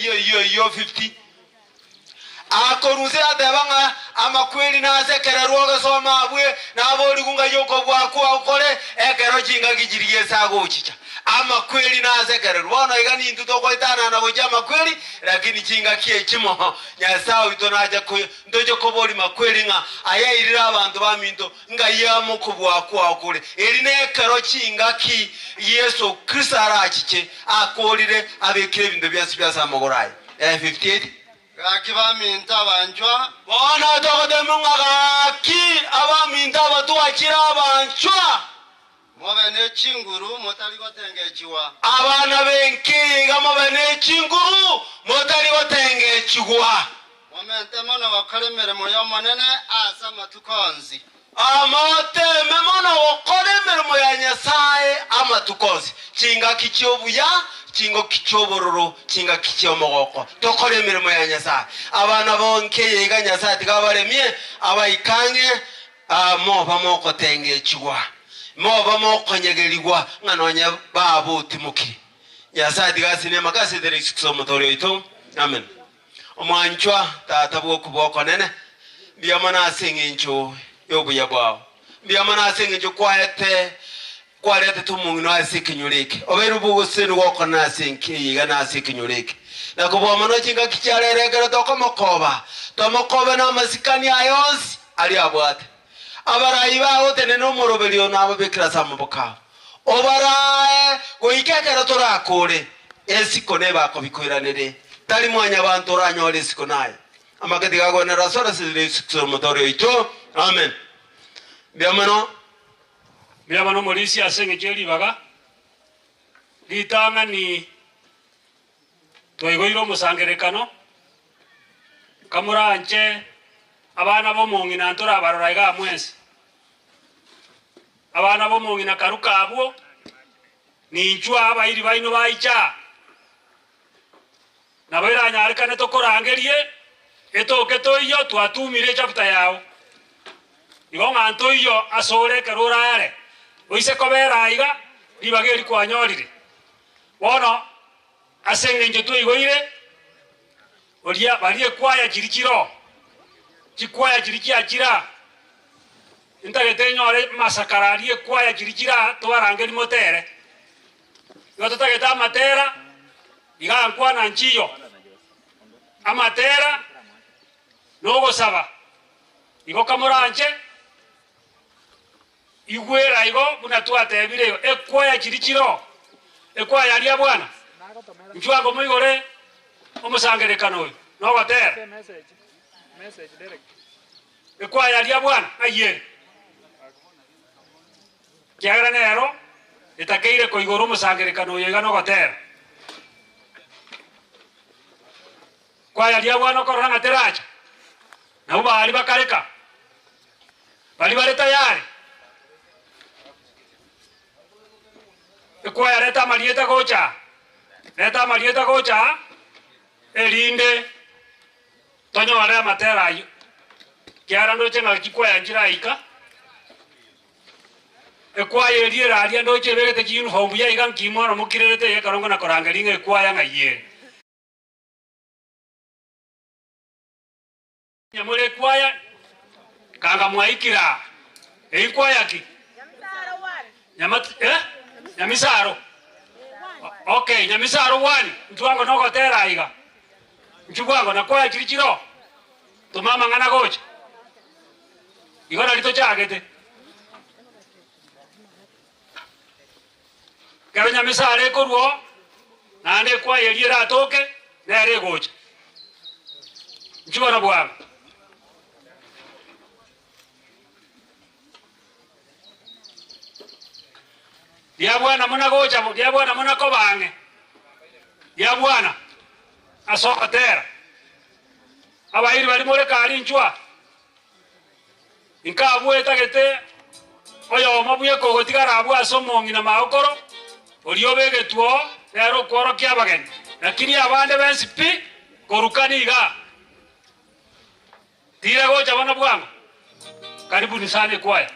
Eyio eyio eyio 50. Akorusia ateba ng'a amakweri nase ekererwa ogesoma abwe, naborigwe ng'ai okobua kwao kore, ekero chingaki chiria Yeso agochicha. Amakweri nase ekererwa. Bono iga nintwe togoetanana gochia amakweri, lakini chingaki echimo Nyasae oito nache ntoche koboria makweri ng'a ayairire abanto baminto ng'ai amo okobua kwao kore. Eri nekero chingaki Yeso Kristo arachiche akoorire abekire ebinto bionsi bionsi amagoro aye. 58. Gaki baminto abanchwa. Bono togoteemwa ng'a gaki abaminto aba twachire abanchwa. Mobe ne chinguru motari gotengechigwa. Abana b'enki iga mobe ne chinguru motari gotengechigwa. Momente mono gokora emeremo y'Omonene ase amatuko onsi. Moteeme mono gokora emeremo ya Nyasae amatuko onsi, chingaki chi'obuya, chingoki chi'obororo, chingaki chi'omogoko. Tokore emeremo ya Nyasae. Abana bonki eye iga Nyasae tiga abaremie, abaike ang'e, moba mogotengechigwa, moba mokonyegerigwa ng'a nonye baba otimokire. Nyasae tiga asine amaka ase enchera Yesu Kristo Omotoori oito. Amen. Omwanchwa, Tata bw'okobua okonene, mbuya mono ase engencho y'obuya bwao. Mbuya mono ase engencho kwaete kwaretete omong'ina ase ekenyoro eke. Obeire obogosenigwa okonene ase enka eye iga na ase ekenyoro eke. Na kobua mono chingaki chia rero ekero tokomokoba, tomokobe namasikani aye onsi aria abwate. Abarai bagotenena omoroberio nababekire ase amaboko abo. Obarae goika ekero torakore, esiko nebakobikoiranere. Tari mwanyabanto oranyore esiko naye. Amake tiga agwenere asore ase Yesu Kristo Omotoori oito. Amen. Mbuya mono. Mbuya mono omorisia ase engencho ye ribaga ritang'ani twaigoire omosangererekano, kamoranche abana b'omong'ina ntorabarora igaa mwensi. Abana b'omong'ina karuka abwo, ninchwe abairi baino baiche aa. Nabo eranyarekane tokorangerie, etoke toiyo twatumire echapter yao. Igo ng'a ntoiyo asore ekero orare, oise kobera aiga, ribaga eri kwanyorire. Bono ase engencho twaigoire, oria baria ekwaya chiria chiroo, chikwaya chiria chiachire aa, Ntagete nyore amasakara aria ekwaya chiria chire aa tobarangerie motere. Igo totagete amatera, iga nkwana nchiyo. Amatera na ogosaba, igo kamoranche, igwera igo buna twatebire igo, ekwaya chiria chire oo, ekwaya aria bwana, inchuo ango moigore omosangererekano oyo na ogotera. Ekwaya ria bwana ng'ai ere? Ekiagera nero etakeire koigora omosangererekano oyo iga nogotera. Kwaya ria bwana okorora ng'a teracha, nabwo baria bakareka, baria bare tayari. Ekwaya reta amarieta gocha aa, reta amarieta gocha aa, erinde. Tonyore amatera ayio, ekiagera ndoche ng'a chikwaya nchiraika. Ekwaya eria ere aria ndoche ebegete chiuniform buya iga nki mono mokirerete iga ekero nkona korangeria ng'a ekwaya ng'ai ere. Onye more ekwaya, kanga mwaikire aa. Eyio kwaya ki? Nyamat eh? Nyamisaro. Okay, Nyamisaro one, intwe ango nogotera aiga. Inchuo bwango na kwaya chiria chiroo, toma amang'ana gocha. Igo nari tochagete. Ekero Nyamisaro ekorwa oo, naende ekwaya eria eratoke, nere egocha. Inchuo bono bwango. Riabwana muna gocha riabwana muna koba ang'e, riabwana ase ogotera. Abairi baria more kare inchwa, inkabwo etagete oyomo bweka ogotigara abwo ase omong'ina magokoro, oria obegetwe oo, nere okworokia abageni, lakini abande bensi pi, korukani igaa. Tira gocha bono bwango. Karibuni sana ekwaya.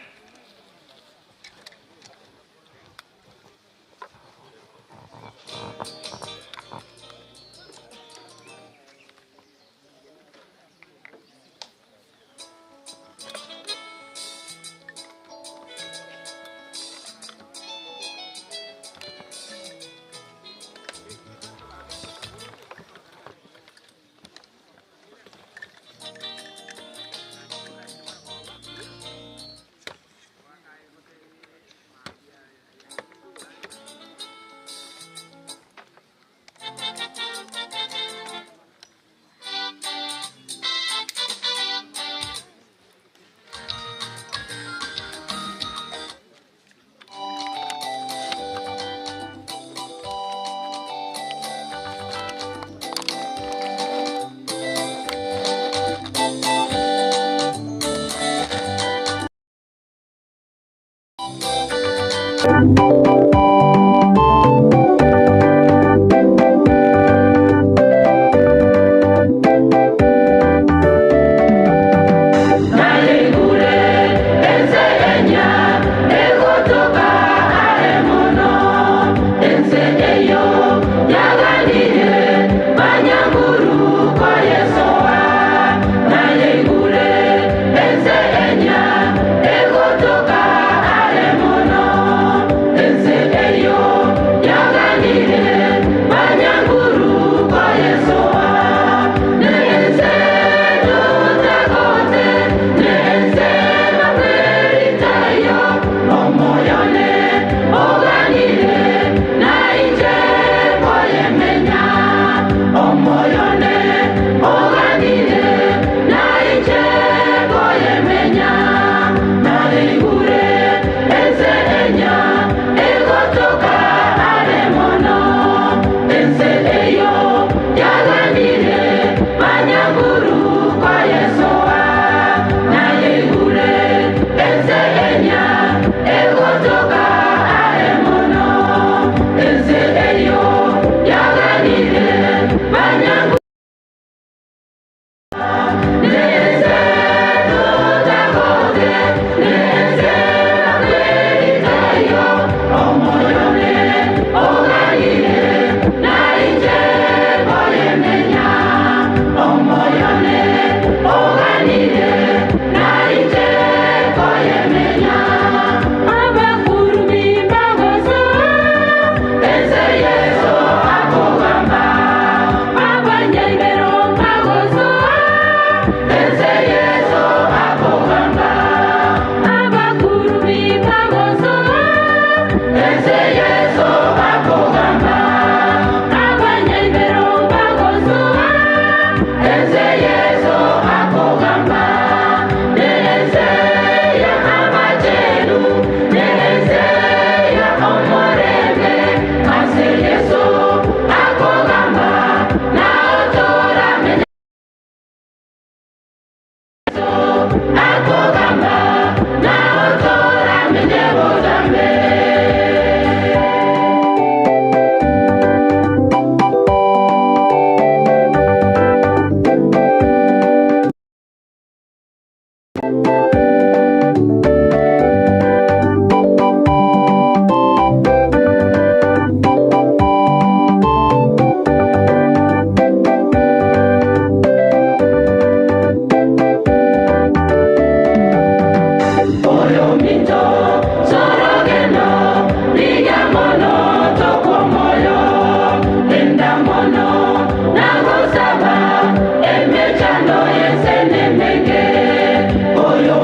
Oyo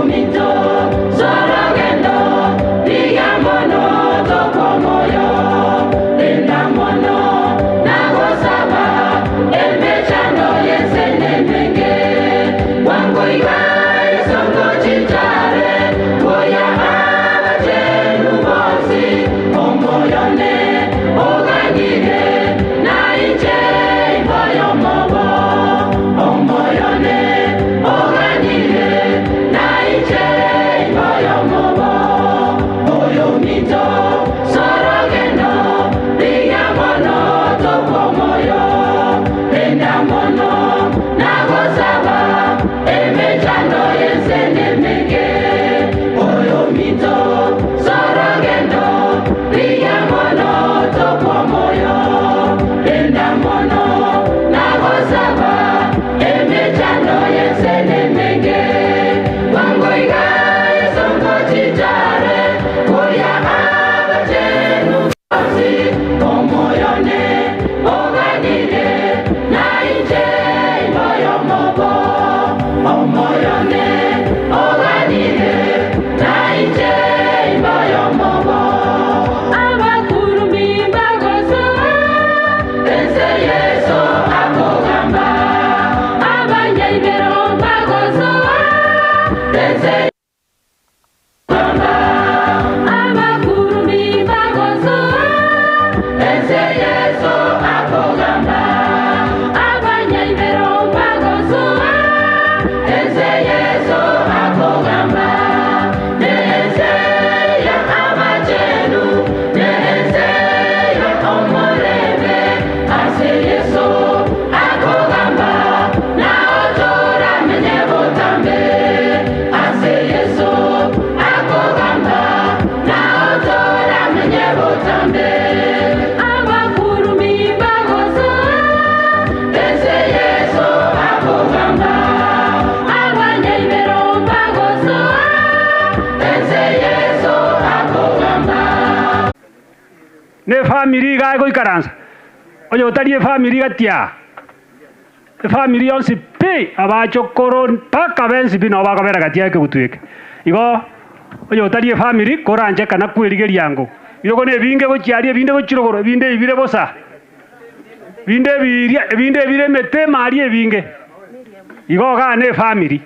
Na efamiri iga egoikaransa, oyotari efamiri gati aa, efamiri yonsi pi, abachokoro mpaka bensi pi nabo bakobera gati ya ekegutu eke. Igo oyotari efamiri koranche kana kwerigeria ango, ebirogo na ebinge gochia aria, ebinde gochia rogoro, ebinde ebire bosa, ebinde ebiria, ebinde ebire emete ime aria ebinge. Igo igaa na efamiri.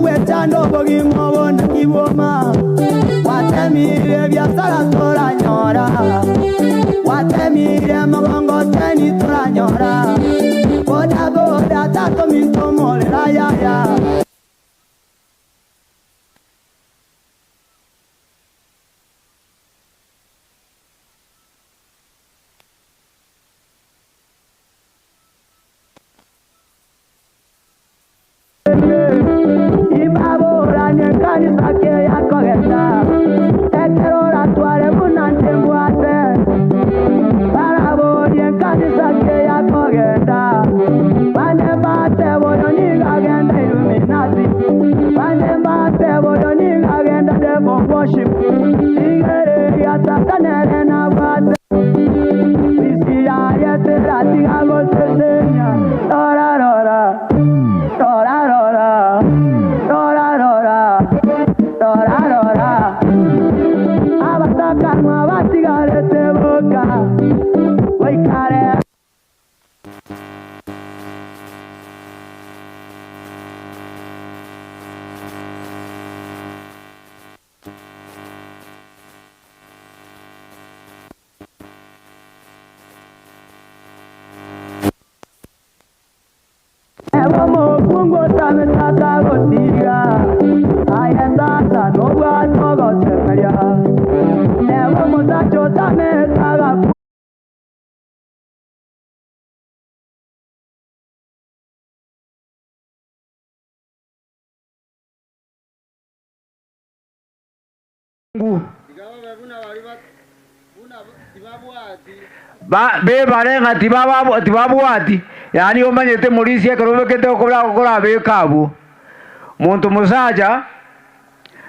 Ogwechanda obogima obo naki bwoma, gwatemire ebiasara toranyora, gwatemire emegongoteni toranyora, bodaboda tata ominto omorero ayaya. Imbaboranie nkanisa ki yakogenda, ekero oratware buna inche mbwate. Baraborie nkanisa ki yakogenda, bande mbatebe oyo nigo agenda Illuminati, bande mbatebe oyo nigo agenda Devil worship, rigereria tata nere nabwate. Isi yaye teratiga gosesenia, rora rora. Rora rora, rora rora, rora rora, abatakanwa batigarete boka, baikare. Eba omokungu otamete akagotiga, aye tata nobwate ogosemeria. Eba omosacha otamete agakwa. Tiga babe buna baria buna tibabwati. Bebare ng'a tibabwati, yaani omanyete morisia ekero obekete okorabeka abwo. Monto mosacha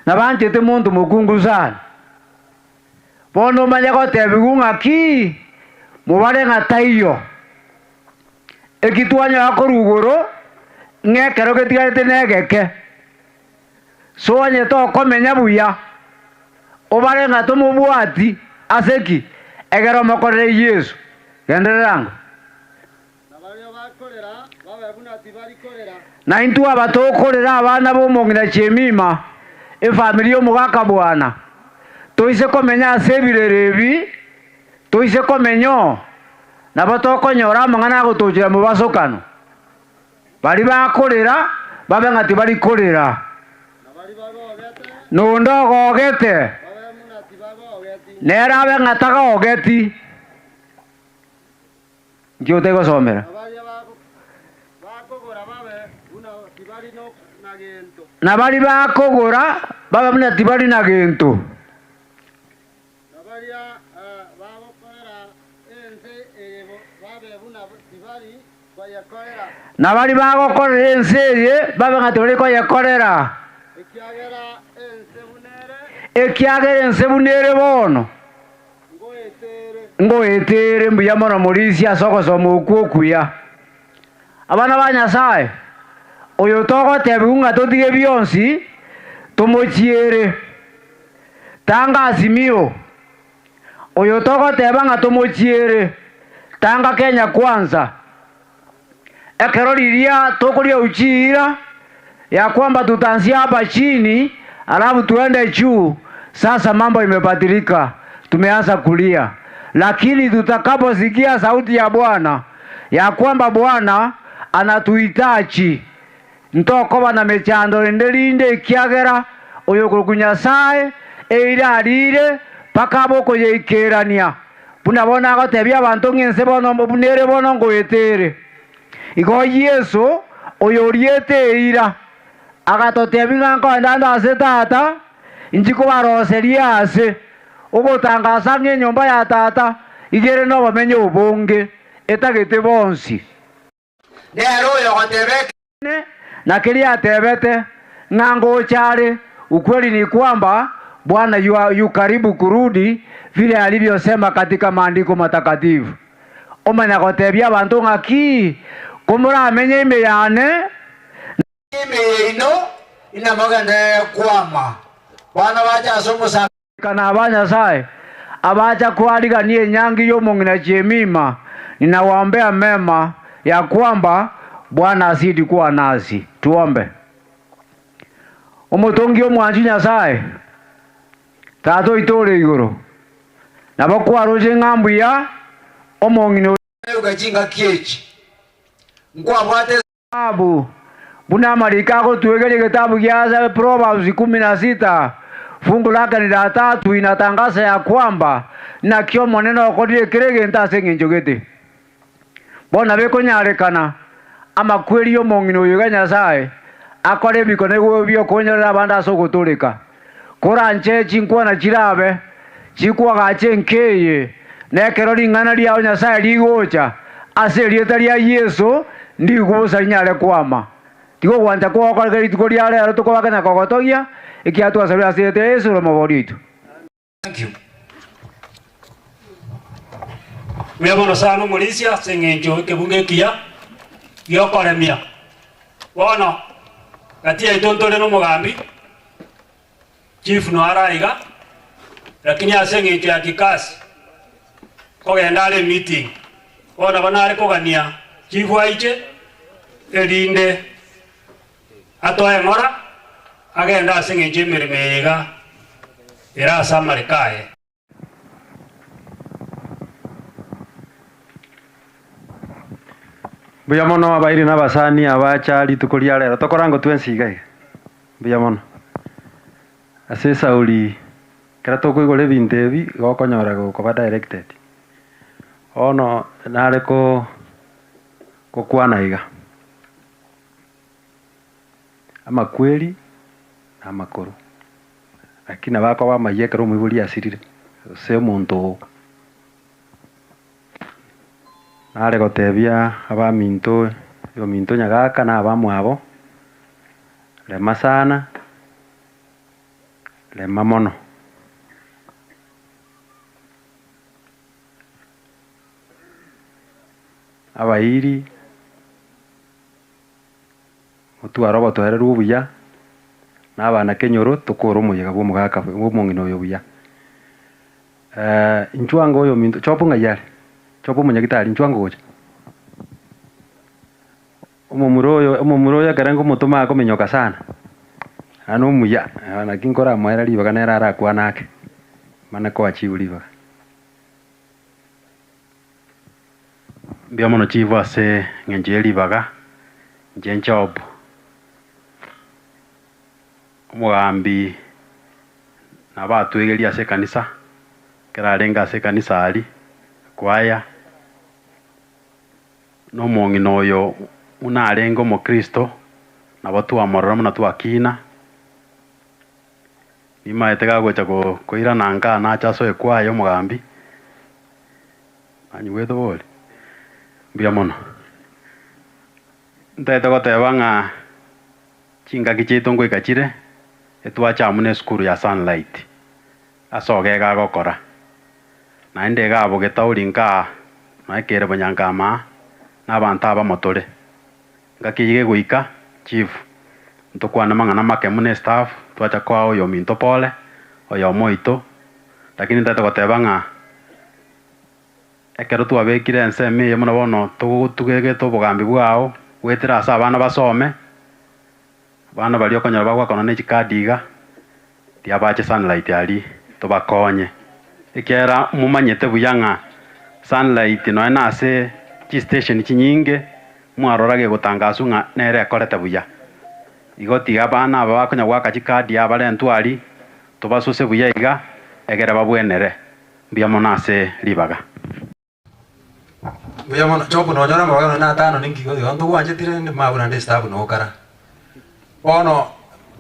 nabanchete monto mokungu sana. Bono omanye gotebigwa ng'aki mobare ng'a taiyo. Eki twanyora korwa igoro ng'a ekero getigarete negeke. So onye tokomenya buya, obare ng'a tomobwati ase ki? Ekero omokorere Yeso. Genderera ango. Na baria bakorera babe buna tibari korera. Na intwe aba tokorera abana b'omong'ina Jemima, efamiri y'omogaka bwana, toise komenya ase ebirero ebi, toise komenya oo, nabo tokonyora amang'ana agotochera mobasokano. Baria bakorera babe ng'a tibari korera. Na onde ogogete, nere abe ng'a tagogeti. Inki otari gosomera? Na baria bakogora babe buna tibari na gento. Na baria bagokorera ense eye babe buna tibari koyekorera. Na baria bagokorera ense eye babe ng'a tibari koyekorera. Ekiagera ense buna ere. Ekiagera ense buna ere bono. Ngoeta ere. Ngoeta ere. Mbuya mono Morisia ase ogosoma okwo okuya. Abana ba Nyasae, oyo togotebigwa ng'a totige bionsi tomochiere. Tanga Azimio, oyo togoteba ng'a tomochiere, tanga Kenya Kwanza. Ekero riria tokoria uchiira ya kwamba tutaanzia hapa chini alafu tuende juu, sasa mambo imebadilika, tumeanza kulia. Lakini tutakaposikia sauti ya Bwana ya kwamba Bwana anatuhitaji, ntokoba na mechando rinde rinde ekiagera oyo okorokwa Nyasae eira arire mpaka abe okoyeikerania. Buna bono agotebia abanto ng'a ense bono buna ere bono ngoeta ere. Igo Yeso, oyoriete eira, agatotebia ng'a nkoenda ande ase Tata, inchi kobaroseria aase, ogotangasa ng'a enyomba ya Tata iga ere nobomenyo obonge, etagete bonsi. Nere oyogoteba ekeene. Na keria atebete, ng'a ngocha are, ukweli ni kwamba Bwana yu karibu kurudi vile alivyosema katika maandiko matakatifu. Omanya gotebia abanto ng'aki, Komoramenye ime yane, na. Ime yaino inamogenderere kwama. Bono bache ase omosangererekano. Na aba Nyasae abacha koarigania enyangi y'omong'ina Jemima, ninawaombea mema, ya kwamba Bwana azidi kuwa nasi. Tuombe. Omotongi omwanchu Nyasae, Tata oito ore igoro, nabo kwaroche ng'a mbuya omong'ina oria. Euga chingaki echi nkwabwate. Sababu, buna amariko agotwegeria egetabu gia Proverbs kumi na sita fungu lake ni la tatu inatangaza ya kwamba naki Omonene okorire kera egento ase engencho gete. Bono nabo ekonyarekana amakweri y'omong'ina oyo iga Nyasae akore ebikone bi'okonyorera abande ase ogotooreka. Koranche chinkwana chirabe chikoagacha enka eye, na ekero ring'ana riao Nyasae rigocha ase erieta ria Yeso, ndigwe bosa rinyare kwama. Tiga ogwancha kwao gokoreke rituko ria rero tokobake na kogotogia, ekiagera twasabire ase erieta ria Yeso ore Omobori oito. Thank you. Mbuya mono sana omorisia ase eng'encho ekebungo ekiya giokoremia. Bono gati yaito ntore na omogambi chief noyo are aiga, lakini ase eng'encho ya kikasi nkogenda are emeeting, bono nabo nare kogania chief aiche erinde Atoe ng'ora, agende ase engencho y'emeremo eye iga ere ase amareko aye. Mbuya mono abairi na abasani abacha rituko ria rero tokorangwa twensi iga iga. Mbuya mono. Ase esauri ekero tokoigora ebinto ebi igo okonyora gokoba directed. Bono nare ko gokwana iga. Amakweri na amakoro, lakini nabo akoba amayia ekero omoibori asirire, gose omonto oo. Nare gotebia abaminto oyominto nyagaka na abamwabo, rema sana, rema mono. Abairi. Motware obotoereru obuya, na abana kenyoro tokore omoyega bw'omogaka bw'omong'ina oyo buya. Inchuo ango oyominto, chopo ng'ai are? Chopo omonyagitari, inchuo ango gocha. Omomura oyo omomura oyo ekere nkomotoma akominyoka sana, naende omuya, naki nkoramoera ribaga nere arakwane ake, mane koa chibu ribaga. Mbuya mono chifu ase eng'encho ye ribaga, inche Job, omogambi nabo atwegerie ase ekanisa, ekero arenge ase ekanisa aria, ekwaya, na omong'ina oyo buna arenge omokristo, nabo twamorora buna twakina, nimaete gagocha koirana nka nache asoe ekwaya omogambi. Nanyigwete bori? Mbuya mono. Ntagete goteba ng'a chingaki chiaito ngoika chire, etwache amo na esukuru ya Sunlight, ase ogega agokora. Naende iga abwo getauri nkaa, nonya kere bonyanka aa, na abanto abamo tore. Engaki eyio egoika, chief, ntokwane amang'ana make buna estaff, twacha koa oyominto pole, oyomo oito, lakini ntagete goteba ng'a. Ekero twabekire ensemo eye buna bono togegete obogambi bwao goetera ase abana basome, abana baria okonyora bagwakana ne chikadi iga, riabache sunlight aria tobakonye. Ekiagera momanyete buya ng'a sunlight nonya na ase chistation chinyinge mwarora gegotangaswa ng'a nere ekorete buya. Igo tiga abana aba bakonya goaka chikadi aba barentwe aria, tobasose buya iga egere babwenere. Mbuya mono ase ribaga. Mbuya mono Job nonyore amabaga nonye na atano ninki igo ntogwancheti rende mabwo naende esitabu nokara. Bono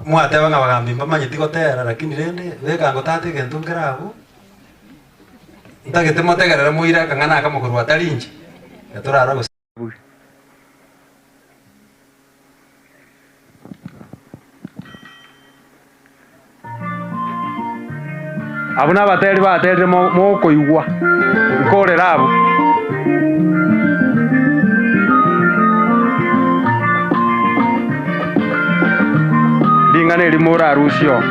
mwateba ng'a abagambi mbamanyeti gotera lakini rende beka ngo tata egento nkere abwo ntagete motegerere moire akang'ana akamo korwa atari inche, getorara gose. Abwo nabateri baterire mokoigwa, nkorera abwo. Ring'ana eri morarusie oo.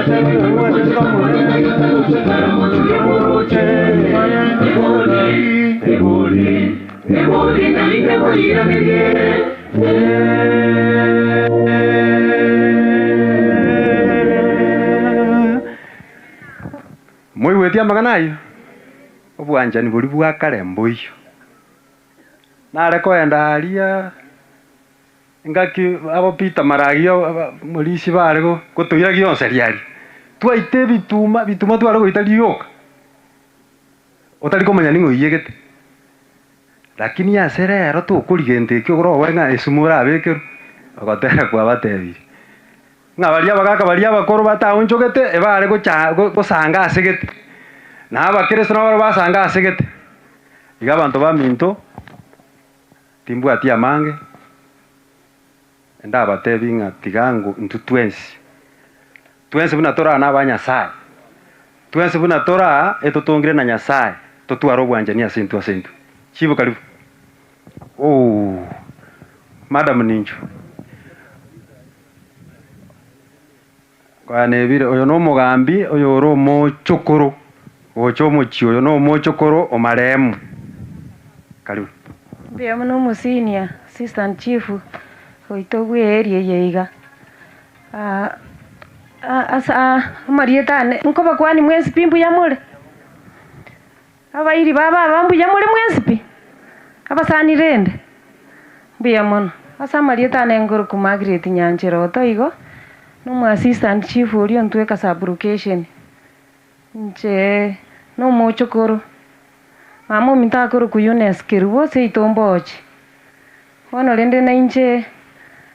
Thank you. Moigweti amang'ana ayio? Obwanchani boria bwa kare mboiyo. Nare koenda aria engaki abo Peter Maragia morisia bare gotoira gionsi aria aria. Twaita ebituma, bituma tware goita rioka, otari komanya ning'o oiyegete. Lakini ase rero tokorigia gento ekio oroe ng'a esumu orabekerwe, ogotera kwabatebirie. Ng'a baria abagaka baria abakoro bataonchogete ebare gocha gosanga ase gete, na abakeresto nabo barabwo basanga ase gete. Iga abanto baminto, timbwati amange, ndabatebi ng'a tiga ngo intwe twensi, twensi buna toraa na aba Nyasaye, twensi buna toraa etotongire na Nyasaye, totware obwanchani ase intwe ase intwe. Chibu karibu. Ooh, madam ninchu. Kwanebire, oyo nomogambi oyore omochokoro gocha omochie oyo nomochokoro o marehemu. Karibu. Mbuya mono omosenior assistant chief oito bwe area eye iga. Ase amarieta ane nkobakwani mwensi pi mbuya more? Abairi ba baba mbuya more mwensi pi? Abasani rende, mbuya mono. Ase amarieta ane nkorokwa Margaret Nyanchera Otoigo, na omo assistant chief oria ontweka sub location. Inche na omochokoro, mama ominto akorokwa Eunice Kerubo seito Mbochi. Bono rende nainche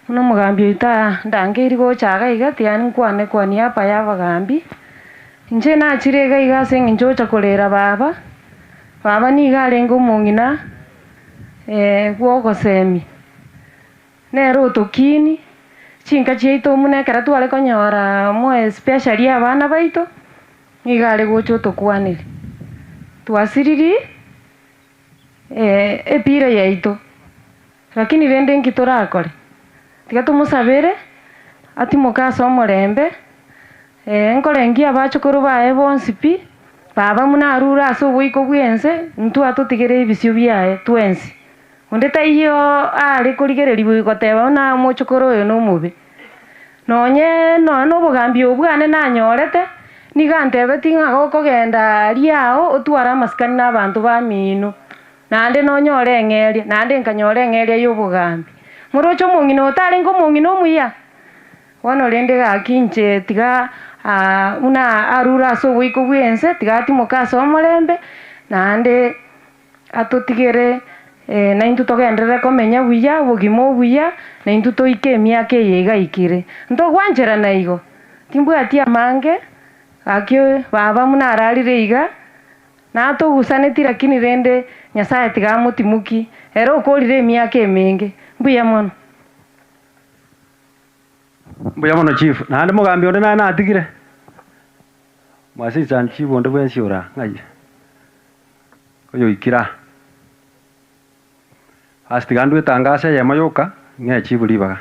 buna omogambi oito aa ndangeiri gocha iga iga tiga nkwane kwa niaba ya abagambi, inche nachire iga iga ase eng'encho ocha korera baba, baba nigo arenge omong'ina bwa ogosemia, nere otokini, chinka chiaito buna ekero tware konyora more especially abana baito, nigo are gocha otokwaneri. Twasiriri. Epira yaito, lakini rende nki torakore? Tiga tomosabere atimoke ase omorembe, nkorengia abachokoro baye bonsi pi, baba buna arure ase oboiko bw'ense, intwe atotigere ebisio biaye twensi. Onde taiyo are korigererigwa goteba buna omochokoro oyo nomobe. Nonye nonya nobogambi obo bwane nanyorete, nigo antebetie ng'a gokogenda aria ao otware amasikani na abanto bamino, naende nonyore eng'eria, naende nkanyora eng'eria ya obogambi. Moroche omong'ina otarenge omong'ina omuya? Bono rende gaki inche tiga buna arure ase oboiko bw'ense, tiga atimoke ase omorembe, naende. Atotigere, naintwe togenderere komenya buya, obogima obuya, naintwe toike emiaka eye iga aikire. Ntogwancherana igo? Timbwati amange, gaki baba buna ararire iga, natogusaneti lakini rende Nyasaye tiga amotimokie, ere okorire emiaka emenge. Mbuya mono. Mbuya mono chief. Naende mogambi onde naye natigire? Mwasicha chief onde bwensi ora ng'ai? Oyoikire aa. Ase tiga ndwete anga ase eyemo yoka, ng'ee chibu ribaga.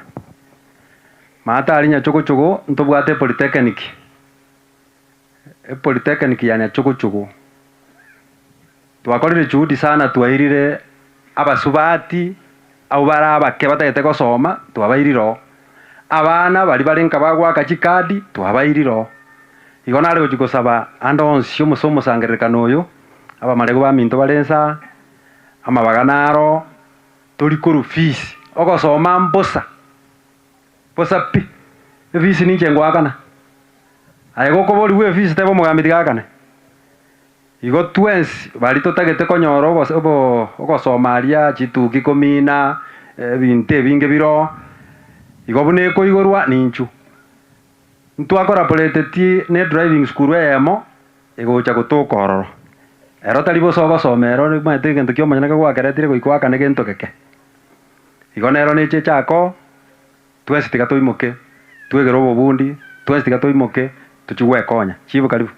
Maate aria Nyachogochogo ntobwate epolytechnic, epolytechnic ya Nyachogochogo. Twakorire juhudi sana twairire abasubati abwo bare abake batagete gosoma twabairire oo. Abana baria bare nka bagoaka chikadi twabairire oo. Igo nare gochia gosaba ande onsi omose omosangererekano oyo, abamaregu baminto bare inse aa, amabaga naro, tori korwa fees, ogosoma mbosa, bosa pi, efees ninche ngoakana. Aye gokoborigwa efees teba omogambi tiga akane. Igo twensi baria totagete konyora obos obo ogosoma aria chituki komina, ebinto ebinge bire oo, igo buna ekoigorwa ninchu. Ntwakoraporeteti ne driving school eyemo egocha gotoka ororo. Ero tari bosa ogosoma ero omanyete egento kia omonyene kegwakeretire goika oakane gento geke. Igo nero neche echako, twensi tiga toimoke, twegere obobundi, twensi tiga toimoke, tochie gwekonya. Chief karibu.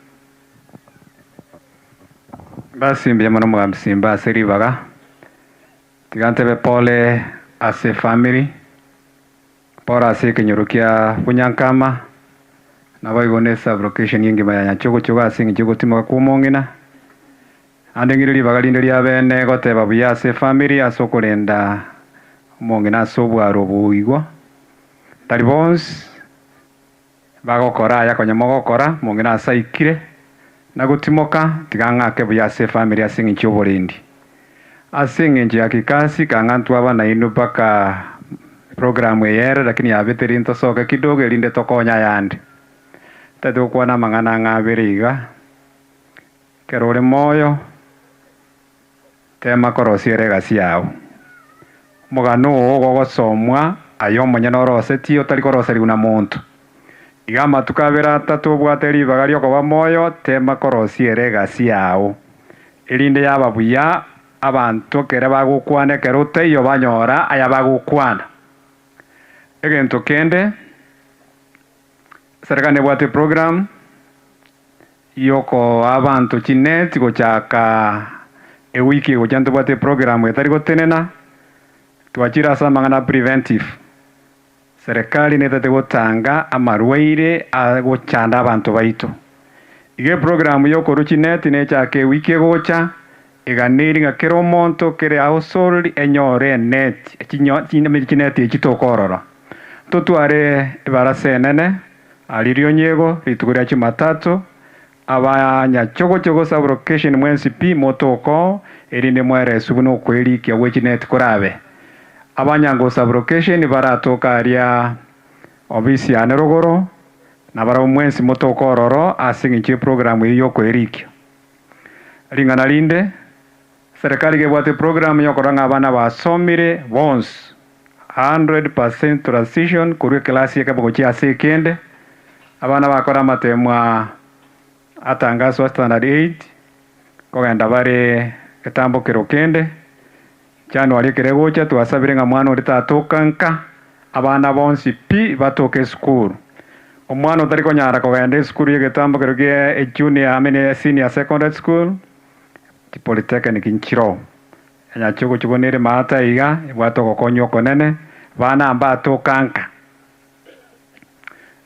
Basi mbuya mono omogambi Simba ase ribaga, tiga ntebe pole ase efamiri. Pole ase ekenyoro kia Bunyankama, Naboigo ne sub-location engima ya Nyachogochogo ase eng'encho y'ogotimoka kw'omong'ina. Ande ng'ire ribaga rinde ria bene goteba buya ase efamiri ase okorenda omong'ina ase obwaro oboigwa. Tari bonsi bagokora aya konya mogokora, omong'ina ase aikire na gotimoka, tiga ng'ake buya ase efamiri ase eng'encho y'oborendi. Ase eng'encho ya kikasi kang'a ntwaba nainwe mpaka program eye ere lakini yabete rinde tosoke kidogo erinde tokonye ayande. Ntagete gokwana amang'ana ang'e abere iga. Ekero ore moyo, tema korosia ere egasi yao. Omogano oo gogosomwa aye omonyene orosetie otari koroserigwa na monto. Iga amatuko abere atato obwate ribaga riokoba moyo, tema korosia ere egasi yao, erinde yaba buya abanto ekere bagokwana ekero otaiyo banyora aya bagokwana. Egento kende, eserekari nebwate eprogram. Y'okoa abanto chineti gochaka ewiki egocha ntobwate eprogram etari gotenena, twachire ase amang'ana a preventive. Serikali netete gotanga amarwaire agochanda abanto baito. Iga eprogram yokorwa chineti nechake ewiki egocha, eganeiri ng'a kera omonto kere household enyore eneti, chineti echi tokorora. Totware ebarasa enene Aria rionyego, rituko ria Jumatatu, abanyachogochogo sub-location mwensi pi motokoo, erinde mwereswe buna okwerikia gwe chineti korabe. Abanyango sub-location baratoke aria ofisi yane rogoro, nabarabwo mwensi motoke ororo ase eng'encho y'eprogram eyio y'okwerikia. Ring'ana rinde, Serikali iga ebwate eprogram yokorora ng'a abana basomire bonsi 100% transition korwa eclass ekemo gochia ase ekende, abana bakora amatemwa atangaswa standard eight, kogenda bare getambokero kende, January ekero egocha twasabire ng'a mwana oria tatoka nka, abana bonsi pi batoke esukuru. Omwana otari konyara kogenda esukuru ya egetambokero kia ejunior I mean senior secondary school, Chipolytechnic nchiroo, enyacho ogochia buna ere maate aiga, ebwate ogokonywa okonene, bana mbatoka nka.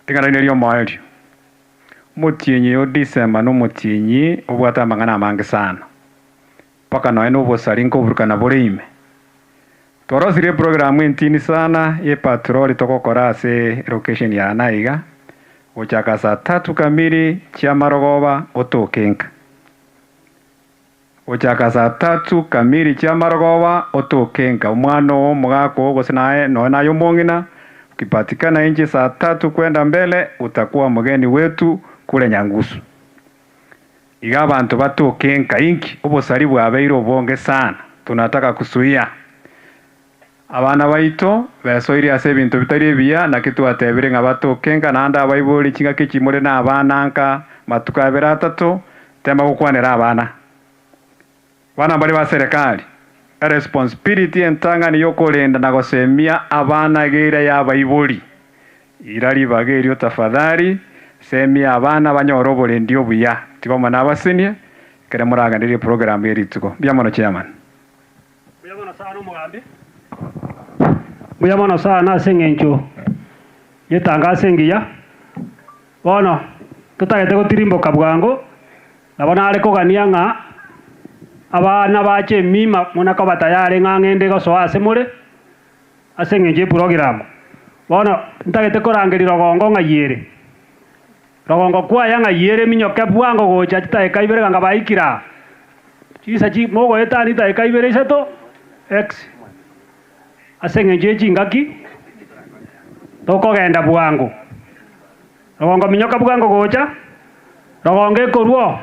Ring'ana rinde ri'omoerio, omotienyi o December nomotienyi obwate amang'ana amange sana, mpaka nonya nobosari nkoburukana bore ime. Twarosirie eprogramu entini sana y'epatroli togokora ase elocation yane aiga, gochaka saa tatu kamili chi'amarogoba otoke nka. Gochaka saa tatu kamili chi'amarogoba otoke nka omwana oo omogaka oo gose naye nonya naye omong'ina, ukipatikana inche saa tatu kwenda mbele utakuwa mgeni wetu kure Nyangusu. Iga abanto batoke nka inki? Obosari bwabeire obonge sana, tunataka kusuia. Abana baito besoirie ase ebinto bitari ebiya, naki twatebire ng'a batoke nka naende abaibori chingaki chimore nabana nka matuko abere atato, tema gokwanera abana. Abana mbaria ba serekari, eresponsibility entang'ani yokorenda na gosemia abana egeira y'abaibori. Ira ribaga erio tafadhali, semia abana banyore oborendi obuya, tiga omone abasenie, ekere moragendererie eprogram ye rituko. Mbuya mono chairman. Mbuya mono sana omogambi. Mbuya mono sana ase eng'encho y'etangaso engiya. Bono totagete gotirimboka bwango, nabo nare kogania ng'a abana bache emima buna koba tayari ng'a ng'ende gosoa ase more ase eng'encho y'eprogram. Bono ntagete korangeria rogongo ng'ai ere. Rogongo kwaya ng'ai ere eminyoke bwango gocha chidakika ibere ganga baikire aa. Chinsa chi mogoetania chidakika ibere isato X ase eng'encho ye chingaki tokogenda bwango. Rogongo minyoka bwango gocha, rogongo ekorwa oo.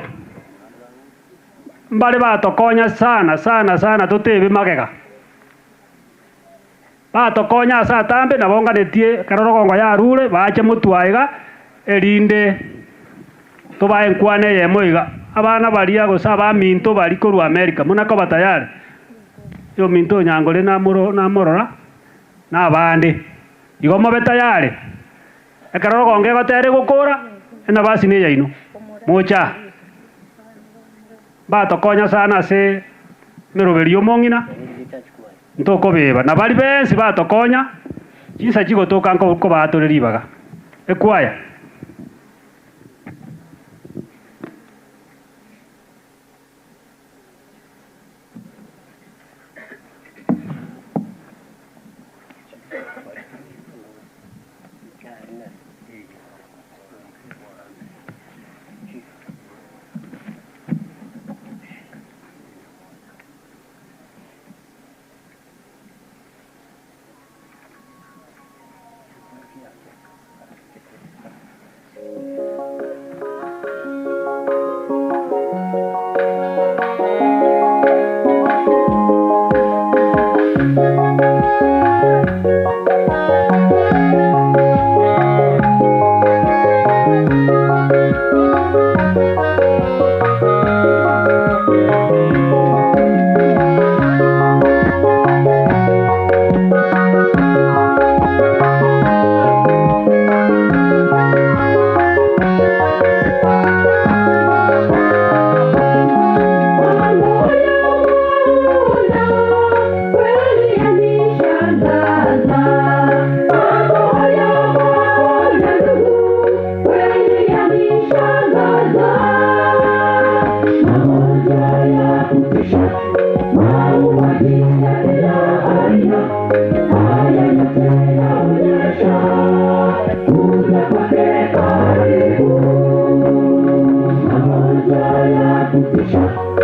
Mbare batokonya sana sana sana totebe magega. Batokonya ase atambe nabo nganetie ekero rogongo yarure bache motwe aiga, erinde tobae enkwana eyemo iga. Abana baria gose abaminto baria korwa America muna koba tayari, oyominto onyangore namoro namorora, na abande. Igo mobe tayari, ekero rogongo egotera egokora, enabasi neyaino, moche aa. Batokonya sana ase emeroberi y'omong'ina. Ntokobeba, na baria bensi batokonya, chinsa chigotoka nkobaa tore ribaga. Ekwaya. Thank you.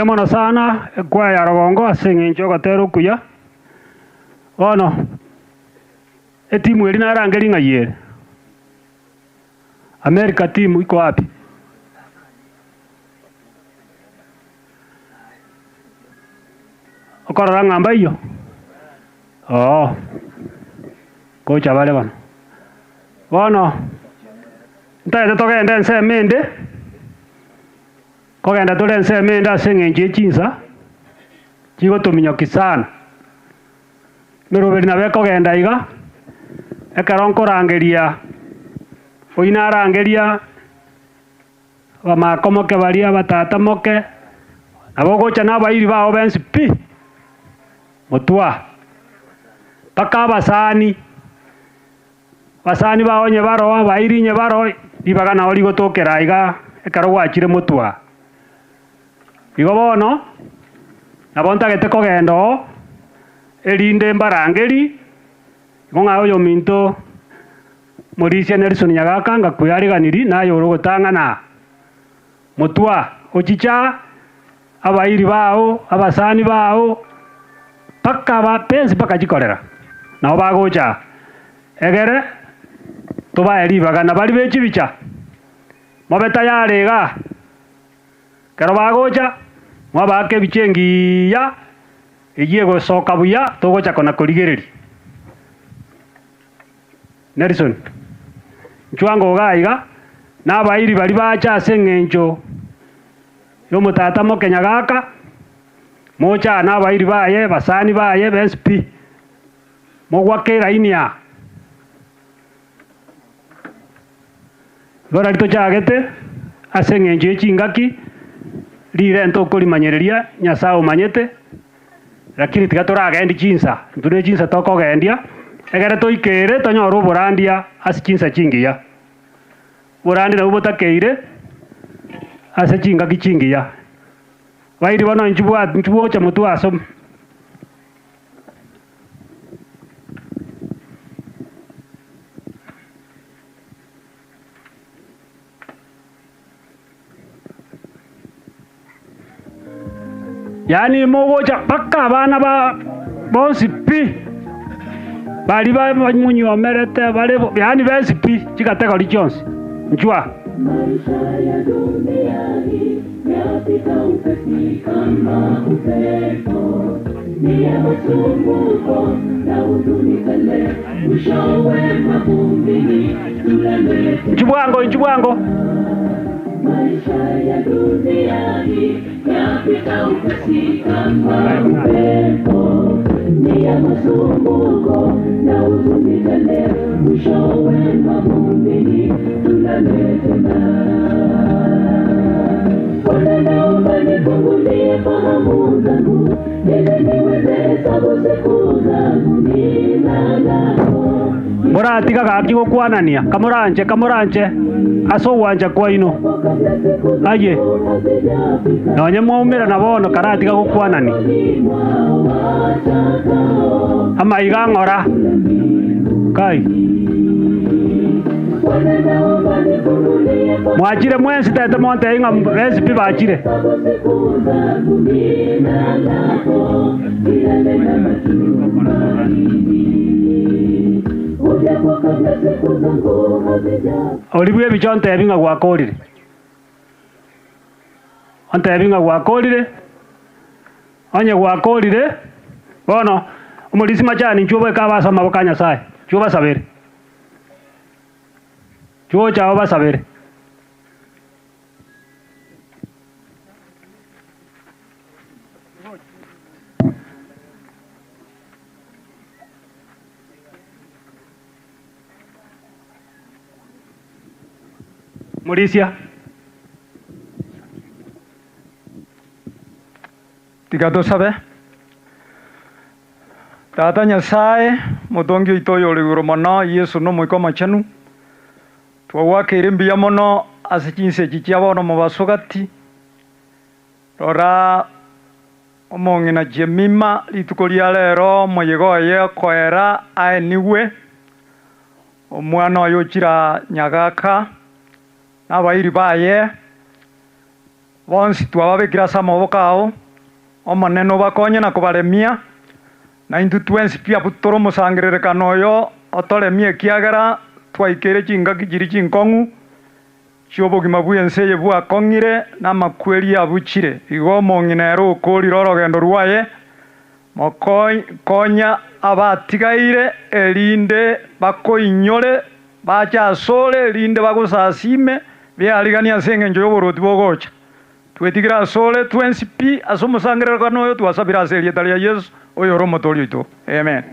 Mbuya mono sana ekwaya ya Rogongo ase eng'encho y'ogotera okuya. Bono etimu eria narangerie ng'ai ere? America team iko wapi? Okorora ng'a mbaiyo? Oo, gocha bare bono. Bono, ntagete togende ensemo ende, kogenda tore ensemo ende ase eng'encho ye chinsa, chigotominyokia sana. Emeroberi nabo ekogenda iga, ekero nkorangeria, oyio narangeria abamako moke baria, abatata moke, nabo ogocha na abairi bao bensi pi, motwa, mpaka abasani, abasani bao onye baroo, abairi onye baroo, ribaga nabo rigotokera iga ekero gwachire motwa. Igo bono, nabo ntagete kogenda oo, erinde mbarangeri, igo ng'a oyominto Morisia Nelson Nyagaka ngakweariganirie naye ore ogotang'ana aa. Motwa, ochicha abairi bao, abasani bao, mpaka aba pensi mpaka chikorera, nabo bagocha aa, egere tobae ribaga na baria be chibicha, mobe tayari igaa. Ekero bagocha, mwabaaka ebicha engiya, eyio egosoka buya, togocha kona korigereria. Nelson, Nchwango iga aiga, na abairi baria bacha ase eng'encho y'omotata moke Nyagaka, moche aa na abairi baye, basani baye bensi pi, mogwake eraini aa. Igo nari tochagete ase eng'encho ye chingaki, rirente okorimanyereria, Nyasae omanyete, lakini tiga toragendie chinsa, intwe ne chinsa tokogendia, egere toikere tonyore oborandia ase chinsa chingiya. Oborandia nabwo botakeire ase chingaki chingiya. Bairi bono inchuo bwa inchuo bwocha motwe ase. Yaani mogocha mpaka abana ba bonsi pi, baria ba bamonywomerete bare bo yaani bensi pi, chikategori chionsi, inchwa. Inchuo bwango, inchuo bwango. Moratiga gaki gokwanania, kamoranche, kamoranche ase ogwancha kwaino. Aye, nonye mwaumerana bono karatiga gokwanania. Amaiga ang'ora, Kai. Mwachire mwensi tete montebie ng'a bensi pi bachire. Oria bw'ebicha ontebie ng'a gwakorire. Ontebie ng'a gwakorire, onye gwakorire, bono omorisia machani inchuo obeke aba ase amaboko a Nyasaye, inchuo obasabere, inchuo oche obasabere. Morisia. Tiga tosabe. Tata Nyasae, Omotongi oito oyore igoro mono, Yeso na Omoika Omochenu, twagoakeire mbuya mono ase chinsa echi chia bono mobaso gati. Rora omong'ina Jemima rituko ria rero omoyega oye okoera aenigwe, omwana oye ochira nyagaka, na abairi baye. Bonsi twababekire ase amaboko ao, Omonene obakonye na kobaremia, na intwe twensi pi abwo tore omosangererekano oyo otoremie ekiagera twaikeire chingaki chiria chinkong'u chi'obogima bw'ense eye bwakong'ire, na amakweri abuchire. Igo omong'ina ere okoorire orogendo rwaye, mokonya abatigaire, erinde bakoinyore bache asore, erinde bagosasime, beariganie ase engencho y'oboruoti bogocha. Twetigire asore twensi pi ase omosangererekano oyo twasabire ase erieta ria Yeso, oyore Omotoori oito. Amen.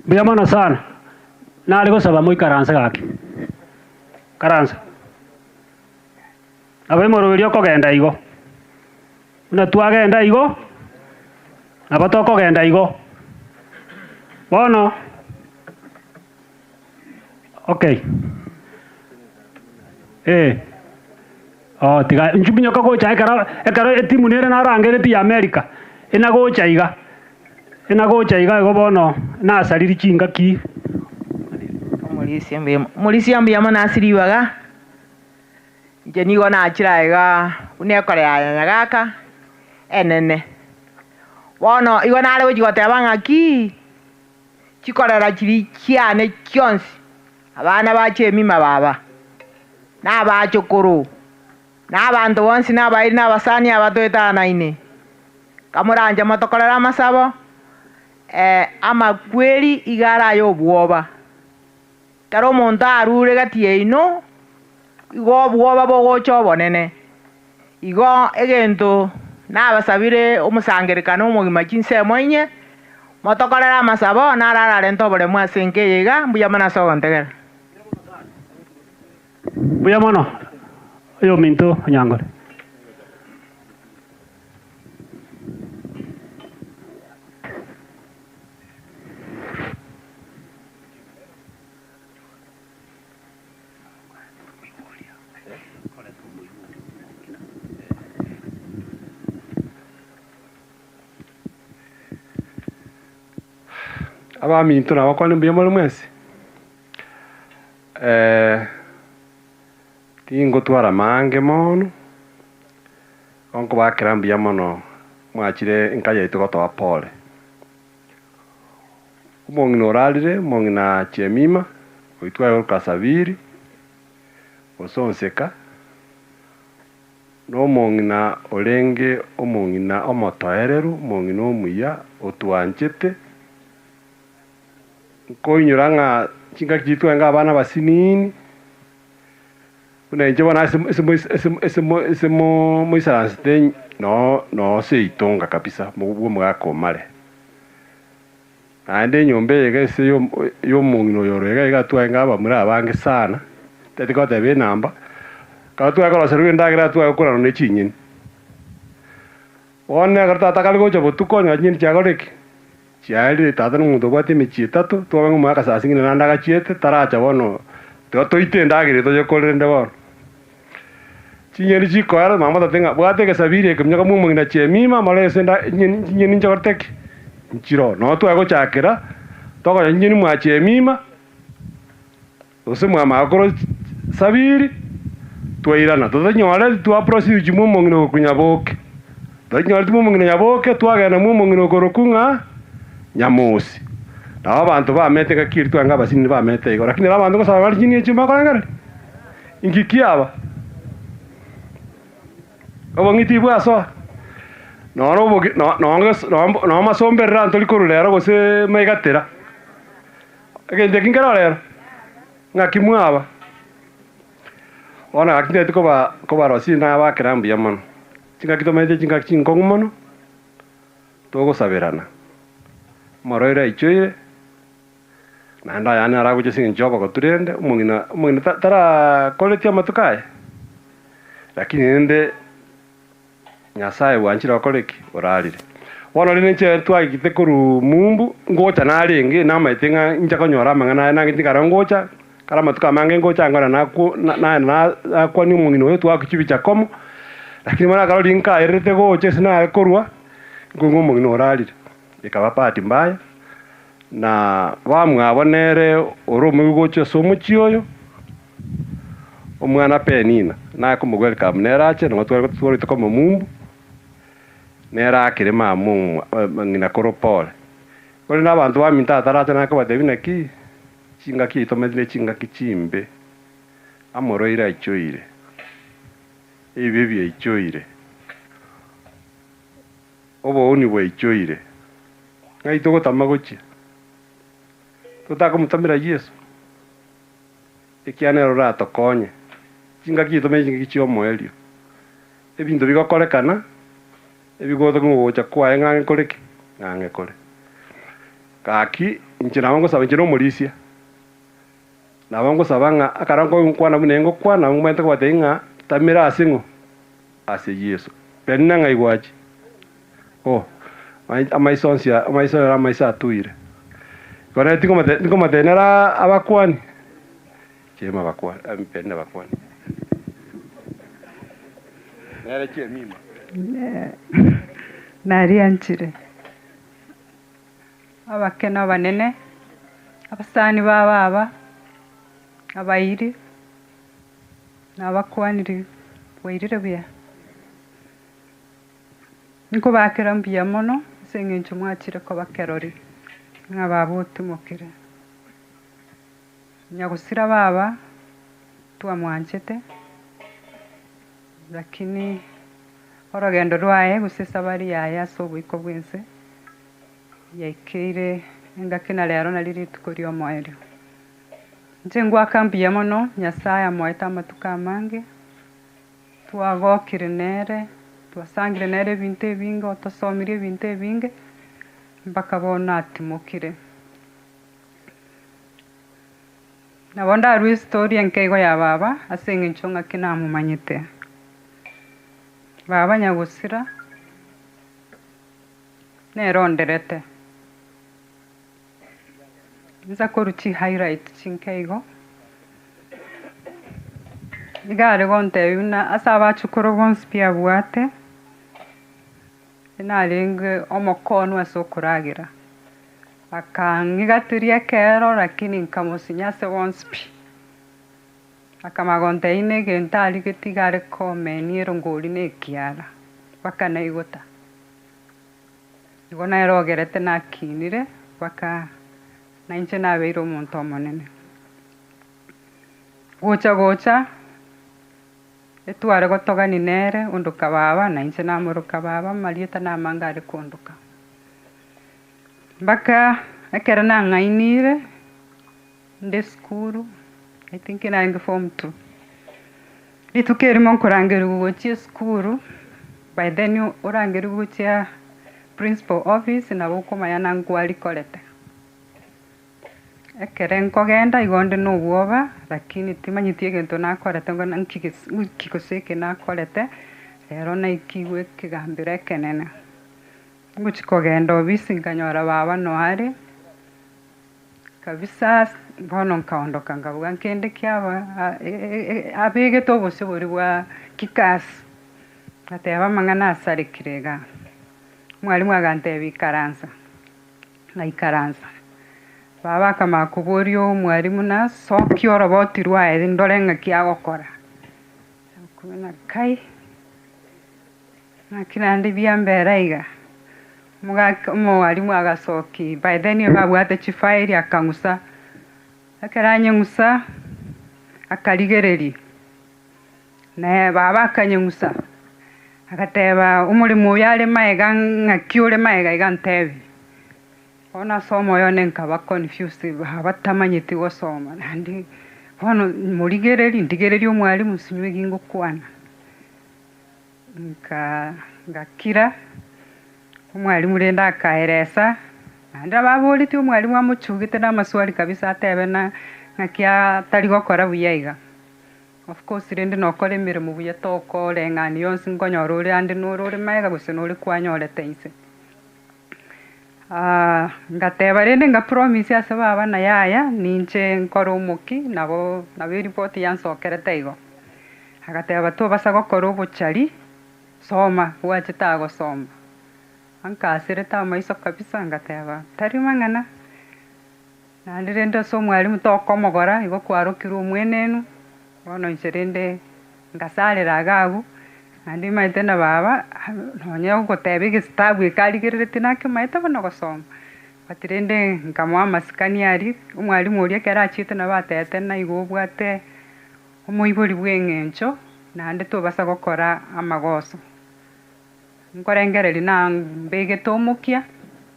Mbuya mono sana. Nare gosaba moikaranse gaki. Ikaransa. Nabo emoroberio okogenda igo. Buna twagenda igo, nabo tokogenda igo. Bono, okay. Eh. Oh, tiga inchuo minyoka gocha ekero ekero etimu nere narangeretie ya America, enagocha iga, enagocha iga igo bono nasariri chingaki. Omorisia mbuya mo- Omorisia mbuya mono ase ribaga, inche nigo nachire aiga buna ekore ya nyagaka enene. Bono igo nare gochia goteba ng'aki, chikorera chiria chiane chionsi, abana ba chemima baba, na abachokoro, na abanto bonsi, na abairi, na abasani aba toetanaine, kamoranche motokorere amasabo, amakweri iga are ay'obwoba. Ekero omonto arure gati yaino, igo obwoba bogocha obonene. Igo egento nabasabire omosangererekano omogima chinsemo inye, motokorere amasabo, naro ararente oboremu ase enka eye iga, mbuya mono ase ogontegera. Mbuya mono oyominto Onyangore. Abaminto nabakwane mbuya more mwensi? Tingotwara amaange mono, igo nkobakera mbuya mono mwachire enka yaito gotoa pole. Omong'ina orarire, omong'ina Chemima, oitwa aye oroka Sabiri, gose Onseka, na omong'ina orenge omong'ina omotoereru, omong'ina omuya, otwanchete, nkoinyora ng'a chingaki chiria twarenge abana abasinini, buna inche bono ase ase ase ase ase moisaransete noo noo seitonga kabisa, bwa omogaka omare. Naende enyomba eye iga ase y'omong'ina oyo ore iga iga twarenge abamura abange sana, tari goteba enamba, ekero tware koroserigwa endagera tware gokorana ne chinyeni. Bono ekero tata kare gocha botuko onye chinyeni chiakorire ki? Chiarire, tata na omonto obwate emechie etato, twabe ng'a omogaka saa zingine naende agachiete, taracha bono tiga toite endagera eye toyekorerende bono. Chinyeni chikoera, mama tata ng'a bwata egesabiri eke minyoka mwa omong'ina Chemima more ase enda chinyeni chinyeni nchokorete ki? Nchiroo. Noo tware gochakera, tokonya chinyeni mwa Chemima, gose mwa magokoro sabiri, twairana. Totanyore twaproceed mwa omong'ina okorokwa Nyaboke. Totanyore mwa omong'ina Nyaboke, twagenda mwa omong'ina okorokwa ng'a Nyamosi. Nabo abanto bamete ngaki eria twarenge abasinini bamete igo. Lakini ere abanto gosaba bare chinyeni echio mbakorengereria. Inki kiaba? Obong'iti bwasoa, noro obogi no- nonye nonye masomberera ntori korwa rero gose maigatera, egento eki nkero rero, ng'aki mwaba? Bono gaki ntagete koba kobarosia nabakera mbuya mono, chingaki tomaete chingaki chinkong'u mono, togosaberana, omorwaire aichoire. Naende ayane aragoche ase engencho y'obogotu rende, omong'ina omong'ina ta- tarakoretie amatuko aye, lakini rende Nyasaye bwanchire okore ki? Orarire. Bono rende inche twagete korwa mumbu, ngocha narenge, namaete ng'a inche konyora amang'ana aya nange nchikare ngocha, kare amatuko amange ngocha nkore nakwo na- naye na nakwania omong'ina oyo twakwa chibicha komo, lakini bono ekero riria nkaererete gocha ase nare korwa, nkoigwa omong'ina orarire, ekaba bahati mbaya. Na bamwabo nere ore omoigwa gochia ase omochie oyo, Omwana Penina nakomogwelcome nere ache nabo tware twarwete komomumbu nere akere mama omwa ng'ina koro pole. Korende abanto baminto ataracha nakobatebia naki chingaki eitometire ne chingaki chimbe, amorwaire aichoire, ebibe biaichoire, obooni bwaichoire, ng'ai togotama gochia? Totakomotamera Yeso? Ekiagera nere oratokonye. Chingaki chiaito nechingaki chi'omoerio. Ebinto bigokorekana, ebigotoka ng'a ogocha kwaye ng'ang'e kore ki? Ng'ang'e kore. Gaki, inche nabo ngosaba inche nomorisia, nabo ngosaba ng'a ekero nkokwana buna engokwana, nabo omanyete kobatebia ng'a tamera ase ng'o? Ase Yeso. Penina ng'ai gwachia? Oh, amaiso onsi amaiso ere amaiso atoire. Igo nere tingomate tingomotebia nere abakwani, chiema abakwani Penina abakwani. Nere chiemima. Narianchire abake na abanene, abasani ba baba, abairi, nabakwanire bwairire buya. Nkobakera mbuya mono ase eng'encho mwachire koba kerori, ng'a baba otimokire. Nyagosira baba twamwanchete, lakini orogendo rwaye gose esabari yaye ase oboiko bwa ense, yaikeire engaki na rero nari rituko ria omoerio. Inche ngoaka mbuya mono, Nyasaye amoete amatuko amange. Twagokire nere, twasangire nere ebinto ebinge, otosomirie ebinto ebinge, mpaka bono atimokire. Nabo ndarue estory enke igo ya baba, ase eng'encho ng'aki namomanyete. Baba nyagosira, nere onderete, Insa korwa chihighlight chinke igo, iga are gontebia buna ase abachukuru bonsi pi abwate, narenge omokonu ase okoragera, akang'igateria ekero lakini nkamosinya ase bonsi pi. Akamanya gontebia na egento arigetie iga are komenia erongori na ekiara, mpaka naigota. Igo nere ogerete nakinire mpaka nainche nabeire omonto omonene. Gocha gocha, etware gotogani nere ondoka baba, nainche namoroka baba, amarieta namange are kondoka. Mpaka ekero nang'ainire, nde esukuru, I think narenge form two, rituko erimo nkorangerigwa gochia esukuru, by then orangerigwe gochia principal office nabo okomanya na nkwarikorete. Ekere nkogenda igo nde na obwoba, lakini timanyeti egento nakorete ngo nki gese nki gose eke nakorete, rero naikigwe ekegambero ekenene. Ngochia kogenda ofisi nkanyora baba noyo are. Kabisa bono nkaondoka nkabuga nkende kiaba abegete obosio boria bwa kikasi, ngateba amang'ana asarekire igaa. Omwalimu agantebia ikaransa, ngaikaransa. Baba akamanya koboria omwalimu nasokia oroboti rwaye ndore ng'aki agokora, nkakumia kai. Naki naende biambera iga, omogaka omwalimu agasokia by then nigo abwate chifaili akang'usa, ekero anyeng'usa, akarigereria, naye baba akanyeng'usa, agateba omoremo oyo are maega ng'aki ore maega iga ntebi. Bono ase omoyo one nkaba confused, baba tamanyeti gosoma naende bono morigereria ndigererie omwalimu sinywe gingokwana. Ngakira, omwalimu rende akaeresa, naende ababoretie omwalimu amochugete na amaswali kabisa atebe na ng'aki atari gokora buya iga. Of course rende nokora emeremo buya tokoreng'ania yonsi nkonyora ore ande nore ore maega gose nore kwanyorete inse. Ngateba rende nga promise ase baba na yaya ninche nkore omoki nabo nabo eripoti yansokerete igo. Agateba tobasa gokora obochari, soma bwachete aa gosoma. Ankaserete amaiso kabisa ngateba tari mang'ana, naende rende ase omwalimu tokomogora igo kwarokirwe omwenenu. Bono inche rende ngasarera iga abwo, naende nimanyete na baba, nonye ogoteba egesitabu eke arigereretie nakemaete bono gosoma. But rende nkamoa amasikani aria, omwalimu oria ekero achiete nabo atebete naigo obwate omoibori bwa eng'encho, naende tobasa gokora amagoso. Nkorengereria na mbegete omokia,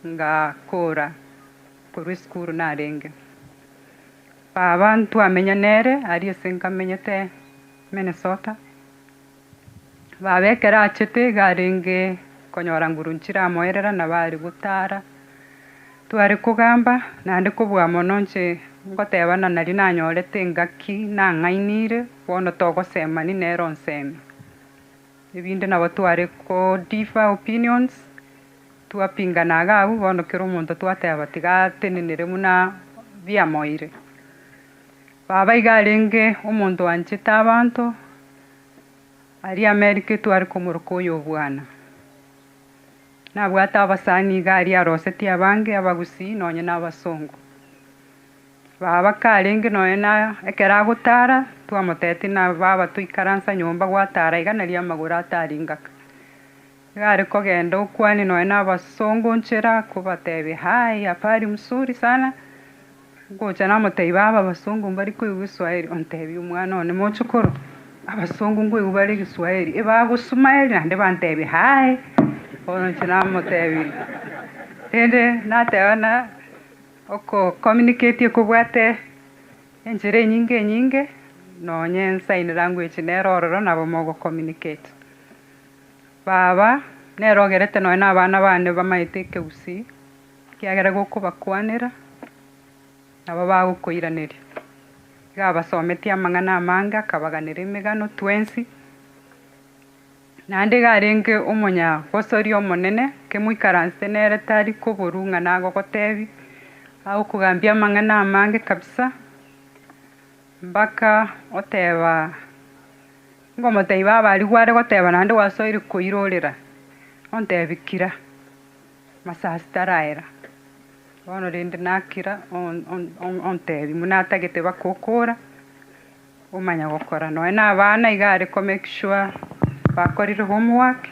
ngakora korwa esukuru narenge. Baba ntwamenya nere aria ase nkamenyete Minnesota, baba ekero achete iga arenge konyora nguru nchiramoerera nabo are gotara, tware kogamba naende kobua mono inche ngotebana naria nanyorete engaki nang'ainire bono togosemani nere onsemi. Ebinde nabo tware ko differ opinions, twapingana iga abwo bono kera omonto twateba tiga atenenere buna biamoeire. Baba iga arenge omonto oanchete abanto, aria America etware komoroka oyo obwana. Nabwate abasani iga aria arosetie abange abagusii nonye na abasongo. Baba karenge nonye na ekero agotara, twamotebetie na baba toikaransa nyomba gwatara iga naria amagoro ataringaka. Iga are kogenda okwane nonye na abasongo nchera kobatebia hi habari mzuri sana, ngocha namotebia baba abasongo mbari koigwa egeswahili, ontebia omwana one mochokoro, abasongo nkoigwa bare egeswahili, ebagosmile naende bantebia hi, bono inche namotebia rende nateba na. Oko communicate ekobwate enchera enyinge enyinge, nonye sign language nere ororo nabo mogo communicate. Baba nere ogerete nonye na abana bane bamaete ekegusii, ekiagera gokobakwanera, nabo bagokoiraneria. Iga abasometie amang'ana amange, akabaganera emegano twensi. Naende iga arenge omonyagosoria omonene, kemoikaransete nere tari koborwa ng'a nagogotebia, agokogambia amang'ana amange kabisa, mpaka oteba, ngomotebia baba aria gware goteba naende gwasoire koirorera, ontebia kira, masasi taraera. Bono rende nakira ontebia buna atagete bakokora. Omanya gokora nonya na abana iga are ko make sure bakorire homework,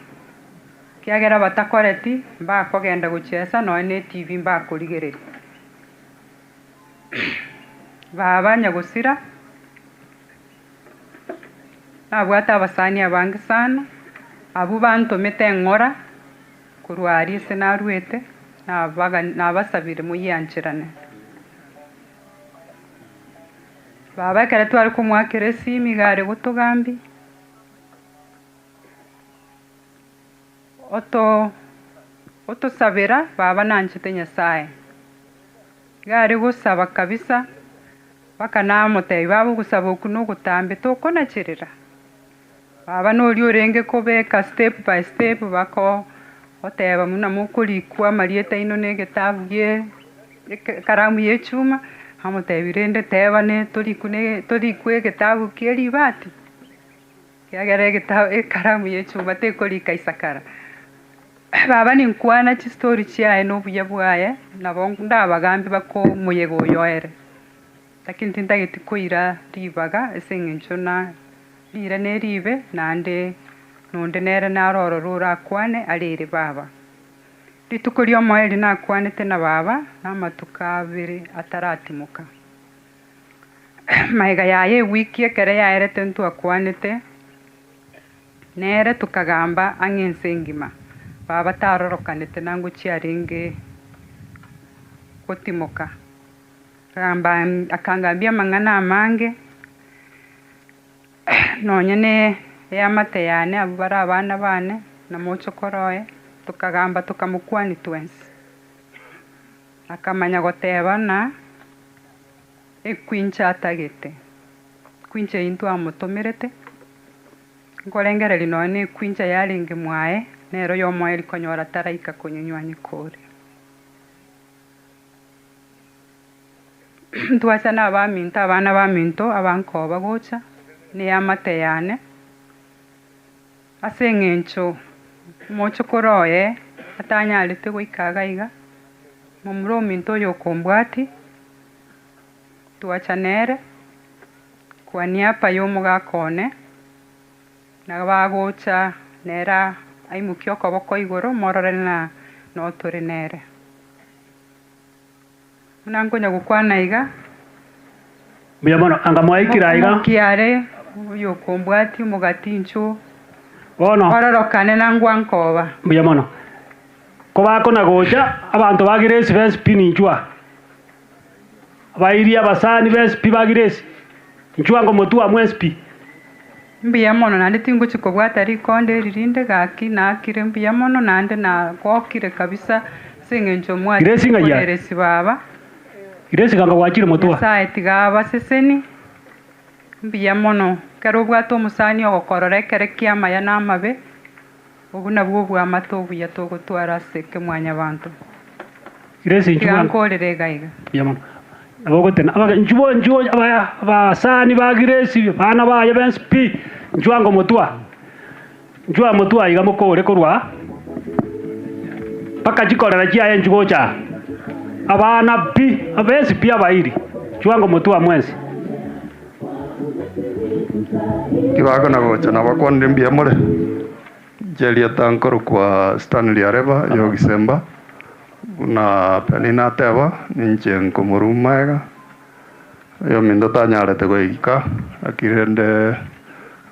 ekiagera batakoreti mbakogenda gochiesa nonya na etv mbakorigereria. Baba nyagosira, nabwate abasani abange sana, abwo bantomete eng'ora korwa aria ase naruete, nabaga nabasabire moyiancherane. Baba ekero tware komoakera esimi iga are gotogambia, oto otosabera baba nanchete Nyasaye. Iga are gosaba kabisa, mpaka namotebia baba ogosaba okwo nogotambe tokonacherera. Baba noria orenge kobeka step by step bako oteba buna mokorikwa amarieta aino na egetabu gie ekaramu ya echuma, amotebia rende teba ne torikwe ne torikwe egetabu kie ribati, ekiagera egetabu ekaramu ya echuma tekorika isakara. Baba ninkwana chistori chiaye na obuya bwaye, nabo ndabagambie baka omoyega oyo oere. Lakini tintageti koira ribaga ase eng'encho na rire neribe, naende nonde nere naro ororo orakwane arere baba. Rituko ri'omoerio nakwanete na baba namatuko abere ataratimoka. Magega yaye ewiki ekero yaerete ntwakwanete nere tokagamba ang'e ense engima. Baba tarorokanete nangochia arenge gotimoka. Akangambia amang'ana amange, nonye ne eamate yane abwo bare abana bane, na mochokoro oye, tokagamba tokamokwania twensi. Akamanya goteba ng'a ekwincha atagete, ekwincha eyio ntwamotomerete, nkorengereria nonye na ekwincha yarenge mwaye, nero yomoerio konyora taraika konyunywa nyikore. Ntwacha na abaminto, abana baminto abankoba gocha, na eamate yane, ase eng'encho omochokoro oye atanyarete goika iga iga, momura ominto oyo okombwatia, twacha nere. Kwa niaba y'omogaka one, na bagocha nere aimokie okoboko igoro morore ng'a notore nere. Buna nkonya gokwana iga, Mbuya mono, anga mwaikire aiga. Omokiare oyokombwatia omogati inchuo, Bono. ororokane na ngwankoba. Mbuya mono. Kobakona gocha, abanto ba Grace bensi pi ninchwa. Abairi abasani bensi pi ba Grace, inchwa ngomotwa mwensi pi. Mbuya mono naende tingochi kobwata rikonde eri rinde gaki naakire mbuya mono naende nagokire kabisa ase eng'encho Grace mwachire ng'ai are? koneresi baba. Grace ganga gwachire motwa. Nyasaye tiga abaseseni, mbuya mono. Ekero obwate omosani ogokorora ekere kia amaya na amabe, obwo nabwo obwamate obuya togotwara ase ekemwanyabanto. Grace Tiga inchuo nkorere iga iga. Mbuya mono. Nabo ogotena abaga inchuo inchuo abaya abasani ba Grace abana baye bensi pi, inchuo ango motwa. Inchuo motwa iga mokore korwa mpaka chikorera chiaye inchuo gocha aa. Abana pi, abensi pi abairi, inchuo ango motwa mwensi. Kibako na gocha nabakwanire mbuya more, inche erieta nkorokwa Stanley Areba Yogisemba, buna Penina ateba, ninche nkomoruma iga, oyominto tanyarete goika, lakini rende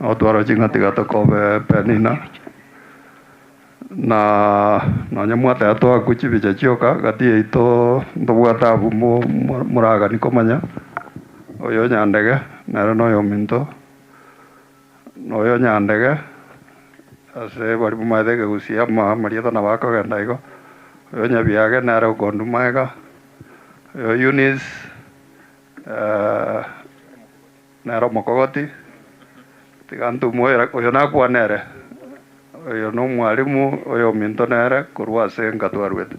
notwara ching'a tiga tokobe Penina, na nonye mwateba toakwe chibicha chioka, gati yaito ntobwate abwo mo- mo- moragani komanya, oyo Nyandege nere noyominto, na oyo Nyandege, ase baria bamaete ekegusia ama amarieta nabo akogenda igo, oyo Nyabiage nere okonduma iga, oyo Eunice nere omokogoti, tiga ntume oyo nakwane ere, oyo na omwalimu oyominto nere korwa ase enka twarwete.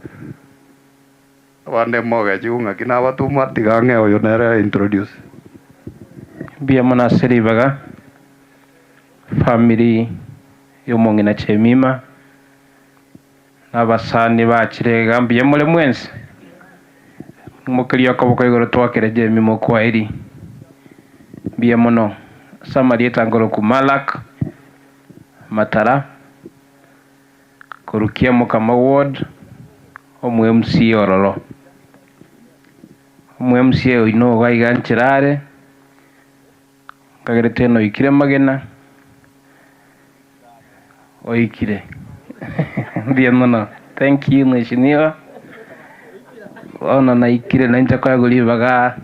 Abande mogechigu ng'aki nabatuma, tiga ng'e oyo nere introduce. Mbuya mono ase ribaga, family ya omong'ina Chemima, na abasani bachire iga mbuya more mwensi? Imokeria okoboko igoro twakere Jemima okwaeri. Mbuya mono. Ase amarieta nkoroku Malak Matara, korwa Kiamokama ward, omo MCA ororo. Omo MCA oino iga iga nchera are, nkagerete noikire magena, oikire mbuya mono thank you mheshimiwa. Bono naikire nainche koegwa ribaga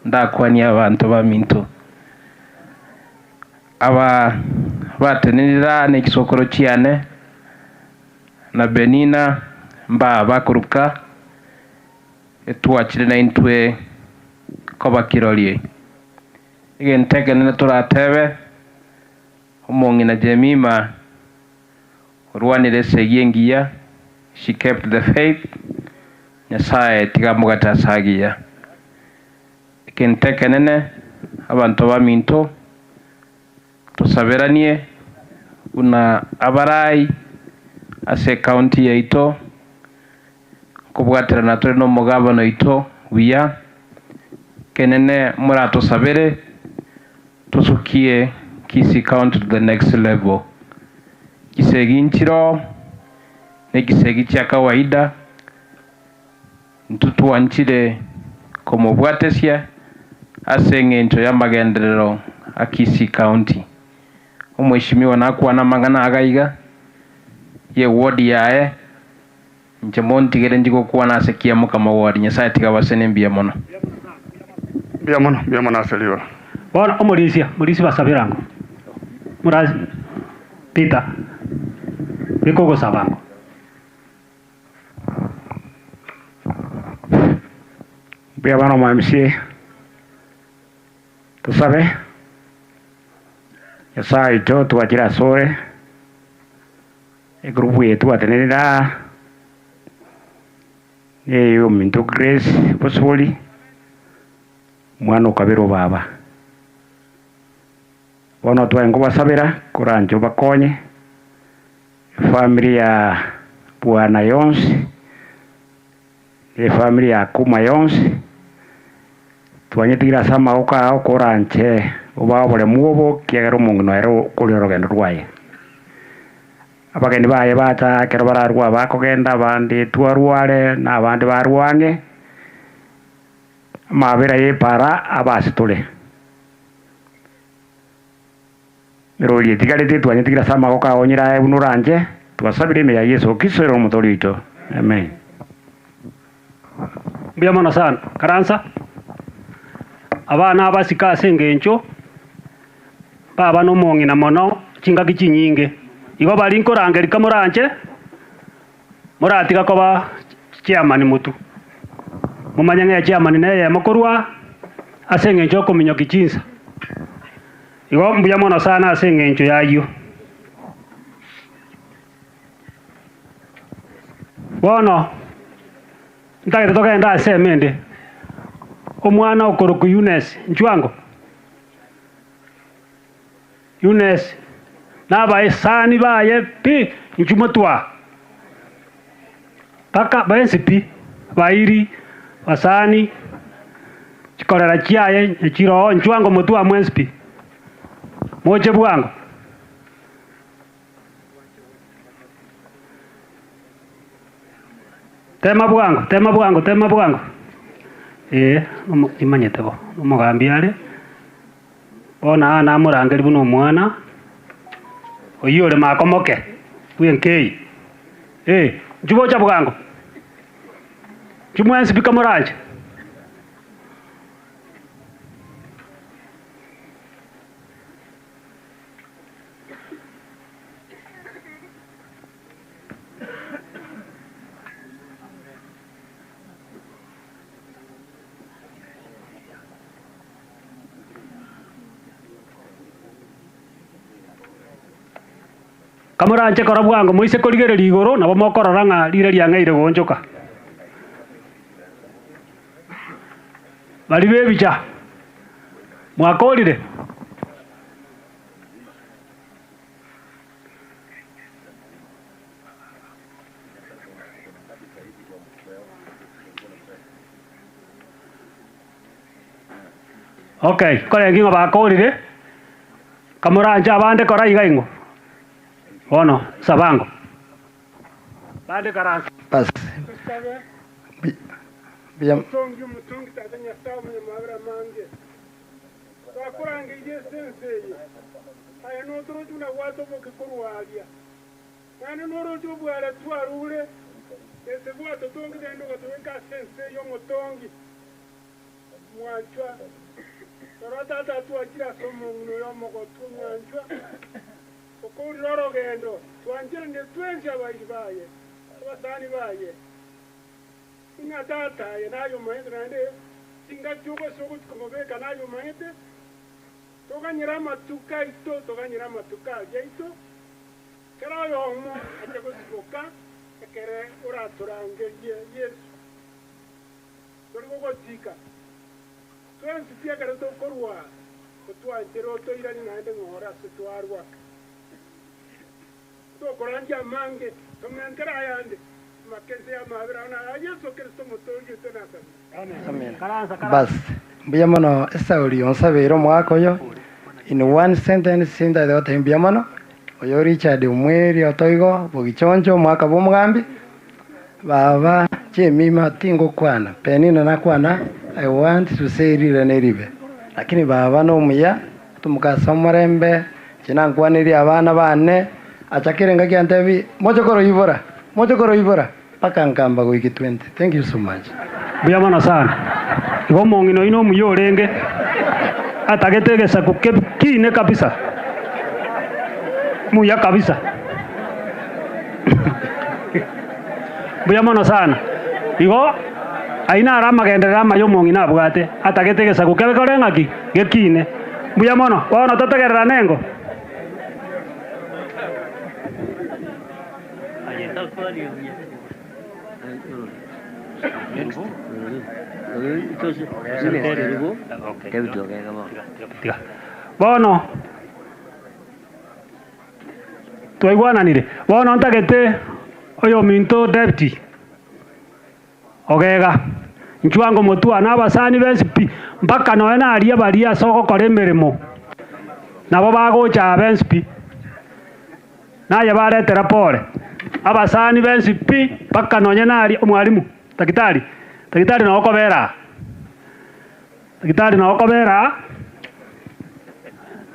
ndakwanie abanto baminto. Aba batenenire aa ne chisokoro chiane, na Benina mbaa bakoruka, etwachire naintwe koba kirori. Egento ekenene toratebe, omong'ina Jemima orwanire esegi engiya, she kept the faith, Nyasaye tiga amogate ase agiya. Egento ekenene, abanto baminto, tosaberanie buna abarai ase ecounty yaito, nkobwaterana tore nomogabana oito buya, ekenene moratosabere tosukie Kisii County to the next level. Chisegi nchiroo, nechisegi chia kawaida, intwe twanchire komobwatesia ase eng'encho y'amagenderero a Kisii County. Omweshimiwa nakwane amang'ana aga iga, ye ward yaye, inche montigere nchi gokwana ase Kiamokama ward. Nyasaye tiga abasene mbuya mono. Mbuya mono, mbuya mono ase ribaga. Bono omorisia, morisia basaberango, morasi Peter, beka ogosabango. Mbuya bono omo MCA, tosabe, Nyasaye oito twachire asore, egroup eye twatenenire aa, neye ominto Grace Bosibori, omwana okabere obaba. Bono twaye nkobasabera koranche obakonye, efamiri ya bwana yonsi, na efamiri ya Kuma yonsi, twanyetigire ase amagoko ao koranche. Obae oboremu obo, ekiagera omong'ina ere okore orogendo rwaye. Abageni baye bacha ekero bararue abakogenda, abande twarware, na abande barwe ang'e, amabera y'epaara abe ase tore. Erori etigarete twanyetigire ase amagoko ao nyire aye buna oranche, twasabire ime ya Yeso Kristo ere Omotoori oito. Amen. Mbuya mono sana. Karansa, abana abasike ase engencho baba nomong'ina mono chingaki chinyinge. Igo baria nkorangeria kamoranche, moratiga koba chairman motwe. Momanye ng'a echairman neyemo korwa ase engencho yokominyokia chinsa. Igo mbuya mono sana ase engencho y'ayio. Bono ntagete togende ase emende, omwana okorokwa Eunice nchwango, Eunice na abaesani baye pi inchuo motwaa, mpaka bensi pi, bairi, basani, chikorera chiaye chiroo nchwango motwaa mwensi pi, moche bwango. Tema bwango, tema bwango, tema bwango. Ee, omo- nimanyete bo, omogambi are, bono aa namorangeria buna omwana, oyio ore makomoke, bw'enkei. Ee, inchuo bocha bwango, inchuo mwensi pi kamoranche. Kamoranche kora bwango moise korigereria igoro, nabo mokorora ng'a riire riang'eire goonchoka. Baria b'ebicha, mwakorire? Okay, nkorenge ng'a bakorire, kamoranche abande kora iga ing'o, bono sabango. Bande karansa. Bas. Mbuya. Omotongi, omotongi, Tata Nyasae omonyamabera amange, twakorangeirie ase ense eye, aye notoroche buna gwatobokia korwa aria, naende noroche obware twarure, ense gwatotongete naende ogatobeka ase ense eye omotongi. Mwanchwa, rora Tata twachire ase omong'ina oyo omogotu omwanchwa, okourire orogendo, twancheranire twensi abairi baye, abasani baye. Ng'a tata aye naye omanyete, naende chingaki ogose ogochia komobeka naye omanyete, toganyere amatuko aito, toganyere amatuko aria aito, kera oyomo ache gosiboka ekere oratorangerie Yeso. Tori gogochika twensi pi ekero tokorwa, otwanchere otoiranie naende ng'ora ase twarwa. Tokorandia amange, tomentere ayande amake inse y'amabera ao na aya Yeso Kristo Omotooria oito nasabire. Amen. Bas, mbuya mono esauri onsabeire omwaka oyo, in one sentence sintagete gotebia mbuya mono, oyo Richard Omweri otoigo bogichoncho omwaka bwa omogambi, baba chemima tingokwana, Penina nakwana, I want to say rire neribe, lakini baba nomuya, Tomokase omorembe, inche nankwanerie abana baane, achakere engaki antebi, moche koroibora, moche koroibora, mpaka nkamba goika 20. Thank you so much. Mbuya mono sana. Igo omong'ina oyio nomuya orenge, atagete egesaku kine kabisa, muya kabisa. Mbuya mono sana. Igo ayio naro amagenderero amaya omong'ina abwate, atagete egesaku kebe kore ng'aki? Gekine. Mbuya mono. Bono totegererane engo. Bono Twaigwananire? Bono ntagete oyominto David ogega, inchuo ango motwane abasani bensi pi, mpaka nonya naria baria ase ogokora emeremo. Nabo bagocha abensi pi. Naye baretera pore. Abasani bensi pi mpaka nonye naria omwalimu, daktari, daktari noo okobera aa. Daktari noo okobera aa,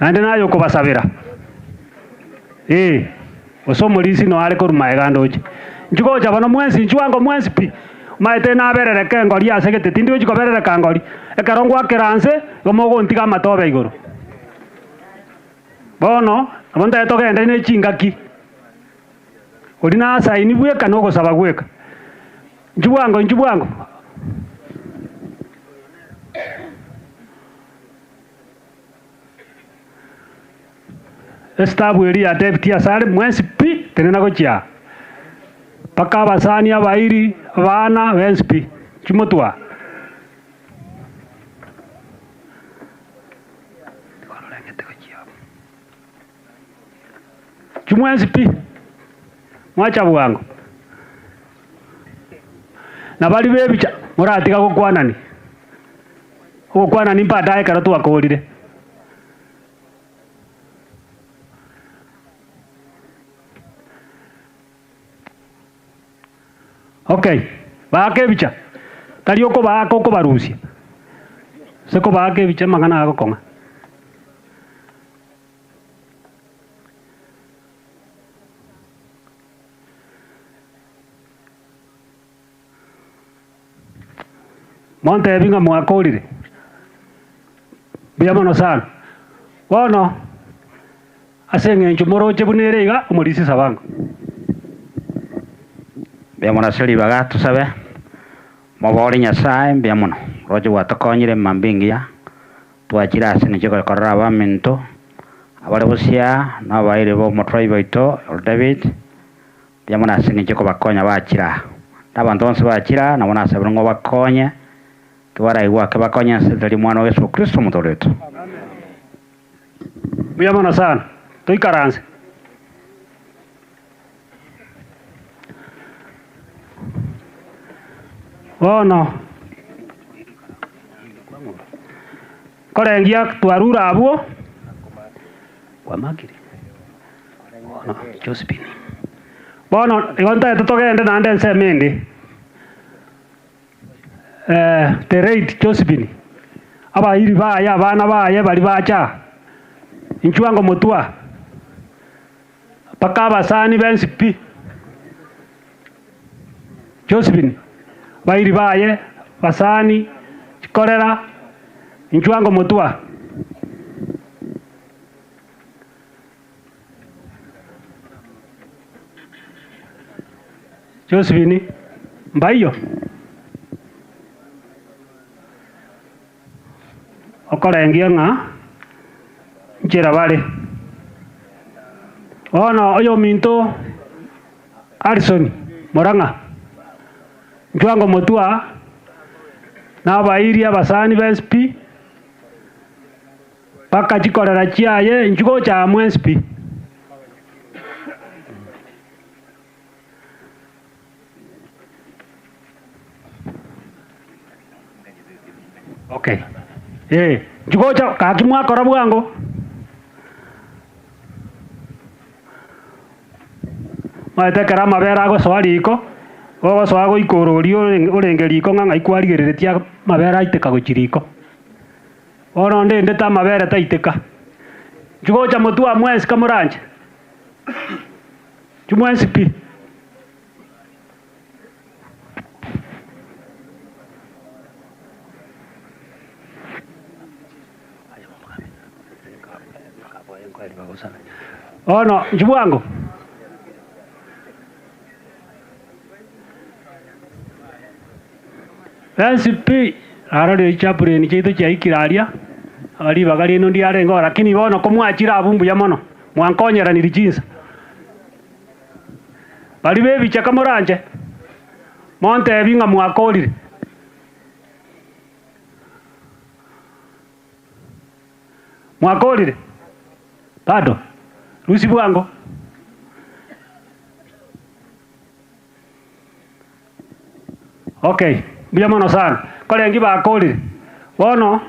naende naye okobasabera. Eh, gose omorisia noo are korwa magega ndoche. Inchuo gocha bono mwensi, inchuo ango mwensi pi, omanyete naberereka engori ase gete, tindi gochi koberereka ngori, ekero ngwakera nse, igo mogontiga amatobe igoro. Bono, nabo ntaye togende ne chingaki, oria nasaini bweka na ogosaba gweka. Inchuo bwango, inchuo bwango. Esitabu eria yatebetie asare mwensi pi, tenena gochia aa, mpaka abasani, abairi, abana, bensi pi, inchuo motwe aa. Inchuo mwensi pi, mwacha bwango. Na baria b'ebicha moratiga gokwanani, ogokwanani mbadaye ekero twakorire. Okay, baaka ebicha, tari okobaaka okobarusia, ase kobaaka ebicha amang'ana agokong'a. Montebi ng'a mwakorire mbuya mono sana. Bono ase eng'encho moroche buna ere iga, omorisia Sabango. Mbuya mono ase ribaga tosabe, mobori Nyasae mbuya mono, roche gwatokonyire mambia engiya, twachire ase eng'encho yokorora abaminto, abare bosia, na abairi b'omotribe oito Old David, Mbuya mono ase engencho y'okobakonya bachire aa. Na abanto bonsi bachire aa, nabo nasabire ng'a obakonye, tibaraigwa ake bakonye ase erieta ri'Omwana oo Yeso Kristo Omotooria oito. Mbuya mono sana. Toikaranse. Bono, nkorengia twarure abwo, kwamakire. Bono Josephine. Bono igo ntagete togende naende ensemo ende. Eh, the late Josephine, abairi baye, abana baye baria bacha aa, inchuo ango motwe aa, mpaka abasani bensi pi. Josephine, abairi baye, abasani, chikorera, inchuo ango motwe aa. Josephine, Mbaiyo? Okorengia ng'a nchera bare. Bono oyominto Harrison Murang'a, inchuo ango motwe aa, na abairi abasani bensi pi. Mpaka chikorera chiaye inchuo gocha aa mwensi pi. Okay. Eh, inchuo gocha gaki mwakora bwango. Omanyete ekero amabere agosoa riko, ogosoa goika ororia orenge riko ng'a ng'ai kwarigereretie amabere aiteka gochia riko. Bono ndendete amabere taiteka. Inchuo gocha motwe aa mwensi kamoranche, inchuo mwensi pi. Bono inchuo bwango. Bensi pi, narorire chichaplain chiaito chiaikire aria, ribaga riaino ndiarenge oo, lakini bono komwachire abwo mbuya mono, mwankonyeranirie chinsa. Baria ba ebichaka moranche, montebie ng'a mwakorire. Mwakorire? Bado? Rusia bwango. Okay, mbuya mono sana. Korenge bakorire. Bono,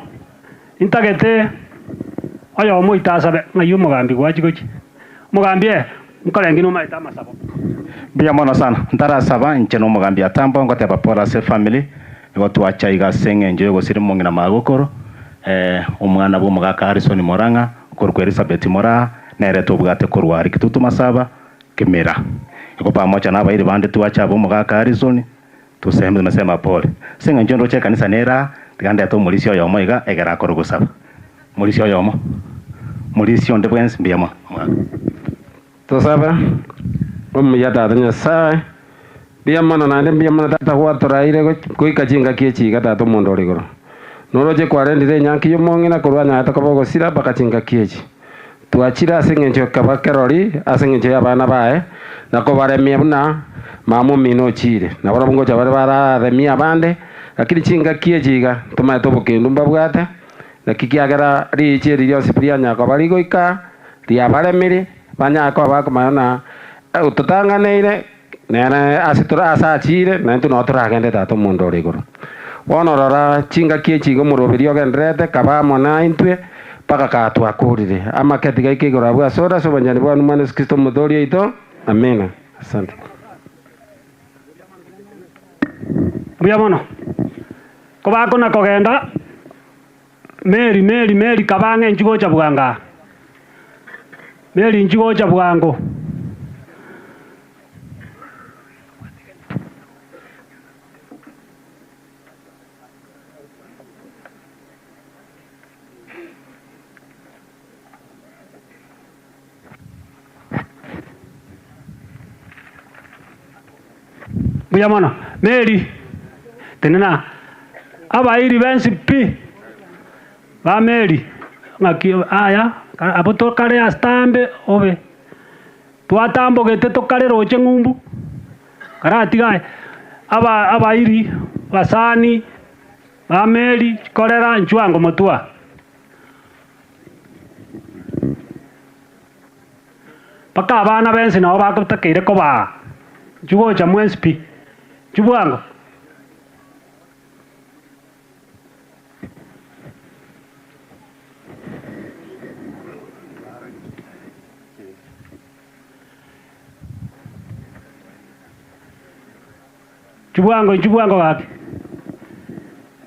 intagete. Oyomo oito asabe, Ng'ai omogambi gwachia gochia? Omogambi ee, nkorenge nomaete amasabo. Mbuya mono sana. Ntarasaba, inche na omogambi Atambo ngoteba pole ase efamily, nigo twacha iga ase eng'encho y'ogosiria omong'ina magokoro, omwana bw'omogaka Harrison Morang'a, okorokwa Elizabeth Moraa, nere tobwate korwa aria Kitutu Masaba, Kimira. Igo pamoja na abairi bande twacha abwo omogaka Harrison, toseme tunasema pole. Ase eng'encho ndoche ekanisa nere aa, tiga ndete omorisia oyomo iga egere akore gosaba. Morisia oyomo, morisia onde bwensi, mbuya mono, omogaka. Tosabe, Omuya Tata Nyasae, mbuya mono naende mbuya mono Tata gwatoraire goika chingaki echi iga Tata omonto ore igoro. Noroche kwarendire enyangi y'omong'ina korwa anyarete koba ogosira mpaka chingaki echi. Twachire ase engencho ekaba kerori ase engencho y'abana baye, na kobaremia buna mama omino ochiire. Nabarabwo ngocha bare bararemie abande, lakini chingaki echi iga ntomaete obokendu mbabwate, naki kiagera riicho eri rionsi pi rianyara koba rigoika, riabaremiri, banyare koba bakomanya ng'a ototang'aneire nere ase tore ase achiire, naintwe nao toragende Tata omonto ore igoro. Bono rora, chingaki echi iga omoroberi ogendererete, kaba amo naintwe, mpaka kaa twakorire. Amake tigaika igoro abwo asore ase obwanchani bwane Omwana Yeso Kristo Omotooria oito. Amina. Asante. Mbuya mono. Kobakona kogenda, Meri, Meri, Meri, kaba ang'e inchuo gocha bwango aa. Meri, inchuo gocha bwango. Mbuya mono. Meri, tenena. Abairi bensi pi ba Meri, ng'aki aya, abwo tokare ase tambe obe. Twatambogete tokare roche ng'umbu, karatiga aye. Aba abairi, basani ba Meri, korera nchwango motwa. Mpaka abana b'ense nabo bagotakeire kobaa, Inchuo gocha mwensi pi, inchuo bwango. Inchuo bwango, inchuo bwango gaki.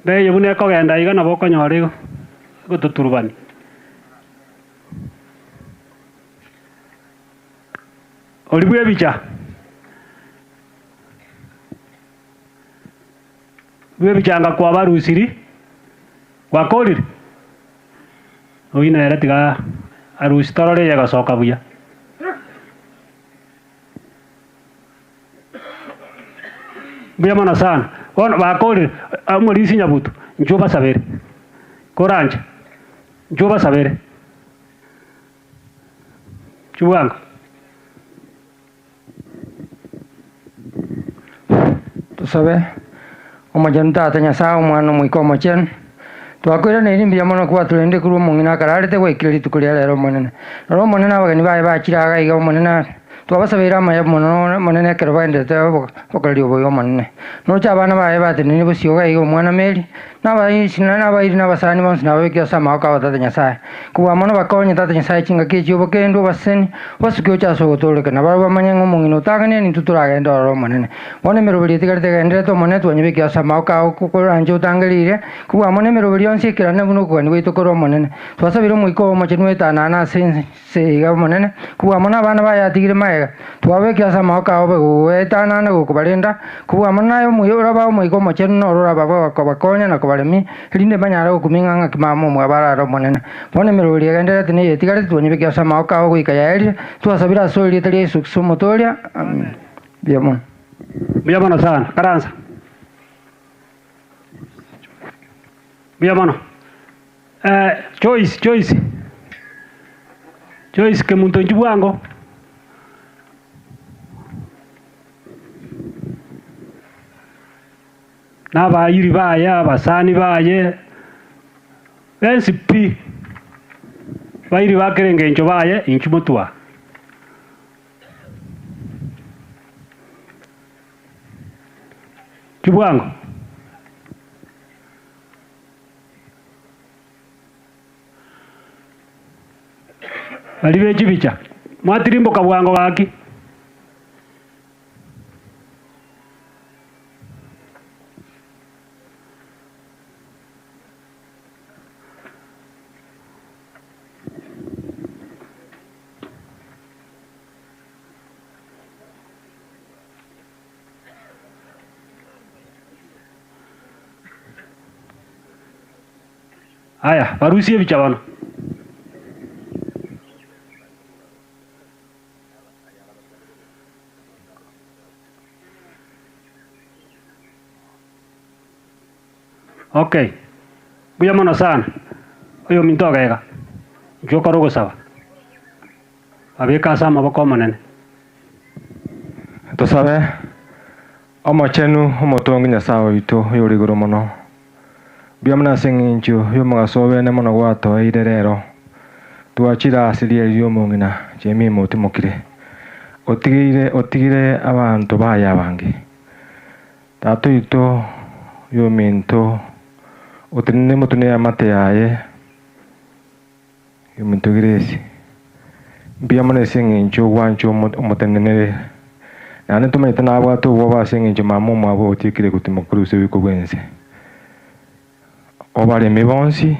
Mbeye buna ekogenda iga nabo okonyora igo, egototurubania. Oria bw'ebicha, bw'ebichanga kwabarusiri, gwakorire? Oyio nere tiga arusie torore eye egosoka buya. Mbuya mono sana. Bono bakorire, omorisia nyabuto, inchuo obasabere, koranche, inchuo obasabere. Chibwango. Tosabe, Omochenu Tata Nyasae, Omwana, Omoika Omochenu, twakoiraneire mbuya mono kwatorendire korwa omong'ina akararete gwaikire rituko ria rero Omonene. Rora Omonene abageni baye bachire iga iga Omonene, twabasabeire amaya mono Omonene ekero baenderete obokoreri obobe Omonene. Noche abana baye batenenire bosio iga iga omwana Mary, Nabairi na abasani bonsi nababekire ase amaboko abo Tata Nyasae. Kobua mono bakonye Tata Nyasae chingaki echi obokendu, obaseseni, obasuke oche ase ogotooreka, na barabwo bamanye ng'a omong'ina otang'anire nintwe toragende ororo Omonene. Bono emeroberi etigarete egendererete Omonene twanyebekire ase amaboko ao koranche otangereire. Kobua mono emeroberi yonsi ekerane buna okogania gwaito kore Omonene. Twasabire Omoika oo Omochenu oetanane ase ense iga Omonene, kobua mono abana baye atigire magega. Twababekire ase amaboko ao goetanana gokobarenda, kobua mono naye omuya orabae Omoika Omochenu noro orababe kobakonya na kobaremia, erinde banyare gokumia ng'a ng'aki mama omwabo arare Omonene. Bono emeroberi egendererete neye etigarete twanyebekire ase amaboko ao goika yaerire, twasabire ase erieta ria Yeso Kristo Omotooria. Amina. Mbuya mono. Mbuya mono sana. Karansa. Mbuya mono. Joyce, Joyce, Joyce Kemunto inchuo bwango. Na abairi baye, abasani baye, bensi pi, bairi ba kera engencho baye, inchuo motwa. Inchuo bwango. Baria be chibicha, mwatirimboka bwango gaki. Aya, barusie ebicha bono. Okay, mbuya mono sana, oyominto ogega, inchuo okore ogosaba, babeke ase amaboko Omonene. Tosabe, Omochenu, omotongi Nyasae oito, oyore igoro mono, mbuya mono ase eng'encho y'omogaso obene mono gwatoeire rero. Twachire ase rieri ri'omong'ina Jemima otimokire, otigeire otigire abanto baye abange. Tata oito oyominto otenene motwe neamate yaye, oyominto Grace, mbuya mono ase eng'encho ogwancha omotenenere, naende ntomanyete nabwate obwoba ase eng'encho mama omwabo otiekire gotimoka korwa ase oboiko bw'ense. Obaremi bonsi,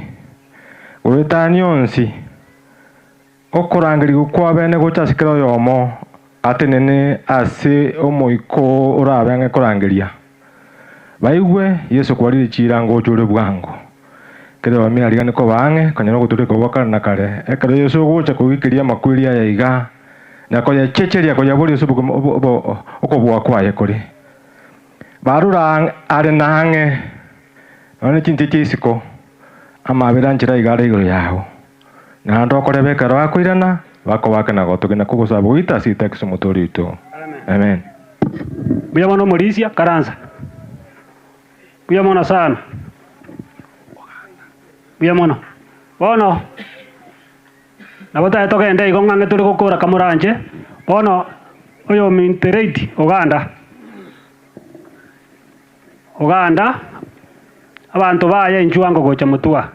goetania onsi, Okorangerigwa kw'abene gocha ase kera oyomo atenene ase omoika orabe ang'e korangeria. Baigwe Yeso kwarire chiira ngocha ore bwango. Kera oyomo arigane koba ang'e konyora ogotoreka gwa kare na kare, ekero Yeso ogocha koigikeria amakweri aya iga, na koyachecheria koyaboria ase okobua kwaye kore. Barure are na ang'e, nonya ne chinse chia isiko, amabera nchera iga are igoro yao. Naende okoreba ekero akoirana, bakobake na gotogena kw'ogosaba goita ase etakisi omotoori oito. Amen. Mbuya mono omorisia, karansa. Mbuya mono sana. Mbuya mono. Bono, nabo tae togende igo ng'ang'e tore gokora kamoranche, bono oyomintereti Uganda. Uganda, abanto baye inchuo ango gocha motwa.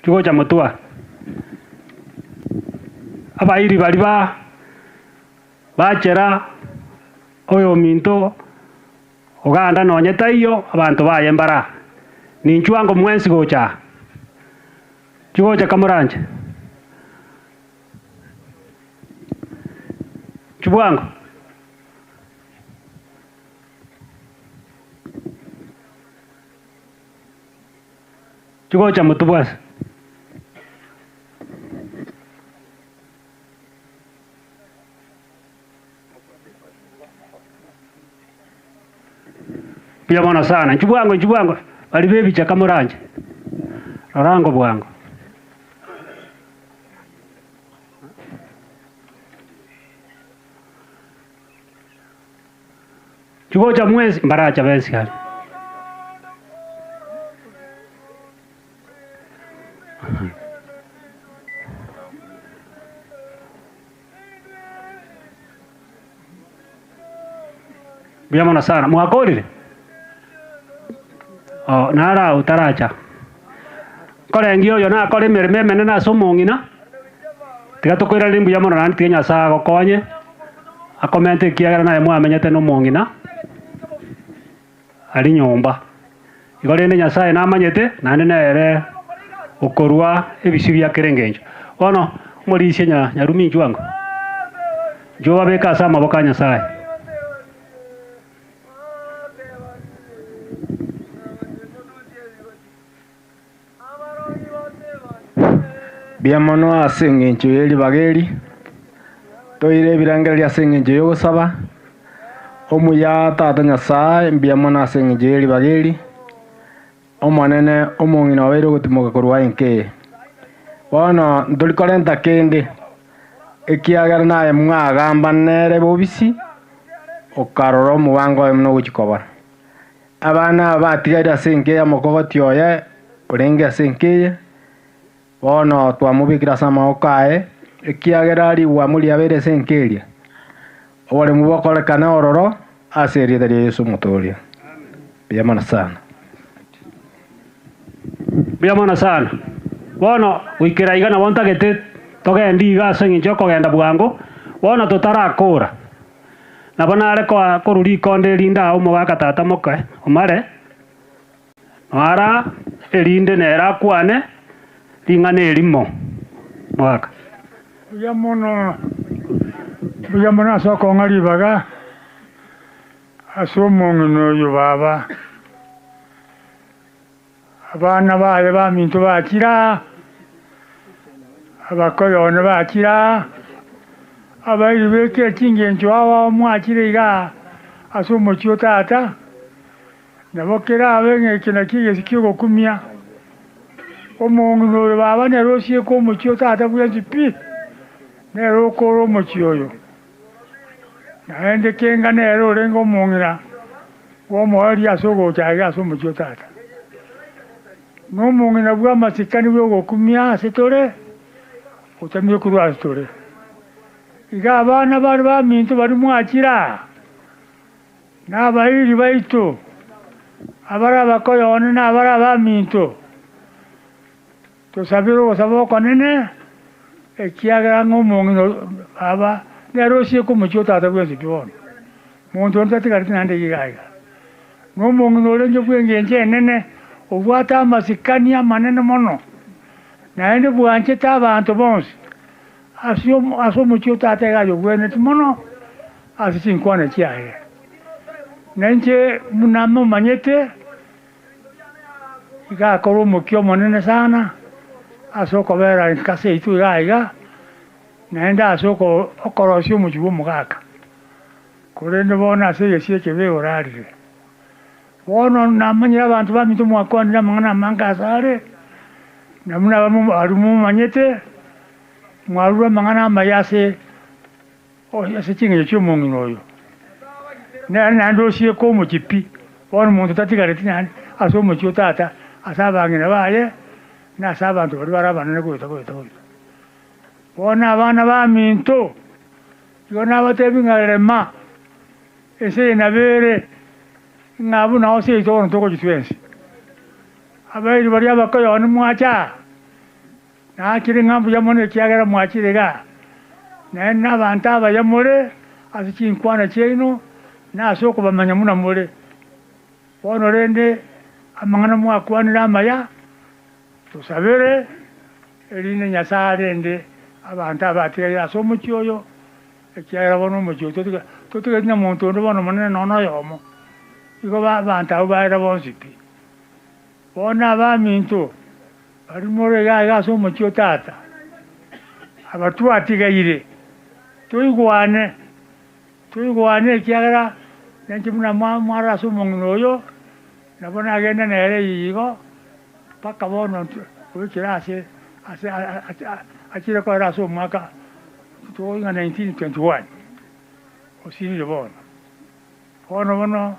Chigocha motwa. Abairi baria ba bachera oyominto Uganda nonye taiyo abanto baye mbara. Ninchuo ango mwensi gocha aa. Chigocha kamoranche. Chibwango. Chigocha motwe bwase. Mbuya mono sana. Inchuo bwango, inchuo bwango, baria b'ebicha kamoranche. Rora ango bwango. Chigocha mwensi, mbaracha bensi aria. Mbuya mono sana. Mwakorire? Oh, nara otaracha. Nkorengia oyo nakore emeremo emenene ase omong'ina, tiga tokoiraneria mbuya mono naende tiga Nyasaye agokonye, akomente ekiagera naye mwamenyete na omong'ina aria nyomba. Igo rende Nyasaye namanyete naende nere okorua ebisio bia kera engencho. Bono omorisia nya nyarumi inchuo ango, inchuo obabeke ase amaboko a Nyasaye. Mbuya mono ase engencho ye ribaga eri, toire ebirengererio ase engencho y'ogosaba, omuya Tata Nyasae, mbuya mono ase engencho ye ribaga eri, Omonene omong'ina obeire ogotimoka korwa enka eye. Bono ntori korenta kende, ekiagera naye mwagamba nere bobisi, okarora omobango oye buna ogochia kobora. Abana aba batigaire ase enka eye omokogoti oye orenge ase enka eye, bono twamobekire ase amaboko aye, ekiagera rigwamo riabeire ase enka eria, oboremu bokorekane ororo ase erieta ria Yeso Omotoria. Mbuya mono sana. Mbuya mono sana. Bono goikera iga nabo ntagete togende iga ase eng'encho yokogenda bwango, bono totarakora. Nabo nare koa korwa rikonde erinde ae omogaka tata moke omare, noara erinde nere akwane ring'ana erimo. Mogaka. Mbuya mono, mbuya mono ase okong'a ribaga ase omong'ina oyo baba. Abana baye baminto bachire aa, abakoyone bachire aa, abairi b'ekera chingencho ao ao mwachire igaa ase omochie o tata, nabo kerabe ng'a eke nakio egesio ki'ogokumia. Omong'ina oyo baba nere osieke omochie o tata bwensi pi, nere okore omochie oyo. Naende kenga nere orenge omong'ina bw'omoerio ase ogocha aiga ase omochie o tata. Nomong'ina bw'amasikani bw'ogokumia ase tore, otamire korwa ase tore. Iga abana bare baminto baria mwachire aa, na abairi baito, abare abakoyone na abare abaminto, Tosabere ogosaba okonene, ekiagera ng'a omong'ina baba nere osieke omochie o tata bwensi pi bono. Monto onde tatigareti naende iga iga. Na omong'ina orenge bw'engencho enene, obwate amasikani amanene mono, naende bwanchete abanto bonsi, ase ase omochie o tata iga ayobwenereti mono ase chinkwana chiaye. Na inche buna momanyete. Iga akore omokia omonene sana ase okobera enka seito iga iga, naende ase okorosia omochie bw'omogaka. Korende bono ase egesio ekebe orarire. Bono namanyire abanto baminto mwakwanire amang'ana amange asare, na buna aria momanyete, mwarure amang'ana amaya ase Ase ching'encho chi'omong'ina oyo, nere naende osieke omochie pi. Bono monto tatigareti naende ase omochie o tata, ase abang'ina baye, na ase abanto baria bare abanene goeta goeta goeta. Bono abana baminto, igo nabatebi ng'a rema, ense eye nabo ere, ng'a abwo nao seito bono togochia twensi. Abairi baria abakoyoni mwacha aa. Naakire ng'a mbuya mono ekiagera mwachire igaa, naende nabanto abaya more ase chinkwana chiaino na ase okobamanya buna more. Bono rende amang'ana mwakwanire amaya, tosabere, erinde Nyasae arende abanto abatigaire ase omochie oyo, ekiagera bono omochie oyo totiga totigaeti na monto onde bono omonene nonya noyomo. Igo abanto abwo baera bonsi pi. Bono abaminto, baria more iga iga ase omochie o tata, aba twatigaire, toigwane, toigwane ekiagera nainche buna mwarora ase omong'ina oyo, nabo nagenda nere igo mpaka bono goikera ase ase achire koera ase omwaka tokoigwa 1921, osirire bono. Bono bono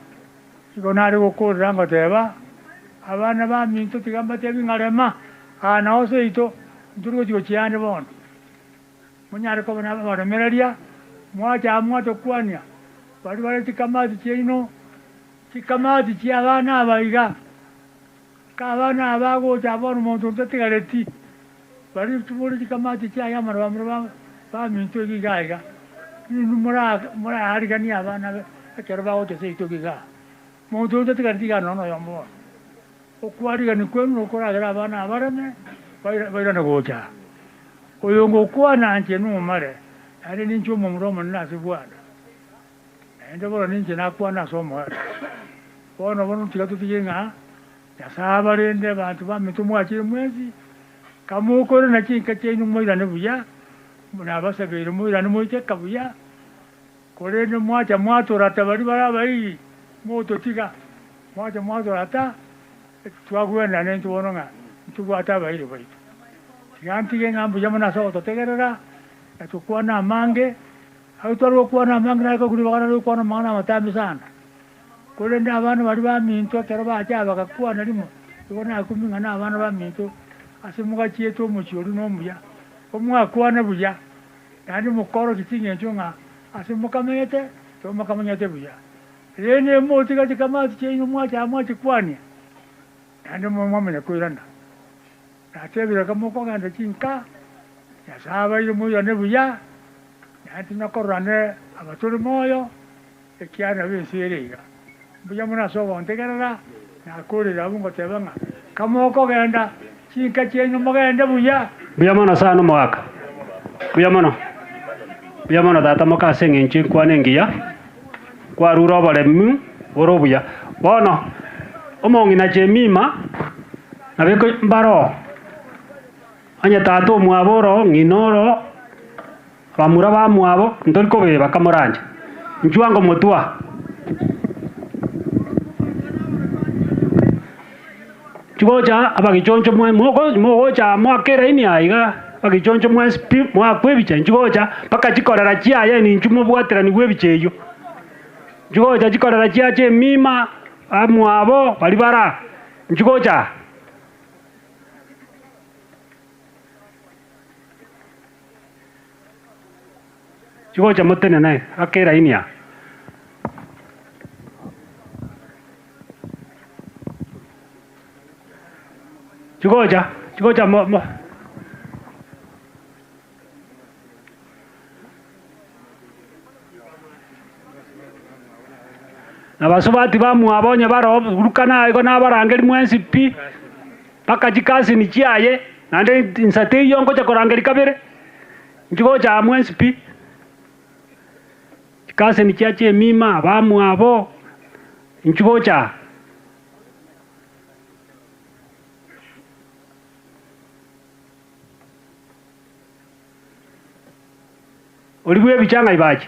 igo nare gokoorera ngoteba, Abana baminto tiga mbatebi ng'a rema, aa nao seito, ntori gochia gochia ande bono. Monyare koba nabaremereria, mwacha aa mwatokwania, baria bare chikamati chiaino, chikamati chi'abana aba iga. Ka abana aba bagocha bono monto onde tatigareti, baria more chikamati chiaye amo na bamura baminto iga iga, ninwe moraariganie abana ekero bagocha seito iga iga. Monto onde tatigareti iga nonya noyomo bono. Okwarigania kwenu nokoragera abana abareme bairane gocha aa. Oyo ngokwana inche nomare, naende ninche omomura omonene ase Bwana. Naende bono ninche nakwane ase omoerio. Bono bono tiga totige ng'a Nyasae abarende abanto baminto mwachire mwensi, kamokorera chinka chiaino moirane buya, nabasabeire moirane moike ka buya, korende mwacha mwatorata baria bare abairi, mototiga, mwacha mwatorata, twagwenera naintwe bono ng'a ntobwate abairi baito. Tiga ntige ng'a mbuya mono ase ogototegerera, na tokwane amange. Abwo tware gokwana amang'ana aye koguru bakare gokwana amang'ana amatambe sana. Korende abana baria baminto ekero bacha bagakwana rimo, igo nakumia ng'a nabana baminto ase mogachiete omochie oria nomuya, omwakwane buya, naende mokorokia ching'encho ng'a ase mokamenyete nigo mokamanyete buya. Rende motiga chikamati chiaino mwacha mwachikwania, naende mwamanya koirana. Natebire kamo okogenda chinka, Nyasae abaire moirane buya, naende tinyakororane abatore moyo, ekiagera nabo ense ere iga. Mbuya mono ase ogontegerera, nakorire abwo ngoteba ng'a kamo okogenda chinka chiaino mogende buya. Mbuya mono sana omogaka, mbuya mono, mbuya mono tata moka ase eng'encho enkwana engiya, kwarure oboremu bore obuya. Bono, omong'ina Jemima, nabeke mbaroo, onye tata omwabo oroo, ng'ina oroo, abamura bamwabo, ntori kobeba kamoranche. Inchuo ango motwa. Chigocha abagichoncho mwe moko mogocha moake eraini aa iga, abagichoncho mwensi pi moakwe ebicha, nchigocha mpaka chikorera chiaye ninchu mobwateranigwe ebicha eyio. Nchigocha chikorera chiacha emima, bamwabo baria bara, nchigocha aa. Chigocha motenene ake eraini aa. Chigocha, chigocha mo mo. Na basubati bamwabo onye baroo burukana igo nabarangeri mwensi pi, mpaka chikasini chiaye, naende insa teiyo ngocha korangeria kabere, nchigocha aa mwensi pi. Chikasini chia chiemima, abamwabo, inchigocha aa. Oria bw'ebicha ng'ai bache?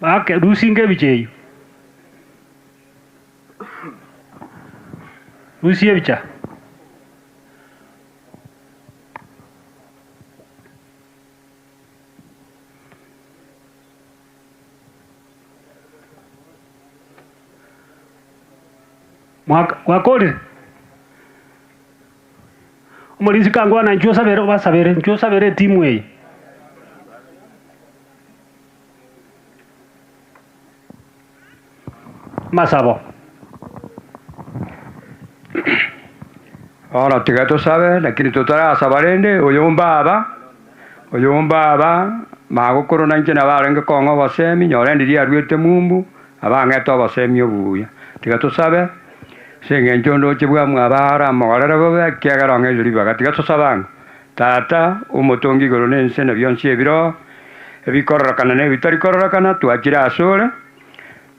Baake rusinga ebicha eyio, rusia ebicha. Mwaka gwakorire? Omorinsi kangwana inchuo osabere obasabere inchuo osabere etimu eye. Amasabo. Bono tiga tosabe, lakini totarasaba rende, oyo mbaba, oyo mbaba, magokoro na inche nabo arenge kong'a obosemi, nyore ndiria aruete mumbu, abang'ete obosemi obuya. Tiga tosabe, ase eng'encho ndoche bwa mwaba aramogorere bobe, ekiagera ong'eire ribaga. Tiga tosabe ang'o, Tata, omotongi igoro na ense na bionsi ebiroo, ebikororokana na ebitari kororokana, twachire asore,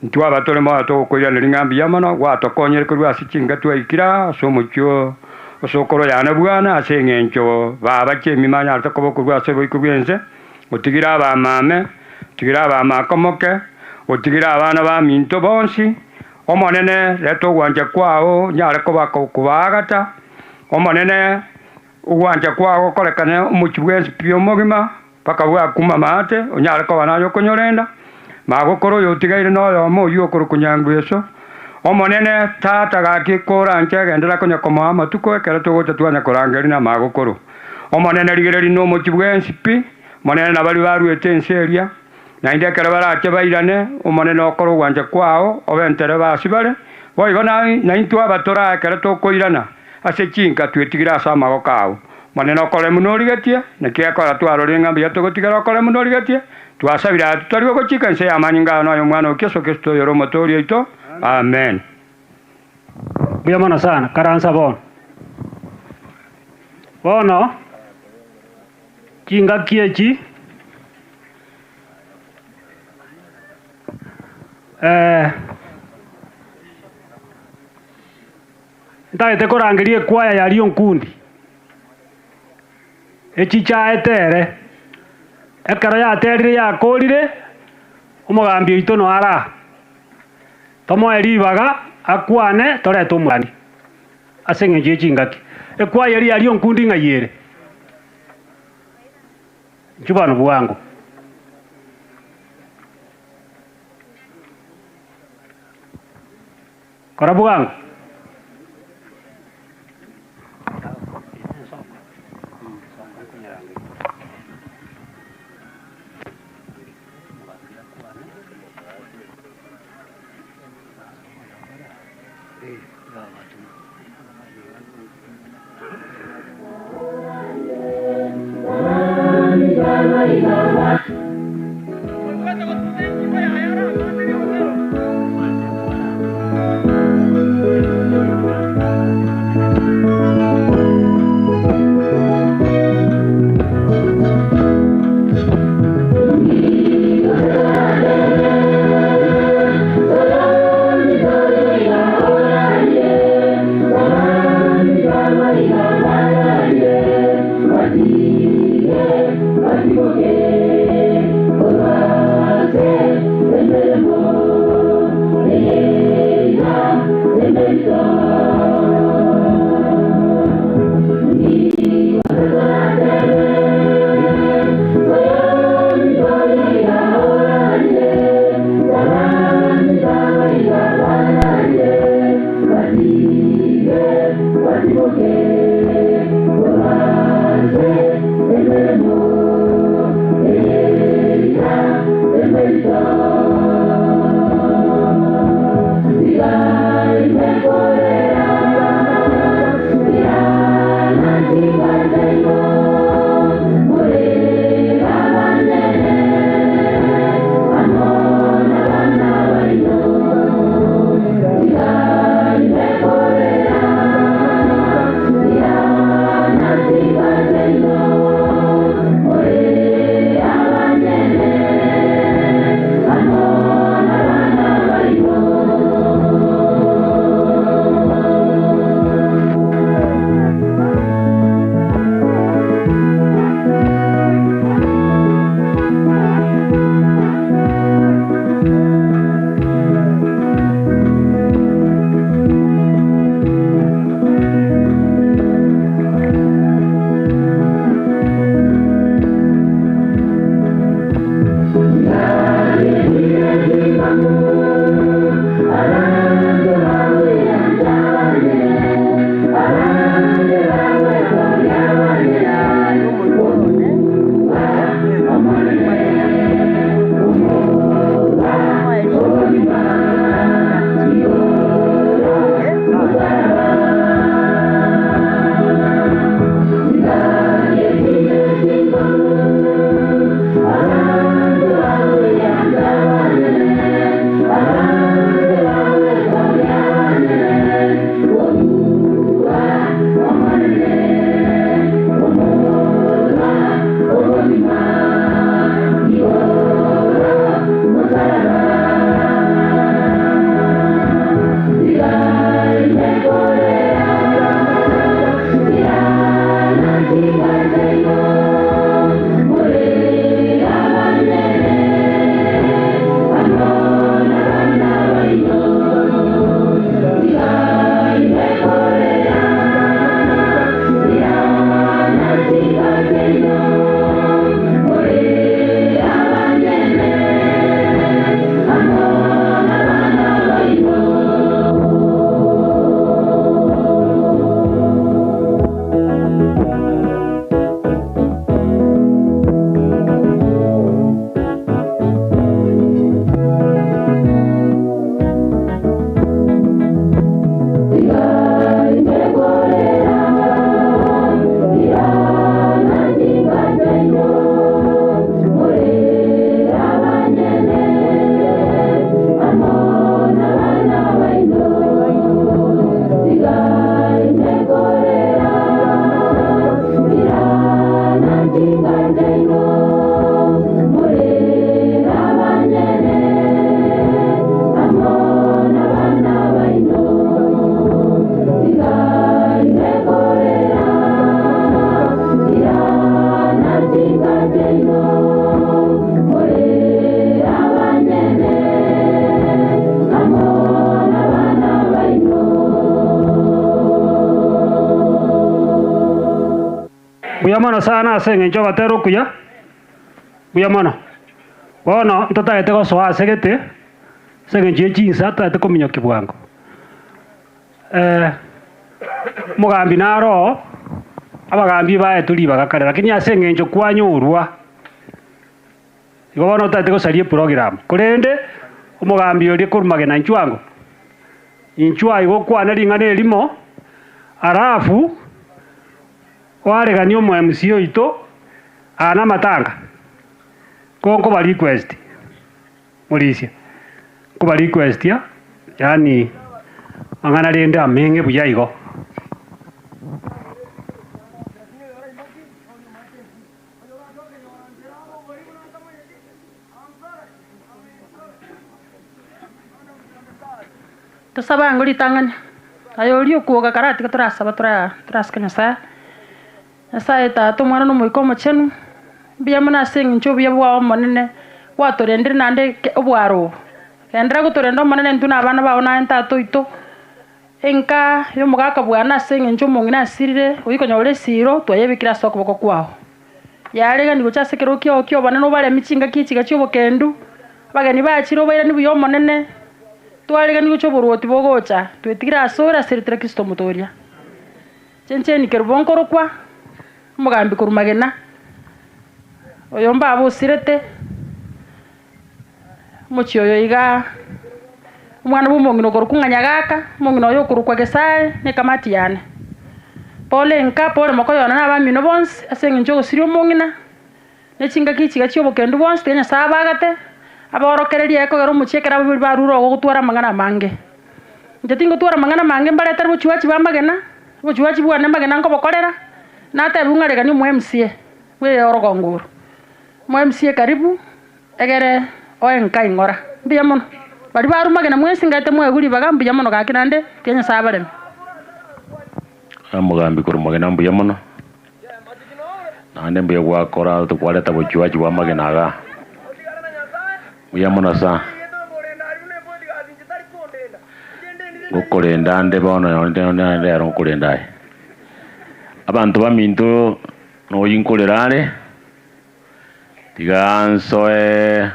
Ntwaba tore moyo togokoiraneria ng'a mbuya mono, gwatokonyire korwa ase chinka twaikire aa ase omochie oo osokoro yane bwana, ase eng'encho baba chi'emima anyarete koba okorua ase oboiko bw'ense, otigire abamame, otigire abamakomoke, otigire abana baminto bonsi. Omonene, reta ogwancha kwao onyare koba kobaagata, Omonene, ogwancha kwao gokorekane omochie bwensi pi omogima. Mpaka bwakuma amaate, onyare koba naye okonyorenda, magokora oyotigaire noyomo oyio okorokwa Nyangweso. Omonene, Tata, gaki koranche egenderera konya komoa amatuko ekero togocha twanya korangeria namagokoro. Omonene, rigereria nomochie bwensi pi, Omonene na baria baruete ense eria, naende ekero barache bairane, Omonene okore ogwancha kwao, obentere basibare, boigo naintwe abatoraa ekero tokoirana ase chinka twetigire ase amaboko ao. Omonene okore buna origetie, naki gekogera twarorire ng'a mbuya togotigera okore buna origetie, twasabire aya totari gogochika inse y'amanyinga ao na ay'Omwana oo Yeso Kristo oyore Omotooria oito. Amen. Mbuya mono sana, karansa bono. Bono, chingaki echi, Ntagete korangeria ekwaya ya Rionkundi, echichaete ere. Ekero yaterire yakorire, omogambi oito noyo are aa, tomoe ribaga akwane torete omorani ase eng'encho ye chingaki. Ekwaya eria ya Rionkundi ng'ai ere? Inchuo bono bwango. Kora bwango. Mbuya mono sana ase eng'encho ogotera okuya, mbuya mono. Bono ntotagete gosoa ase gete, ase eng'encho ye chinsa totagete kominyokia bwango. Omogambi naro oo, abagambi baetwe ribaga kare, lakini ase eng'encho kwanyorwa, igo bono otagete gosaria eprogram. Korende, omogambi oria korwa magena inchuo ango, inchuo aiga okwane ring'ana erimo, alafu Oareganie omo MC oito aa namatanga ko nkoba request morisia nkoba request yaani mang'ana rende ameng'e buya igo. Tosabe ango ritang'ani, aye oria okwoga karatiga torasaba tora torasike Nyasae. Nyasae Tata, Omwana na Omoika Omochenu, mbuya mono ase eng'encho y'obuya bwao Omonene, gwatorendire naende ke obwaro obo. Genderera gotorenda Omonene intwe na abana bao naye Tata oito, enka y'omogaka bwane ase eng'encho omong'ina asirire, oyio konyora esiro, twayebekire ase okoboko kwao. Yaregani gocha ase ekerogo kiao ki'obonene obaremi chingaki echiga chi'obokendu, abageni bachire obairani buya Omonene, twaregani gocha oboruoti bogocha, twetigire asore ase eritwa ria Kristo Omotoria. Chencheni kerubo nkorokwa, omogambi korwa magena, oyo mbaba osirete, omochie oyo igaa, omwana bwa omong'ina okorokwa ng'a Nyagaka, omong'ina oyo okorokwa Gesare, na ekamati yane. Pole nka, pole mokoyona na abamino bonsi ase eng'encho y'ogosiria omong'ina, na chingaki echiga chia obokendu bwonsi tiga Nyasae abagate, aborokererie ekogera omochie ekero abaibori barure ogo gotwara amang'ana amange. Inche tingotwara amang'ana amange mbaretere bochuachi bwa amagena, obochuachi bwane amagena nkobokorera, natebiwu ng'a regania omo MCA bwe orogongo oro. Omo MCA karibu. Egere oe nkaing'ora. Mbuya mono. Baria barure magena mwensi ngaete moegwe ribaga, mbuya mono gaki naende tiga Nyasae abareme. Omogambi korwa magena mbuya mono, naende mbuya gwakora tokwareta bochuachi bwa magena igaa. Mbuya mono sa. Ngokorenda nde bono nonye rero nkorenda aye. Abanto baminto noyio nkorera are. Tiga nsoe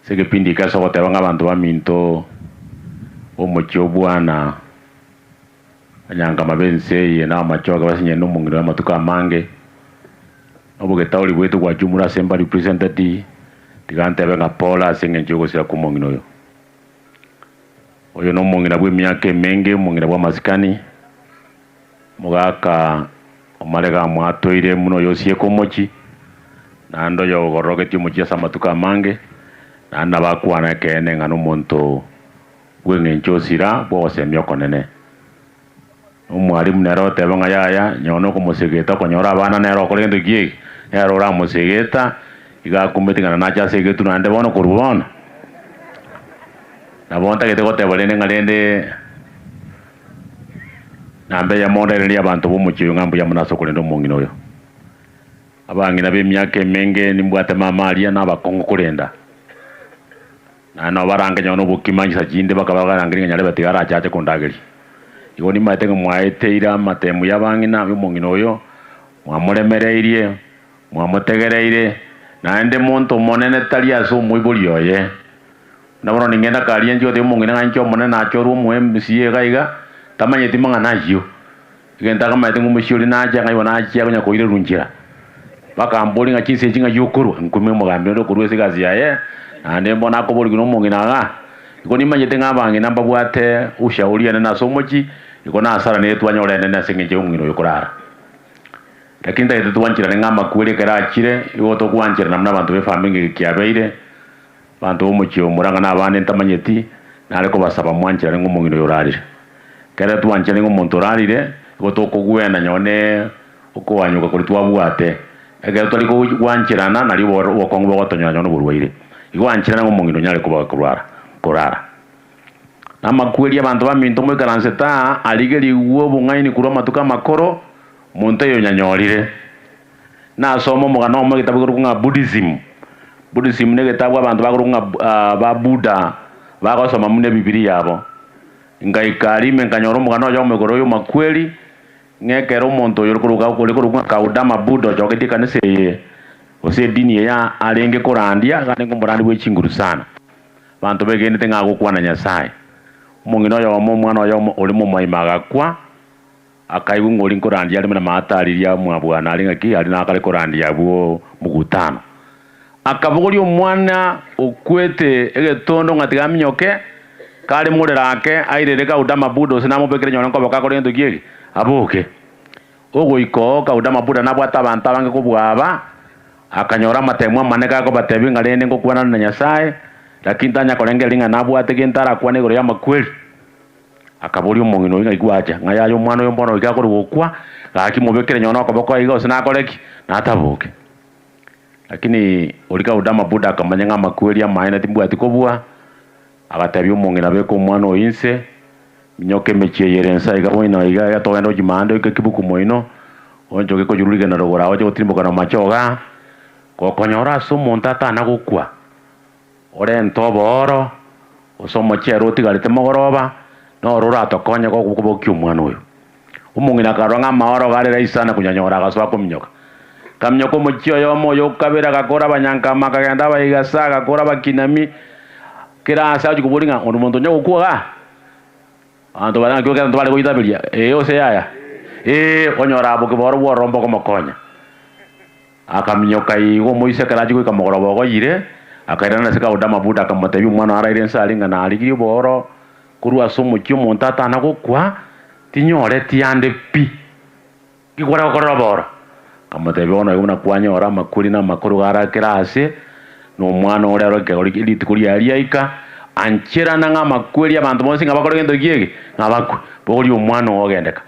ase egepindi eke ase ogoteba ng'a abanto baminto b'omochie o Bwana, abanyankama b'ense eye na amachoge basenyene nomong'ina bw'amatuko amange, na obogetaori bwaito gwachumure ase mba represented, tiga ntebe ng'a pole ase eng'encho y'ogosira kw'omong'ina oyo. Oyo nomong'ina bw'emiaka emenge, omong'ina bw'amasikani, Omogaka omarega amwatoire buna oyosieka omochie, naende oyogororogetie omochie ase amatuko amange, naende nabo akwana ekeene ng'a nomonto bw'eng'encho osira bw'ogosemia okonene. Omwalimu nere oteba ng'a yaya, nyowe nokomosegeta okonyora abana nere okore gento ki eke, nere oramosegeta, iga akumeti ng'a nache ase egetu naende bono korwa bono. Nabo ntagete goteba rende ng'a rende. Nambe eyemo ndererie abanto b'omochie oyo ng'a mbuya mono ase okorenda omong'ina oyo. Abang'ina b'emiaka emenge nimbwate mama aria nabakong'u korenda. Naende nabo barange nonye nobokima chinsa chinde bakaba barangeria ng'a nyarebe tiga arache ache kondageria. Igo nimaete ng'a mwaeteire amatemu y'abang'ina y'omong'ina oyo, mwamoremereirie, mwamotegereire, naende monto omonene tari ase omoibori oye. Buna bono ningenda karia inche gotebia omong'ina ng'a inche Omonene nachorwe omoe MCA iga iga, tamanyeti mang'ana ayio. Egento akamanyete ng'a omochie oria nache ng'a igo nachia konya koirerwa nchera. Bakamboria ng'a chinsa echi ng'ai okorwa, nkumia omogambi onde okorwa ase egasi yaye, naende bono akoborigwa na omong'ina igaa. Igo nimanyete ng'a abang'ina mbabwate ushauri enene ase omochie, igo nasara twanyora enene ase eng'encho ya omong'ina oyo korara. Lakini ntagete twancherane ng'a amakweri ekero achire, igo togwancherana buna abanto b'efamiri ng'a eke kiabeire. Abanto b'omochie o Murang'a na abande ntamanyeti, nare kobasaba mwancherane ng'a omong'ina oyo orarire. Ekero twancherane ng'a omonto orarire, nigo tokogwena nonye okoanyoka koria twabwate. Ekero tari gwancherana nario obokong'u bogotonyora nonya noborwaire. Igo ancherana ng'a omong'ina onyare koba korwara korara. Namakweri abanto baminto moikaransete aa, arigerigwe obong'aini korwa amatuko amakoro, monto oyo onyanyorire. Nasoma omogano omo egetabu gekorokwa ng'a Buddhism. Buddhism na egetabu abanto bakorokwa ng'a ba Buddha bagosoma buna ebibiria yabo. Ngaika aria ime nkanyora omogano oyomo igoro y'omakweri, ng'a ekero omonto oyo ore ore korokwa ng'a Gautama Buddha ochogetie ekanisa eye, gose edini eye arenge korandia, iga arenge omorandi bwe chinguru sana. Abanto begenete ng'a agokwana Nyasae. Omong'ina oyomo, omwana oyomo ore momoima agakwa, akaigwa ng'a oria nkorandia are buna maata riria mwabwana are ng'aki aria nakare korandia abwo mokutano. Akabogoria omwana okwete egetondo ng'a tiga aminyoke, kare morero ake, airere Gautama Buddha gose namobekere nyore nkoboka akore gento ki eke, aboke. Ogoika oo Gautama Buddha nabwate abanto abange kobua aba, akanyora amatemo amanene gakobatebia ng'a rende ngokwana na Nyasae, lakini tanya korengereria ng'a nabwate gento arakwane igoro y'amakweri. Akaboria omong'ina oyio ng'ai gwacha, ng'a yaya omwana oyo mbono goika akore gokwa, gaki mobekere nyore nokoboko aiga gose nakore ki? Nataboke. Lakini oria Gautama Buddha akamanya ng'a amakweri amaene timbwati kobua, agatebia omong'ina beka omwana oyo inse, minyoka emechie eye ere inse aiga boino aiga iga togende gochia maande oike kibuku moino, onchoke kochurwa rigena rogoro agoche gotirimboka na amache ogaa, gokonyora ase omonto atana gokwa, orente obooro, gose omochere otigarete mogoroba, noro oratokonye gokobokia omwana oyo. Omong'ina akarora ng'a amaoro iga are rahisi sana konyanyora agasoa kominyoka. Akaminyoka omochie oyomo oyo okabere agakora abanyankama akagenda abaigasa agakora abakinami kera aase agochia koboria ng'a onde monto onye gokwa igaa? Abanto baria naki ekero bare goitaberia ee gose yaya? Ee, onyora abokia boro bwororo mbokomokonya. Akaminyoka igo omoiseke ekero achia goika mogoroba ogoyire, akairana ase Gautama Buddha akamotebia omwana oye araire inse aria ng'a narigirie obooro korwa ase omochie omonto atana gokwa, tinyoreti ande pi. Nki kware gokorera obooro? Akamotebia bono igo buna kwanyora amakweri na amakoro gara kera aase, na omwana ore aro ekegori rituko riaye riaika, ancherana ng'a amakweri abanto bonsi ng'a bakore gento ki eke? Ng'a bakwe. Boria omwana oo ogendeka.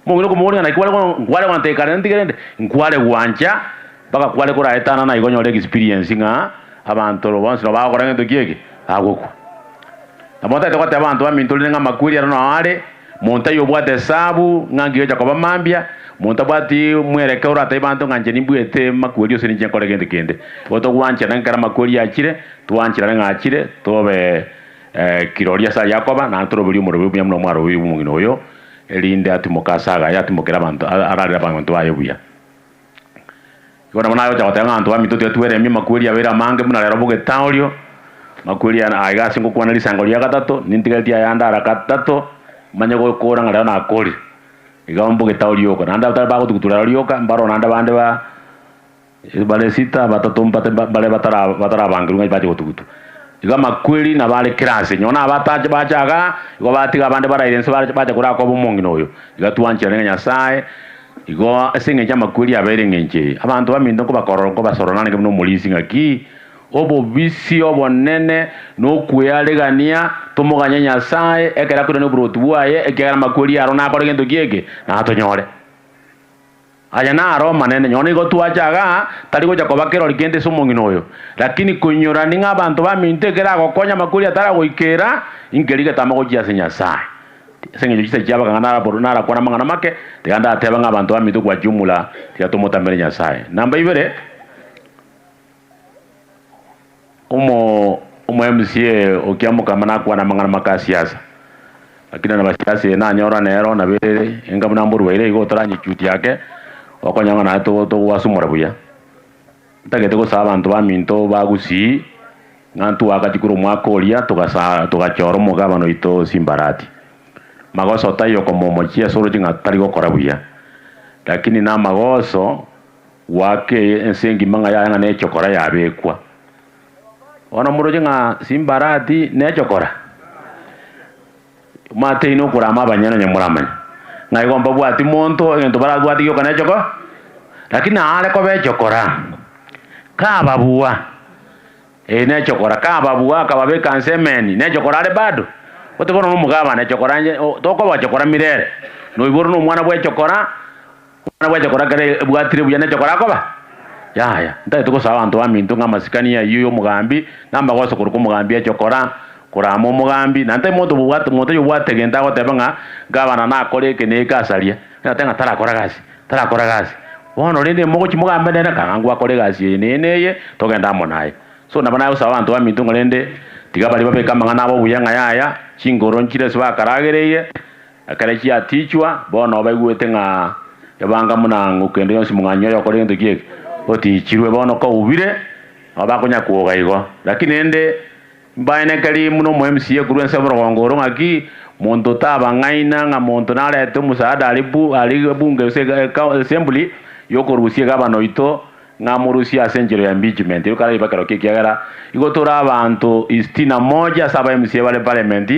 Omong'ina okomoboria ng'a naki kware nkware gontebia kare ntige rende? Nkware gwancha mpaka kware koraetanana igo onyore experience ng'a abanto bonsi nabo bagokora gento ki eke? Bagokwa. Nabo ntagete goteba abanto baminto rende ng'a amakweri aro nao are, monto aye obwate esabu ng'a nki gocha koba mambia, monto abwati mwerekeo oratebie abanto ng'a inche nimbuete makweri ase ninche nkore gento kende. Igo togwancherana ekero amakweri achire, twancherane ng'a achire, tobe kirori ase ayio akoba, naende toroberie omorobio buya buna omwarobeiri bw'omong'ina oyo, erinde atimoke ase agaye atimokere abanto ararere abanto baye buya. Igo nabo naye gocha goteba ng'a abanto baminto tiga tweremie amakweri abeire amange buna rero bogetaorio, amakweri aya aiga ase ngokwana risango ria gatato, nintigaretie ayande ara gatato, manye gokora ng'a rero nakorire. Iga mbogetaorio oko, naende abatari bagotugutura rero rioka, mbaroo naende abande ba bare sita, batato mbate bare batara batarabangerwa ng'a bache gotugutwa. Igo amakweri nabo are kera ase, nonye na abatache bacha igaa, igo batiga abande baraire inse bacha korakoba omong'ina oyo. Iga twancherane ng'a Nyasaye. Igo ase engencho y'amakweri abeire engencho eye, abanto baminto nkobakorora nkobasorora narenge buna omorisia ng'aki, obobisi obonene na okwearegania, tomoganye Nyasae ekero akoirania oborwoti bwaye, ekiagera amakweri aro nakore gento ki eke? Natonyore. Aya naro amanene, nonye nigo twacha igaa, tari gocha koba kerori kende ase omong'ina oyo, lakini koinyorani ng'a abanto baminto ekero agokonya amakweri ataragoikera, inkeria getama gochia ase Nyasae. Ase engencho chinsa chia abakang'ana narakwane amang'ana make, tiga ndatebe ng'a abanto baminto kwa jumula tiga tomotamere Nyasae. Namba ibere, omo omo MCA o Kiamokama nakwane amang'ana make a siasa, lakini naba siasa eye nanyora nero nabo ere enga buna mborwaire igo otaranyechutia ake, okonyora ng'a naye togwasumora buya. Ntagete gosaba abanto baminto ba Gusii ng'a ntwagachi korwa omwaka oria togasa togachora omogabana oito Simbarati. Magoso taiyo komomochia ase oroche ng'a tari gokora buya, lakini namagoso goaka ense engima ng'a yaya ng'a nechokora yabekwa. Bono moroche ng'a Simbarati nechokora? Omwate inwe okorama abanyene onye moramanye ng'a igo mbabwati monto egento barabwate gioka nechoko, lakini aare koba echokora, kababua, eye nechokora, kababua akababeka nse emeni, nechokora are bado? Gose bono nomogabana echokora inche tokoba chokora mirere, noiborwe na omwana bwa echokora, omwana bwa echokora ekero ebwatire buya nechokora akoba? Yaya, ntagete gosaba abanto baminto ng'a amasikani ayio ya omogambi, na amagoso korwa kwa omogambi ache okora, korama omogambi, na ntari monto bobwate monto oyio obwate gento agoteba ng'a gavana nakore eke na eke asaria, nateba ng'a tarakora gasi, tarakora gasi. Bono rende mogochia mogambe nere ng'a ngwakora egasi eye na eye na eye, togende amo naye. So nabo naye gosaba abanto baminto ng'a rende tiga baria babeke amang'ana abo buya ng'a yaya, chingoro nchire ase bakaragereire, Ekero chiatichwa, bono baigwete ng'a ebanga buna ng'uko ende yonsi mong'anyi oyo okore gento ki eke, otichirwe bono koubire, nabo bakonya kwoga igo. Lakini rende mbaenekeri buna omo MCA korwa ense y'oborongo oro ng'aki, monto tabang'aina ng'a monto narete omosaada aria bu aria bunge gose assembly yokorusia egavana oito Ng'amorusie ase enchera ya impeachment, erio karaiba kerokio ekiagera igo tore abanto isitini na moja ase aba MCA bare parliament,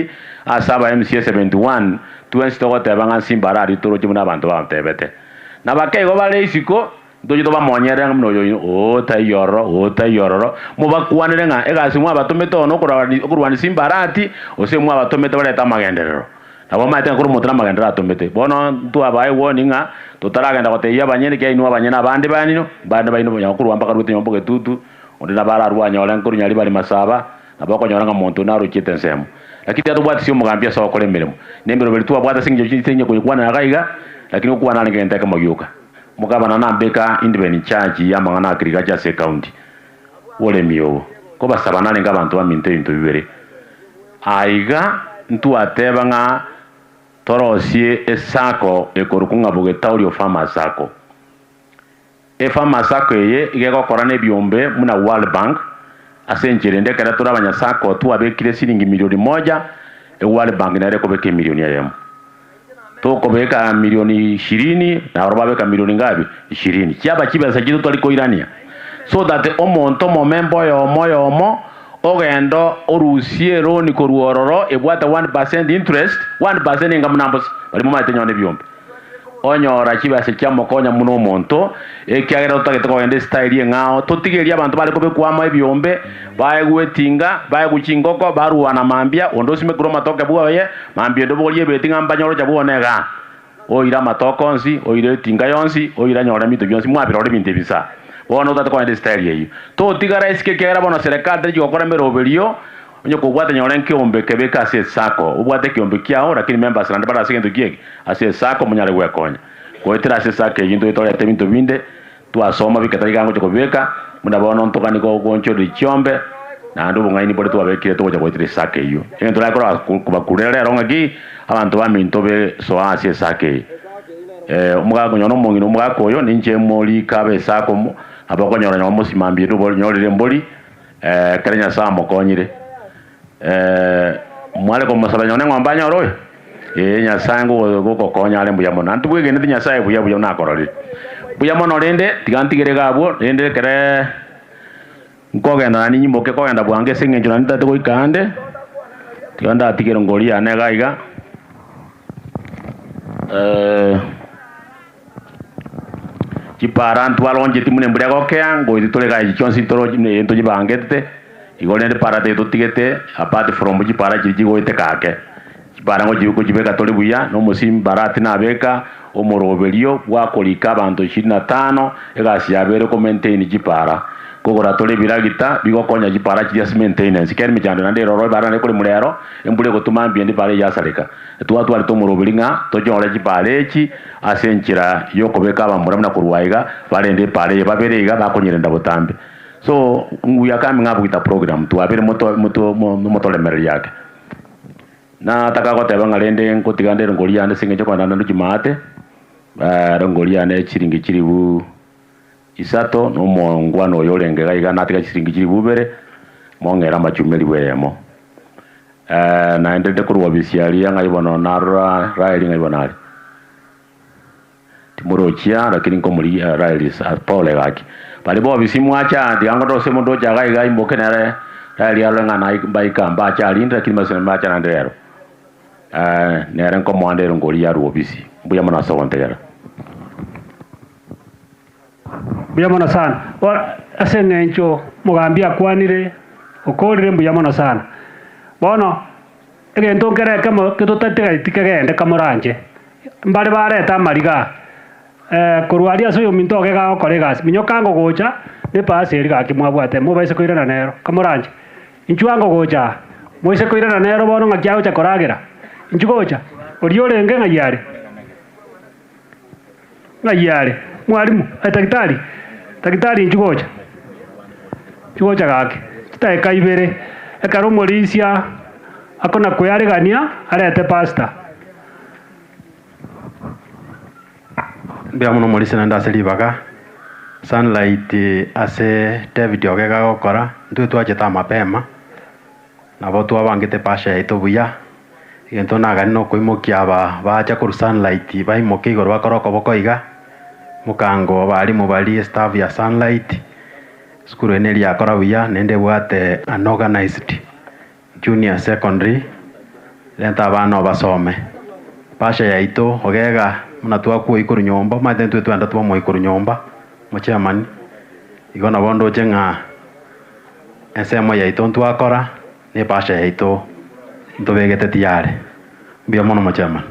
ase aba MCA 71, twensi togoteba ng'a nsimba araria toroche buna abanto batebete. Na bake igo bare isiko, ntoche tobamonyerere ng'a buna oyo oino oo taiyo ororo, oo taiyo ororo, mobakwanere ng'a egasi mwabatomete ono okorwani okorwania simba arati, gose mwabatomete barete amagenderero. Nabo omanyete ng'a korwa omonto namagenderero atomete. Bono ntwabae warning ng'a totaragenda gotebia abanyene ekiagera inwe abanyene abande baino, mbande baino onye korwa mpaka aruete nyomba ogetutu, onde nabo ararue anyore nkorwa nyaribari masaba, nabo okonyora ng'a omonto onde narochiete ensemo. Lakini tiga tobwatisia omogambi ase ogokora emeremo. Na emeremo eria twabwate ase eng'encho chinse inye koyekwanera iga iga, lakini gokwana arenge egento ekemo gioka. Omogabana nambeka indbe in charge ya amang'ana a agriculture ase ecounty. Oboremi obo, kobasaba narenge abanto baminto ebinto bibere. Aiga ntwateba ng'a torosie esacco ekorokwa ng'a Bogetaorio Farmers Sacco. Efarmers Sacco eye iga egokora nebiombe buna World Bank, ase enchera ende ekero tore abanyasacco twabekire siringi milioni moja, eWorld Bank nere ekobeka emilioni eyemo. Tokobeka milioni ishirini, na barabwo babeka milioni ngapi? Ishirini. Chiaba chibesa chiaito tari koirania. So that omonto omomemba oyomo oyomo ogende orusie eloni korwa ororo ebwate 1% interest, 1% enga buna mbosa, baria momanyete nonye nebiombe. Onyora chibesa chiamokonya buna omonto, ekiagera totagete kogenda estyle eng'ao, totigerie abanto bare kobekwa amo ebiombe, baegwe etinga, baegwe chingoko, barwana mambia, onde osimekire amatoke bwoye, mambia onde obogorie ebeti ng'a mbanyore ocha bwone igaa. Oire amatoke onsi, oire etinga yonsi, oire anyore ebinto bionsi, mwabirora ebinto ebi nsa. Bono totagete kogenda estyle eyio. Totigara isiko ekiagera bono serekari teri gokora emeroberio, onye kobwate nyore nkeombe kebeke ase esacco, obwate ekeombe kiao lakini members naende bare ase egento ki eke? Ase esacco monyare gwekonya. Goetera ase esacco eyio ntoche torete ebinto binde, Twasoma biketari iga ngocha kobibeka, buna bono ntogani goonchoreria chiombe, naende obong'aini bore twabekire togocha goetera esaka eyio. Egento torakore kobakurera rero ng'aki, abanto baminto be soa ase esaka eye. Omogaka onye nomong'ina omogaka oyo, ninche morike abe esaka omo, nabo okonyora onye omosimambia ere onyorire embori, ekero Nyasae amokonyire. Mware komosaba onye neng'ombe anyore oyo? Ee, Nyasae ngogokonya are mbuya mono. Naende tibwegeneti Nyasae buya buya buna akororire. Mbuya mono rende, tiga ntigere iga abwo, rende ekere nkogenda naende nyimoke kogenda bwango ase eng'encho naende ntagete goika ande, tiga ndatigere ngori yane iga iga. Chipara ntwaroncheti buna embura egokea, ngoeti tore iga echi chionsi ntorochi buna eye ntochibangete, igo rende para tetotigete apart from chipara chiria chigoeteka ake. Chipara ngochi gochibeka tore buya, na omosimbarati nabeka omoroberio bwakorika abanto ishirini na tano, egasi yabo ere ko maintain chipara. Nkogora tore ebiragita bigokonya chipara chiria ase maintenance, ekiagera emechando naende ere ororo ebara naende ekore murero, embura egotuma mbuya ende epara eyio yasareka. Twatwarete omoroberi ng'a tochore chipara echi ase enchera y'okobeka abamura buna korwa aiga barende epara eye babere iga bakonyerenda botambe. So we are coming up with a program twabere moto moto motoremereria ake. Nataka goteba ng'a rende ngotiga nde erongori yane ase eng'encho okogenda naende Jumaate, erongori yane chiringi chilifu isato na omongwana oyo orenge iga iga natiga chisiringi chilifu ibere, mong'ere amachuma elifu eyemo. Naende nde korwa obisi aria ng'ai bono narora Raeli ng'ai bono are? Timorochia lakini nkomorigia Raeli pole gaki. Baria b'obisi mwacha tiga ngotose omonto ocha iga iga aimoke nere Raeli arore ng'a nai mbaika mbache arinde lakini masene mbache naende rero. Nere nkomoa ndere ngoria arwe obisi. Mbuya mono ase ogontegera. Mbuya mono sana. Bono ase eng'encho omogambi akwanire, okorire mbuya mono sana. Bono egento nkere ekemo getotatigaeti kegende kamoranche, mbare barete amariga aa. Korwa aria ase oyominto oge gagokora egasi, minyoka ango gocha nepasi eria gaki mwabwate, mobaise koirana nero. Kamoranche, inchuo ango gocha aa, moise koirana nero bono ng'aki agocha koragera? Inchuo gocha, oria orenge ng'ai are? Ng'ai are? Mwalimu, aye tagitari, tagitari inchuo gocha, inchuo gocha gaki, chidakika ibere, ekero omorisia akona koearegania arete pastor. Mbuya mono omorisia naende ase ribaga, Sunlight ase David Ogega agokora, intwe twachete amapema, nabo twabangete pasha yaito buya, egento nagani nokoimokia aba bacha korwa Sunlight baimoke igoro bakore okoboko iga, mokango abalimu baria estaff ya Sunlight, esukuru eye neri yakora buya naende ebwate an organised Junior Secondary, renta abana obasome. Pasha yaito ogega buna twakwoyia korwa nyomba, omanyete intwe twenda twamoyia korwa nyomba, omochairman, igo nabo ndoche ng'a ensemo yaito ntwakora, na epasha yaito ntobegete tiyare. Mbuya mono omochairman.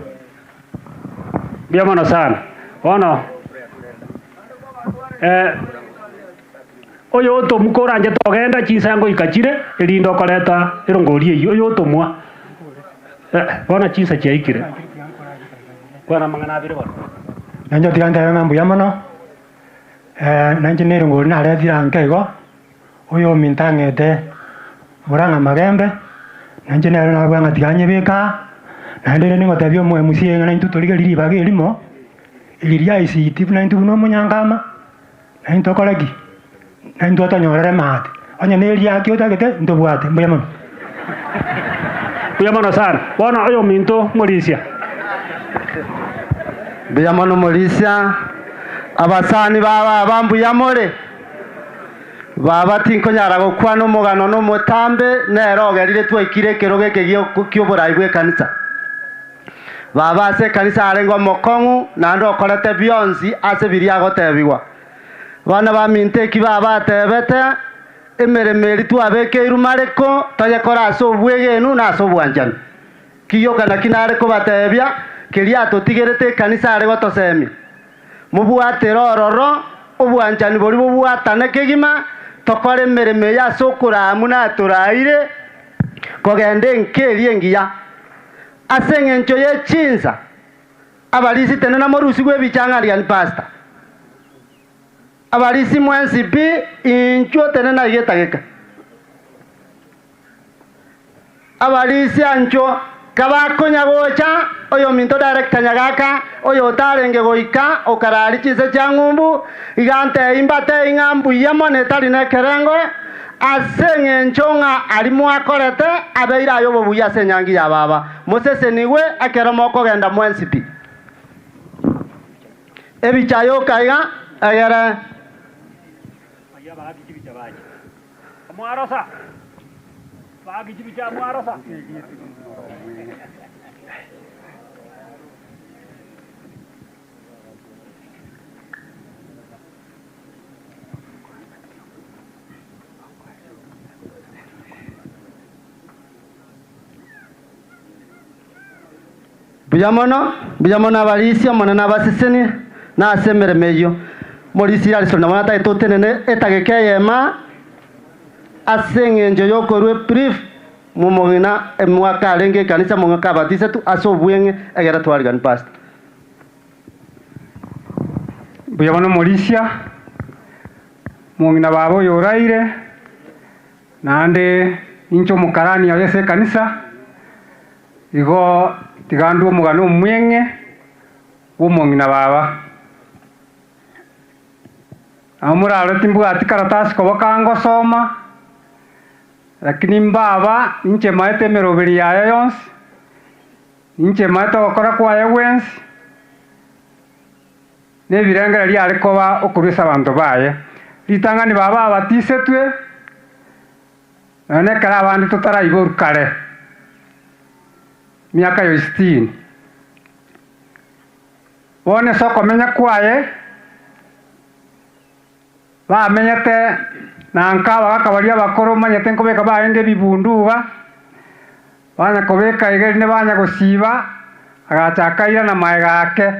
Mbuya mono sana. Bono eh. Oyotomwa koranche togenda chinsa ngoika chire, erinde okoreta erongori eyio. Oyotomwa, bono chinsa chiaikire. Kwana amang'ana abere bono. Nainche tiga ntebe ng'a mbuya mono, nainche na erongori naretire anke igo, oyominto ang'ete Murang'a Magembe, nainche nere nabua ng'a tiga nyebeke aa, naende rende ningotebia omo MCA ng'a naintwe torigerie ribaga erimo, eri ria ICT buna intwe buna omonyankama. Naintwe tokore ki? Naintwe otonyorere maate. Onye neriaki otagete, ntobwate. Mbuya mono. Mbuya mono sana. Bono oyominto morisia. Mbuya mono morisia. Abasani ba baba mbuya more? Baba tinkonyara gokwana omogano nomotambe nere ogerire twaikire ekerogo eke ki'oborai bw'ekanisa. Baba ase ekanisa arenge omokong'u, naende okorete bionsi ase biria agotebigwa. Bana baminto eki baba atebete, emeremo eria twabekeirwe mareko, toyekore ase obwegenu na ase obwanchani. Kiyoka naki nare kobatebia, keria atotigerete ekanisa are gotosemia. Mobwatere ororo obwanchani boria bobwatane kegima, tokore emeremo eye ase okoraa buna atoraire, kogenda enka eria engiya. Ase engencho ye chinsa, abarisi tenena morusigwe ebichang'ariani pastor. Abarisi mwensi pi inchuo tenena iga etageka. Abarisi anchuo kabakonya gocha oyominto director Nyagaka oyo otarenge goika okarari chinsa chia ng'umbu iga ntei mbatei ng'a mbuya mono etari nekerengo Ase engencho ng'a aria mwakorete abeire aye obobuya ase enyangi ya baba, mosesenigwe ekero mokogenda mwensi pi. Ebicha yoka iga egere. Mbuya mono, mbuya mono abarisia, Omonene abasesenie, na ase emeremo eyio. Morisia Harrison nabo natagete otenene etageka eyemo ase eng'encho y'okorua ebrief momong'ina emwaka arenge ekanisa mong'aka abatisetwe ase obweng'e egere twarigani pastor. Mbuya mono omorisia, omong'ina baba oyo oraire, naende ninche omokarani oye ase ekanisa, igo tiga ndue omogano omweng'e bwa omong'ina baba. Nabo morarore timbwati karatasi koboka ngosoma, lakini mbaba ninche maete emeroberi yaye yonsi. Inche maete ogokora kwaye gwensi, na ebirengererio are koba okorua ase abanto baye. Ritang'ani baba abatisetwe, nonya nekero abande totaraiborwa kare, emiaka ya sitini. Bono ase okomenya kwaye, bamenyete na nka abagaka baria abakoro omanyete nkobeka barenge ebibundu iga, Banya kobeka iga erinde banya gosiba, agacha akairana magega ake.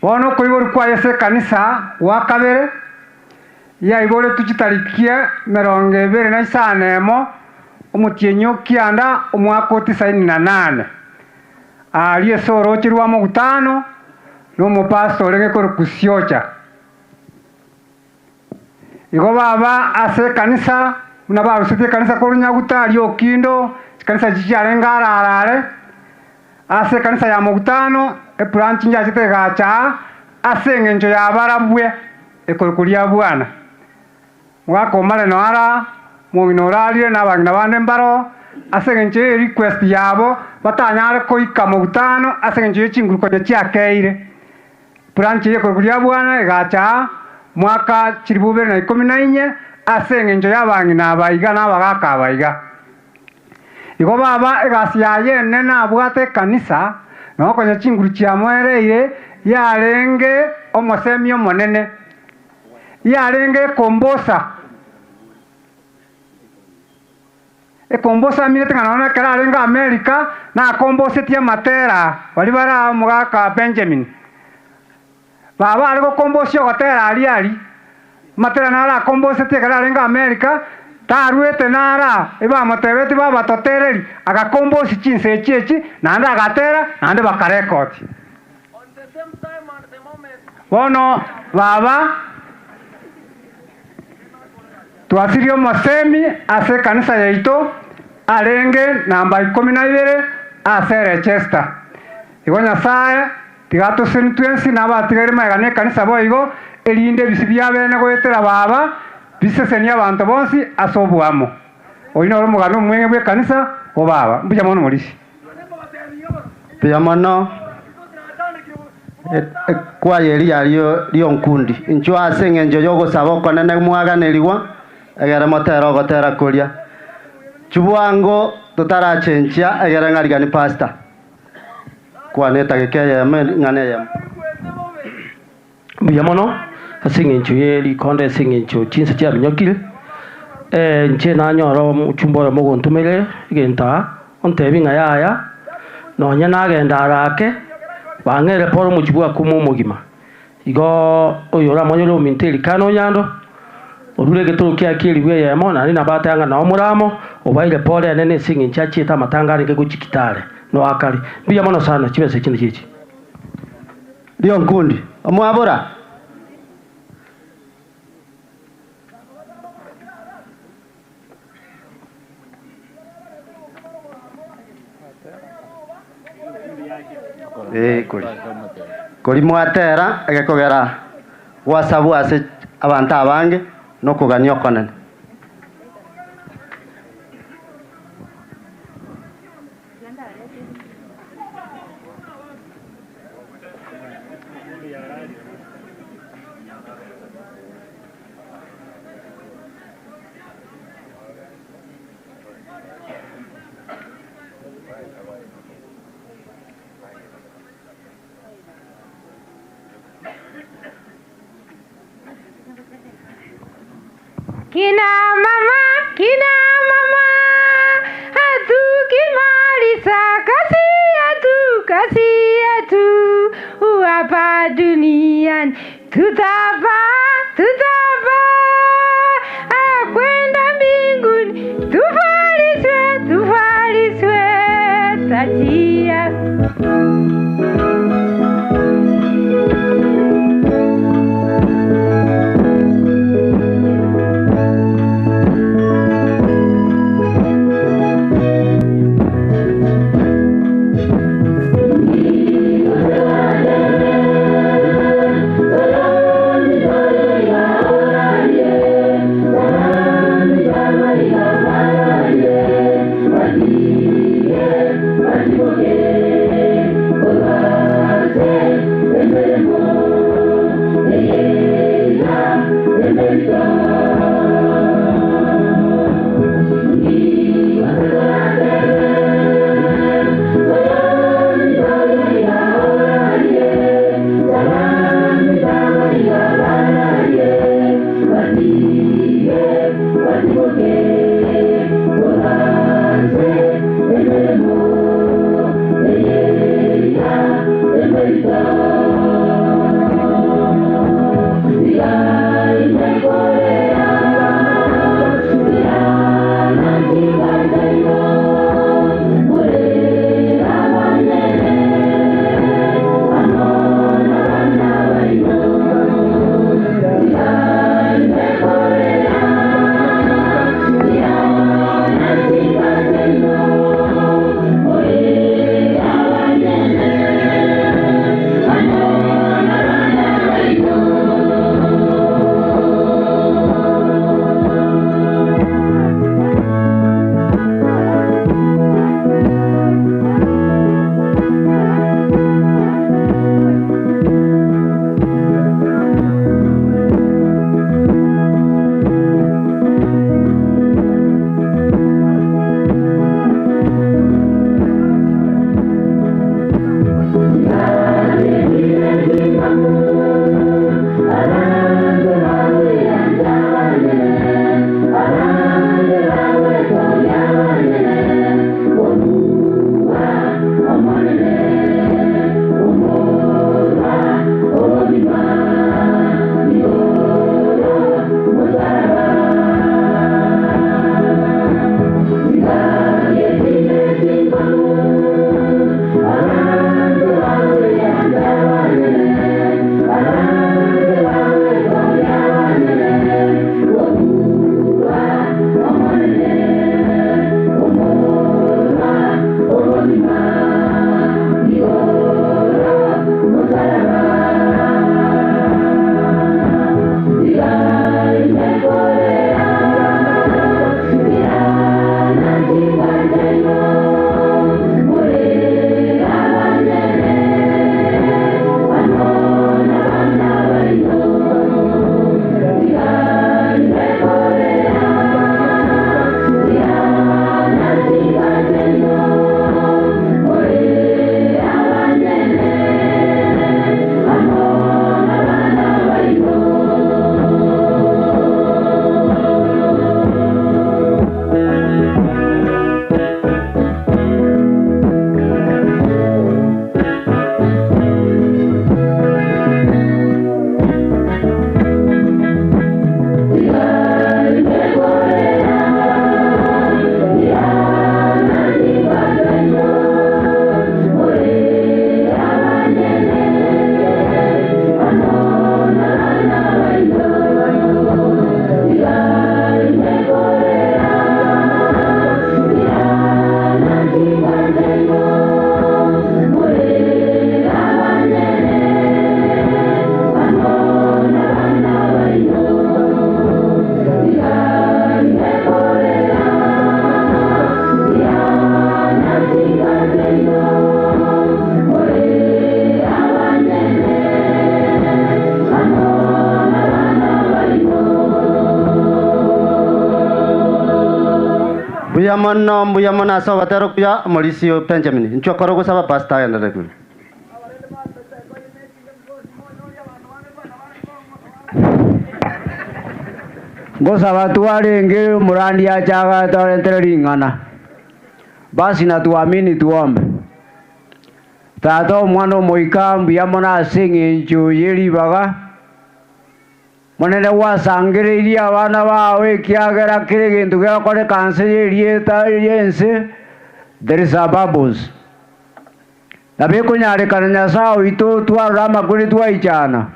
Bono okoiborwa kwaye ase ekanisa gwa kabere, yaiboretwe chitariki 25, omotienyi o kianda, omwaka o 98. Aria ase oroche rwa mogutano, na omopastor orenge korokwa Siocha. Igo baba ase ekanisa, buna barusetie ekanisa korwa Nyaguta aria Okindo, chikanisa echi chiarenge are are are, ase ekanisa ya mogutano, ebranch njachete egacha aa, ase eng'encho ya barabwe ekorokwa ria Bwana. Mogaka omareno ara, omong'ina orarire na abang'ina bande mbaro, ase eng'encho ye request yabo, batanyare koika mogutano ase eng'encho ye chinguru konya chiakeire. Branch eye ekorokwa ria Bwana egacha aa mwaka 2014 ase eng'encho y'abang'ina aba iga na abagaka aba iga. Igo baba egasi yaye enene abwate ekanisa, na okonya chinguru chiamoereire, yarenge omosemi omonene, yarenge ekombosa. Ekombosa aminete ng'a nonya ekero arenge Amerika, nakombosetie amatera baria bare aa omogaka Benjamin. Baba are gokombosia ogotera aria aria, amatera naro akombosetie ekero arenge Amerika, tarwete naro aa, ebamotebetie babatotereri, agakombosia chinsa echi echi, naende agatera, naende bakarekodi. Bono baba, twasirie omosemi ase ekanisa yaito arenge namba 12 ase Leicester. Igo Nyasae tiga atoseni twensi na abatigaire magega nekanisa boigo, erinde ebisio biabene goetera baba bisesenie abanto bonsi ase oboamo. Oyio noro omogano omweng'e bw'ekanisa o baba. Mbuya mono morisia. Mbuya mono ekwaya eria rionkundi. Inchuo ase eng'encho y'ogosaba okonene mwaganerigwa, egere motere ogotera koria. Chibwango totarachenchia egere ng'arigani pastor. Kwana etageka eyemo eng'ana eyemo. Mbuya mono ase eng'encho ye rikonde ase eng'encho chinsa chiaminyokire, inche nanyora omochumba oyomo ogontomera egento aa, ontebi ng'a yaya, nonye nagenda arake, bang'ere pore omochie bwakuma omogima. Igoo oyo oramonyore ominto Elikana onyando, orure egetoro kiaye ki'eribu eyemo, naende nabateba ng'a nao more amo, obaire pore enene ase eng'encho achiete amatanga arenge gochia Kitale, noakare. Mbuya mono sana, chibesa echi nachio echi. Rionkundi, omwabora. Ee, kori. Kori mwatera egekogera gwasabwa ase abanto abange nokogania okonene. Kina mama, kina mama, hatukimaliza kazi yetu, kazi yetu hapa duniani tutapaa, tutapaa kwenda mbinguni, tuvaliswe, tuvaliswe tajia. Mbuya mono, mbuya mono ase ogotera okuya, omorisia o Benjamin. Inchuo kore ogosaba pastor agenderere kure. Ngosaba twarenge omorandia ache agatorentere ring'ana. Basi na tuamini tuombe. Tata Omwana Omoika, mbuya mono ase eng'encho ye ribaga. Monene gwasangereirie abana bao ekiagera kera egento gegokoreka nse y'erieta ri'ense, there is a purpose. Nabo ekonyarekana Nyasae oito twarora amakweri twaichana,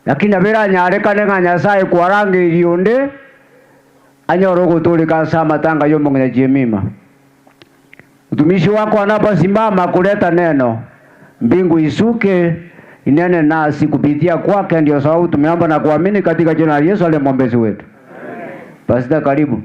lakini nabo eranyarekane ng'a Nyasae kwarangeirie onde anyore ogotooreka ase amatanga y'omong'ina Jemima. Mtumishi wako anaposimama kuleta neno, mbingu isuke inene nasi kupitia kwake. Ndio sababu tumeomba na kuamini katika jina la Yesu aliye mwombezi wetu. Pastor, karibu.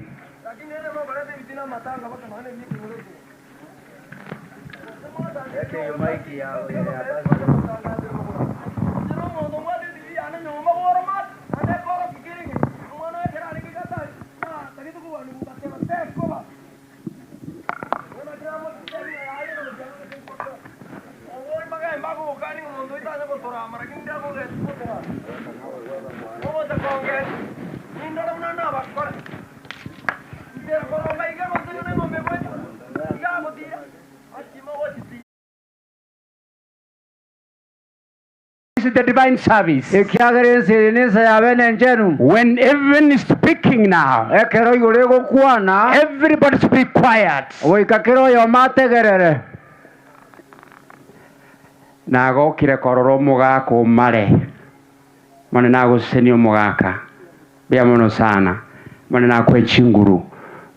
Is the divine service. Ekiagera ense eye nense ya bene enchenu. When heaven is speaking now, Ekero igoro egokwana, everybody to be quiet. Goika kera oyomo ategerere. Nagokire korora omogaka omare mone nagosesenia omogaka mbuya mono sana mone nakoe chinguru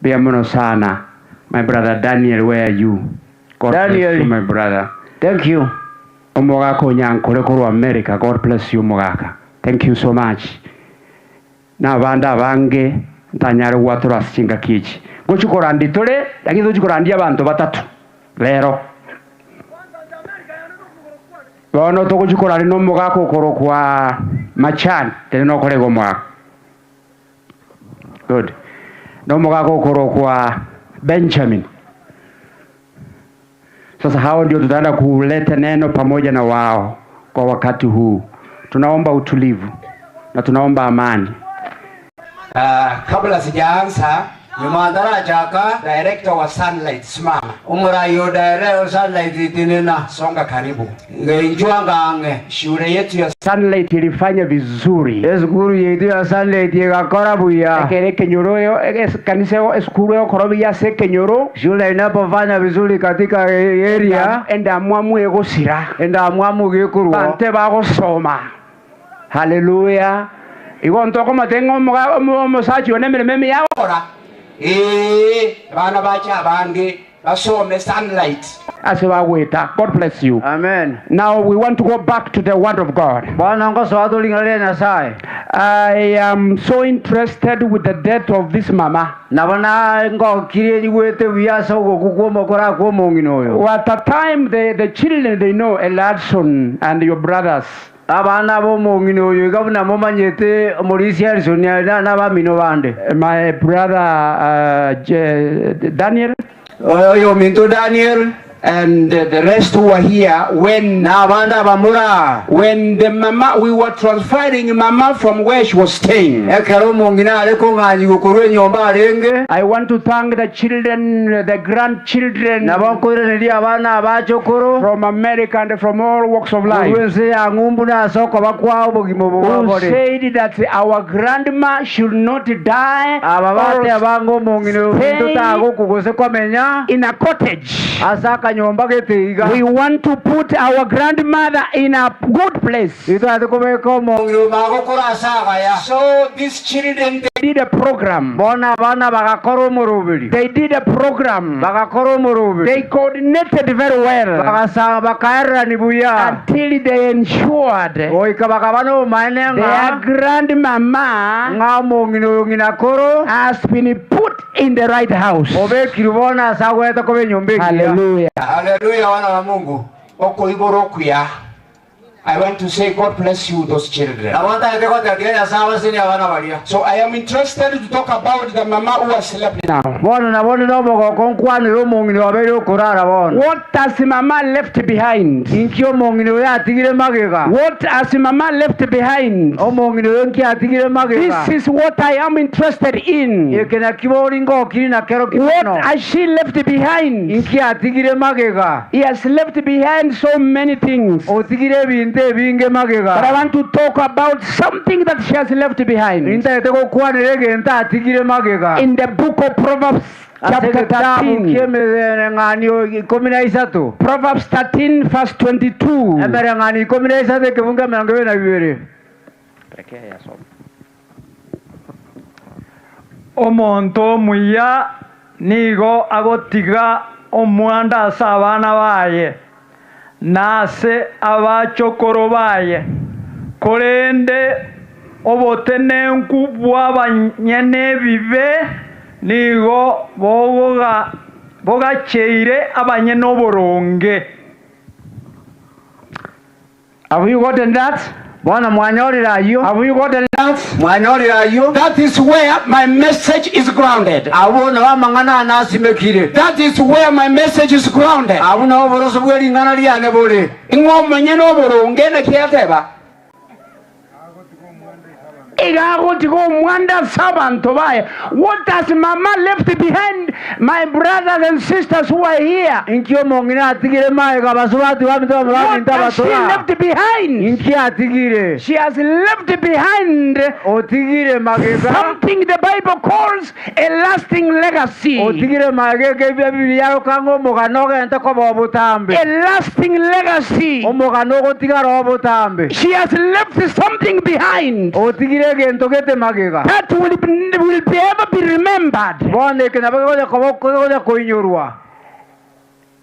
mbuya mono sana my brother Daniel where are you God bless Daniel. you my brother Thank you. Omogaka onyankore korwa America God bless you omogaka thank you so much na abande abange ntanyare gwatora ase chingaki echi ngochi korandia tore lakini tochi korandia abanto batato rero bono togochi korandia na omogaka okorokwa Machani teri nokora igo omogaka good na omogaka okorokwa Benjamin Sasa hao ndio tutaenda kuleta neno pamoja na wao kwa wakati huu. Tunaomba utulivu na tunaomba amani. Kabla sijaanza Nyuma ntarachaka director wa Sunlight simama. Omurayi o Sunlight itinena songa karibu ngeinjwa ngange shule yetu ya Sunlight ilifanya vizuri esukuru yetu ya Sunlight igakora buya ekere ekenyoro eyo kanisa eyo esukuru egokora buya ase ekenyoro shule inapofanya vizuri katika area endamwamu egosira endamwamu gekurwa bante bagosoma haleluya igo ntokomate ng'a omosachi one emeremo emiya agokora ee bana bacha abange basome Sunlight ase bagweta god bless you amen now we want to go back to the word of god bwana ngosoa toring'ana nyasaye i am so interested with the death of this mama nabo na ngokire nyigwete buya ase ogoku kwa omokora kwa omong'ina oyo at the time the children they know Eladson and your brothers abana ba omong'ina oyo iga buna momanyete omorisia Harrison na abamino bande my brother Daniel oyo minto Daniel and the rest who were here when na abande abamura when the mama we were transferring mama from where she was staying ekero omong'ina are kong'anyiwa korwa enyomba arenge I want to thank the children the grandchildren nabo nkoiraneria abana abachokoro from America and from all walks of life korwa ense ya ng'umbu na ase okoba kwa obogima obo who bwabore said that our grandma should not die aba or batebanga omong'ina ominto stay tagokugose komenya in a cottage ase akanyomba gete iga we want to put our grandmother in a good place itwate kobeka omong'ina magokora ase agaya so these children they did a program bona abana bagakora omoroberi they did a program bagakora omoroberi they coordinated very well bagasa bakaererani buya until they ensured goika bakaba nobomaene their ng'a grandmama ng'a omong'ina oyo ng'ina koro has been put in the right house obekirwe bono ase agwete koba enyomba egiya hallelujah haleluya wana wa Mungu okoibora okuya I want to say God bless you those children. Nabo ntagete goteba tiga Nyasae abasenie abana baria. So I am interested to talk about the mama who has slept now. Bono nabo onde nomogoko nkwanere omong'ina obeire okorara bono. What has mama left behind? Inki omong'ina oyo atigire magega? What has mama left behind? Omong'ina oyo nki atigire magega? This is what I am interested in. Eke nakio bori ngokiri nakerokio What mono. has she left behind? Inki atigire magega? He has left behind so many things. Otigire ebinto ebinge magega. But I want to talk about something that she has left behind. Nintagete gokwanera egento atigire magega. In the book of Proverbs Ase chapter egetabu 13. ki'emereng'anio 13. Proverbs 13 verse 22. Emereng'anio 13 ekebungo 22. Omonto omuya nigo agotiga omwando ase abana baye, na ase abachokoro baye, korende obotenenku bw'abanyene ebibe nigo bogacheire abanyene oboronge. Have you gotten that? Bono mwanyorire ayio? Have you gotten that? Mwanyorire ayio? That is where my message is grounded. Abwo nao amang'ana ane asimekire. That is where my message is grounded. Abwo nao oboroso bwe ring'ana riane bore. Ing'o omonyene oboronge naki ateba? Iga agotiga omwando ase abanto baye. What has mama left behind my brothers and sisters who are here? Inki omong'ina atigire magega abasubati baminto bamura What baminto has she abatora? left behind? Inki atigire? She has left behind Otigire magega. something the Bible calls a lasting legacy. Otigire magega ekebia Bibilia arokanga omogano ogente koba obotambe. A lasting legacy. Omogano ogotigara obotambe. She has left something behind Otigire egento gete magega. that will be, will be ever be remembered. Bono eke nabo kegocha koba kegocha koinyorwa.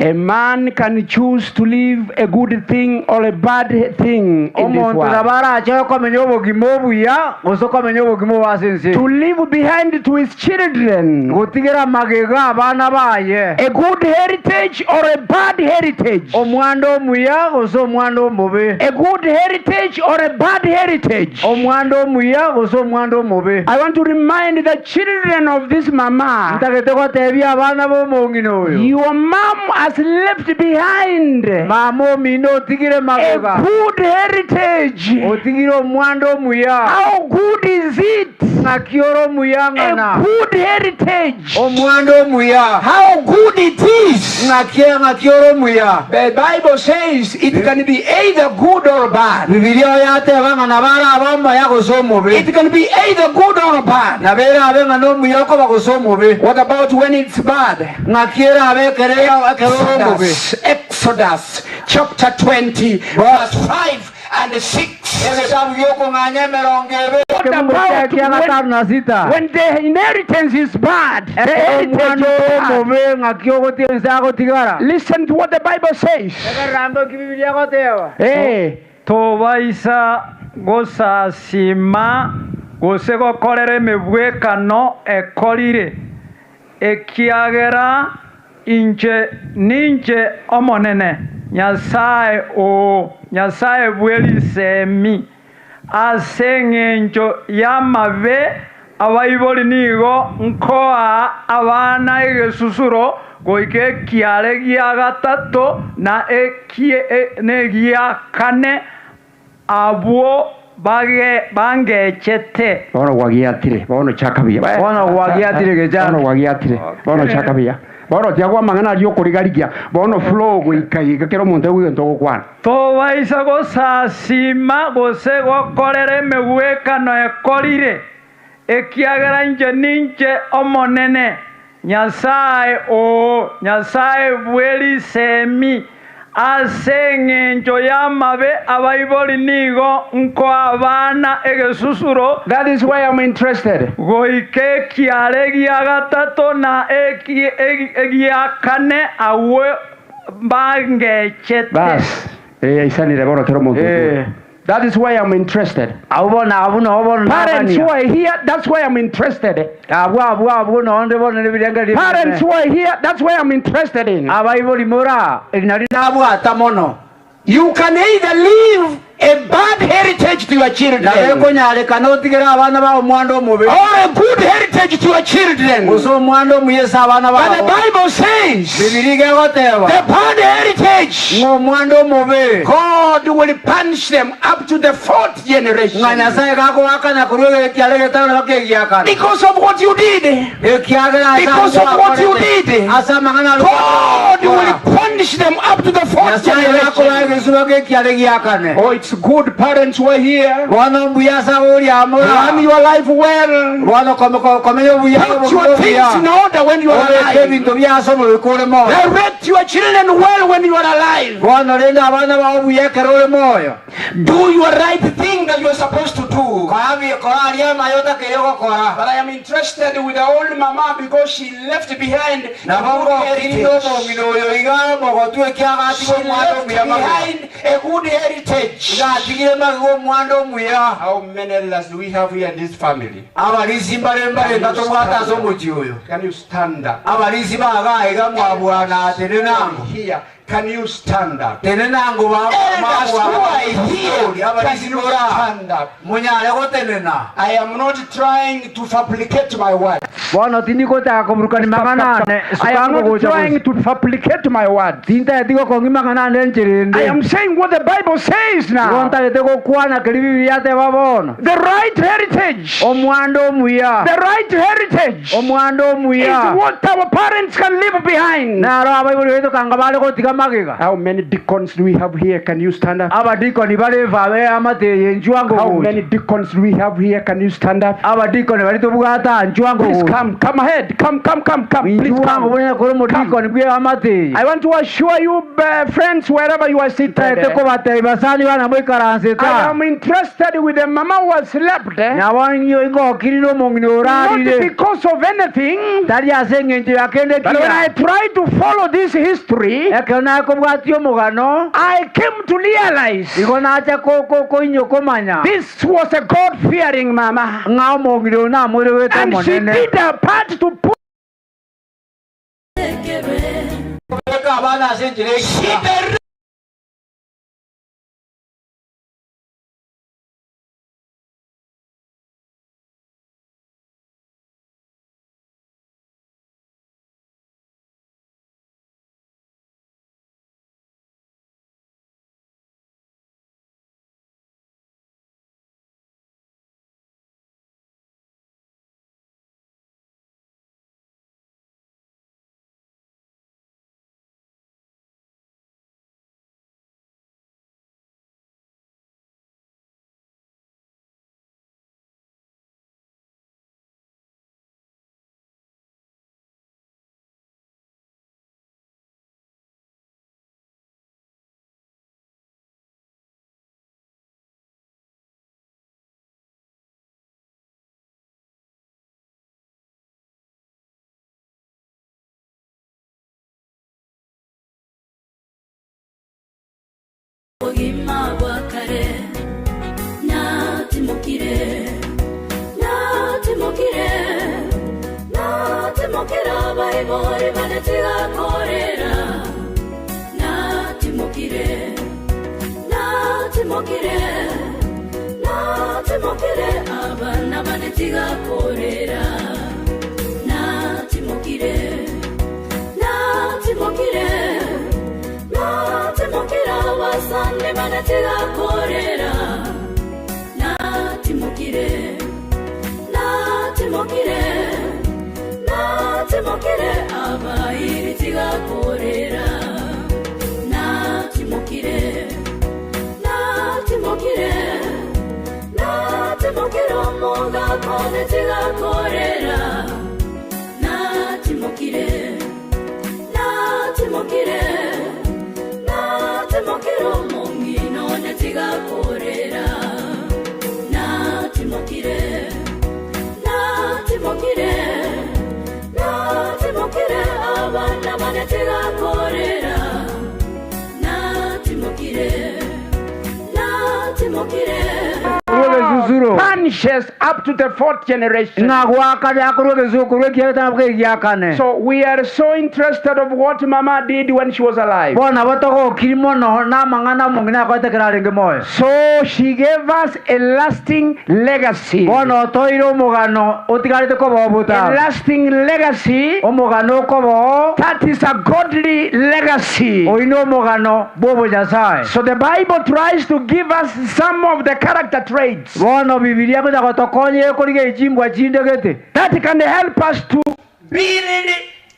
A man can choose to leave a good thing or a bad thing in this Omonto world. nabo arache okomenya obogima obuya gose okomenya obogima obwa ase ense. To leave behind to his children Gotigera magega abana baye. a good heritage or a bad heritage. Omwando omuya gose omwando omobe. A good heritage or a bad heritage. Omwando omuya gose omwando omobe. I want to remind the children of this mama, Ntagete gotebia abana b'omong'ina oyo. your mom has left behind Mama omino otigire a magega. good heritage. Otigire omwando omuya. How good is it? Ng'aki ore omuya A ng'ana. good heritage. Omwando omuya. How good it is. Ng'aki ng'aki ore omuya. The Bible says it can be either good or bad. Bibilia oyo yateba ng'a nabo arabe omoya gose omobe. It can be either good or bad. Nabo erabe ng'a nomuya okoba gose omobe. What about when it's bad? Ng'aki erabe ekere ekere ore omobe. Exodus, Exodus chapter 20, verse 5 and 6. Ebitabu biokong'anya emerongo ebe. What Ekemungo about kia gatano na sita. when the inheritance is bad? The heritage Omwando is bad. omobe ng'aki ogotia ense agotigara. Listen to what the Bible says. Ekerango eki Bibilia egoteba. Hey, Tobaisa gosasima gose gokorera emebwekano ekorire ekiagera inche ninche omonene Nyasae oo Nyasae bw'erisemi ase eng'encho y'amabe abaibori nigo nkoa abana egesusuro goika ekiare gia gatato na egia kane abwo bangechete. Bono gwagiatire, bono chaka buya. Bono gwagiatire gecha. Bono gwagiatire, bono chaka buya. Bono tiagwa amang'ana aria okorigarigia, bono flow goika iga kera omonto aigwe egento ogokwana. Tobaisa gosasima gose gokorera emegwekano ekorire, ekiagera inche ninche Omonene, Nyasae oo, Nyasae bw'erisemi. Ase engencho y'amabe abaibori nigo nkoa abana egesusuro. That is why I'm interested. Goika ekiare gia gatato na egia kane agwo mbangechete. Bas, eh, yaisanire bono kera omonto Eh. okure. That is why I'm interested. Abwo bono abwo nabo bono Parents who nabania. are here, that's why I'm interested. Abwo abwo abwo nonde bono nebirengererio Parents who are here, that's why I'm interested in. Abaibori mora eri nari Nabwata mono. You can either leave. a bad heritage to your children. Nabo ekonyarekana otigere abana bao omwando omobe. Or a good heritage to your children. Gose omwando omuya ase abana But the bao. Bible says Bibilia iga egoteba. the bad heritage, Ng'a omwando omobe. God will punish them up to the fourth generation. Ng'a Nyasae gakoakana korwa egekiara egetano na bakegiakana. Because of what you did. Ekiagera ase Because of what you gwakorete, did. ase amang'ana aria God will gwakora. punish them up to the fourth Nyasae gakoraa generation. egesuba gekiara egiakane. Oh, it's good parents who are here. Bono mbuya ase abaoria Run amora. your life well. Bono komenya obuya Put your obuya. things in order when you are Obeke alive. ebinto biase omobeke ore moyo. Direct your children well when you are alive. Bono rende abana bao buya ekero ore moyo. Do your right thing that you are supposed to do. Kora aria amaye otakeire gokora. But I am interested with the old mama because she left behind a Nabo good ngokiri heritage. omong'ina oyo iga omogotu ekiagatiga She omwana left omuya magega. behind a good heritage. Igatigire magega omwando omuya. How many elders do we have here in this family? Abarisi mbare mbare Can you ngatobwata ase stand up? omochi oyo. Can you stand up? Abarisi baga iga mwabwana tene nango. Here, can you stand up? Tene nango Elders who are here, can abarisi you bora stand up? munyare gotenena. I am not trying to fabricate my words. Bono tindigotaka koburukani mang'ana ane I am not trying to fabricate my words. Tintaeti gokong'i mang'ana ane I ncherende. am saying what the Bible says Igo now. ntagete gokwana keri Bibilia ateba bono. The right heritage, Omwando omuya. the right heritage Omwando is omuya. what our parents can leave behind. Naro abaibori baitu kanga bare gotiga magega. How many deacons do we have here? Can you stand up? Abadikoni bare babe amateye nchwango How gocha. many deacons do we have here? Can you stand up? Abadikoni bari tobwata nchwango Please gocha. come, come ahead. Come, come, come, come. Please Nchwango come. buna kore omodikoni bwe amateye. I want to assure you, friends, wherever you are seated, Ntaete kobatebia basani bana moikaranse I ta. am interested with the mama who has slept, Nabo ingokiri nomong'ina not orarire. because of anything, Tari ase eng'encho yakende but when I kia. try to follow this history, Ekero nakobwatia omogano I came to realize igo nacha koinyo komanya this was a God-fearing mama, ng'a omong'ina oyo namwerewete and she omonene. did her part to put. Beka abana ase enchera She ekiya. Obogima bwa kare natimokire natimokire natimokire abaibori bane tigakorera natimokire natimokire natimokire abana bane tigakorera natimokire natimokire natimokira abasane bane tigakorera natimokire natimokire natimokire abairi tigakorera natimokire natimokire natimokire omogakone tigakorera natimokire natimokire natimokire omong'ina one tigakorera natimokire natimokire natimokire abana bane tigakorera natimokire natimokire Susuro. Punish diminishes up to the fourth generation. Ng'a goakana akorwa egesuku ekiagera kegiakane. So we are so interested of what Mama did when she was alive. Bono nabo togokiri mono namang'ana omong'ina akorete ekero arenge moyo. So she gave us a lasting legacy. Bono otoire omogano otigarete koba A obotambe. lasting legacy. Omogano okoba oo. That is a godly legacy. Oyi na omogano bwa obonyasae. So the Bible tries to give us some of the character traits Bono Bibilia egocha gotokonya ekorigia chimbwa chinde gete. that can help us to Build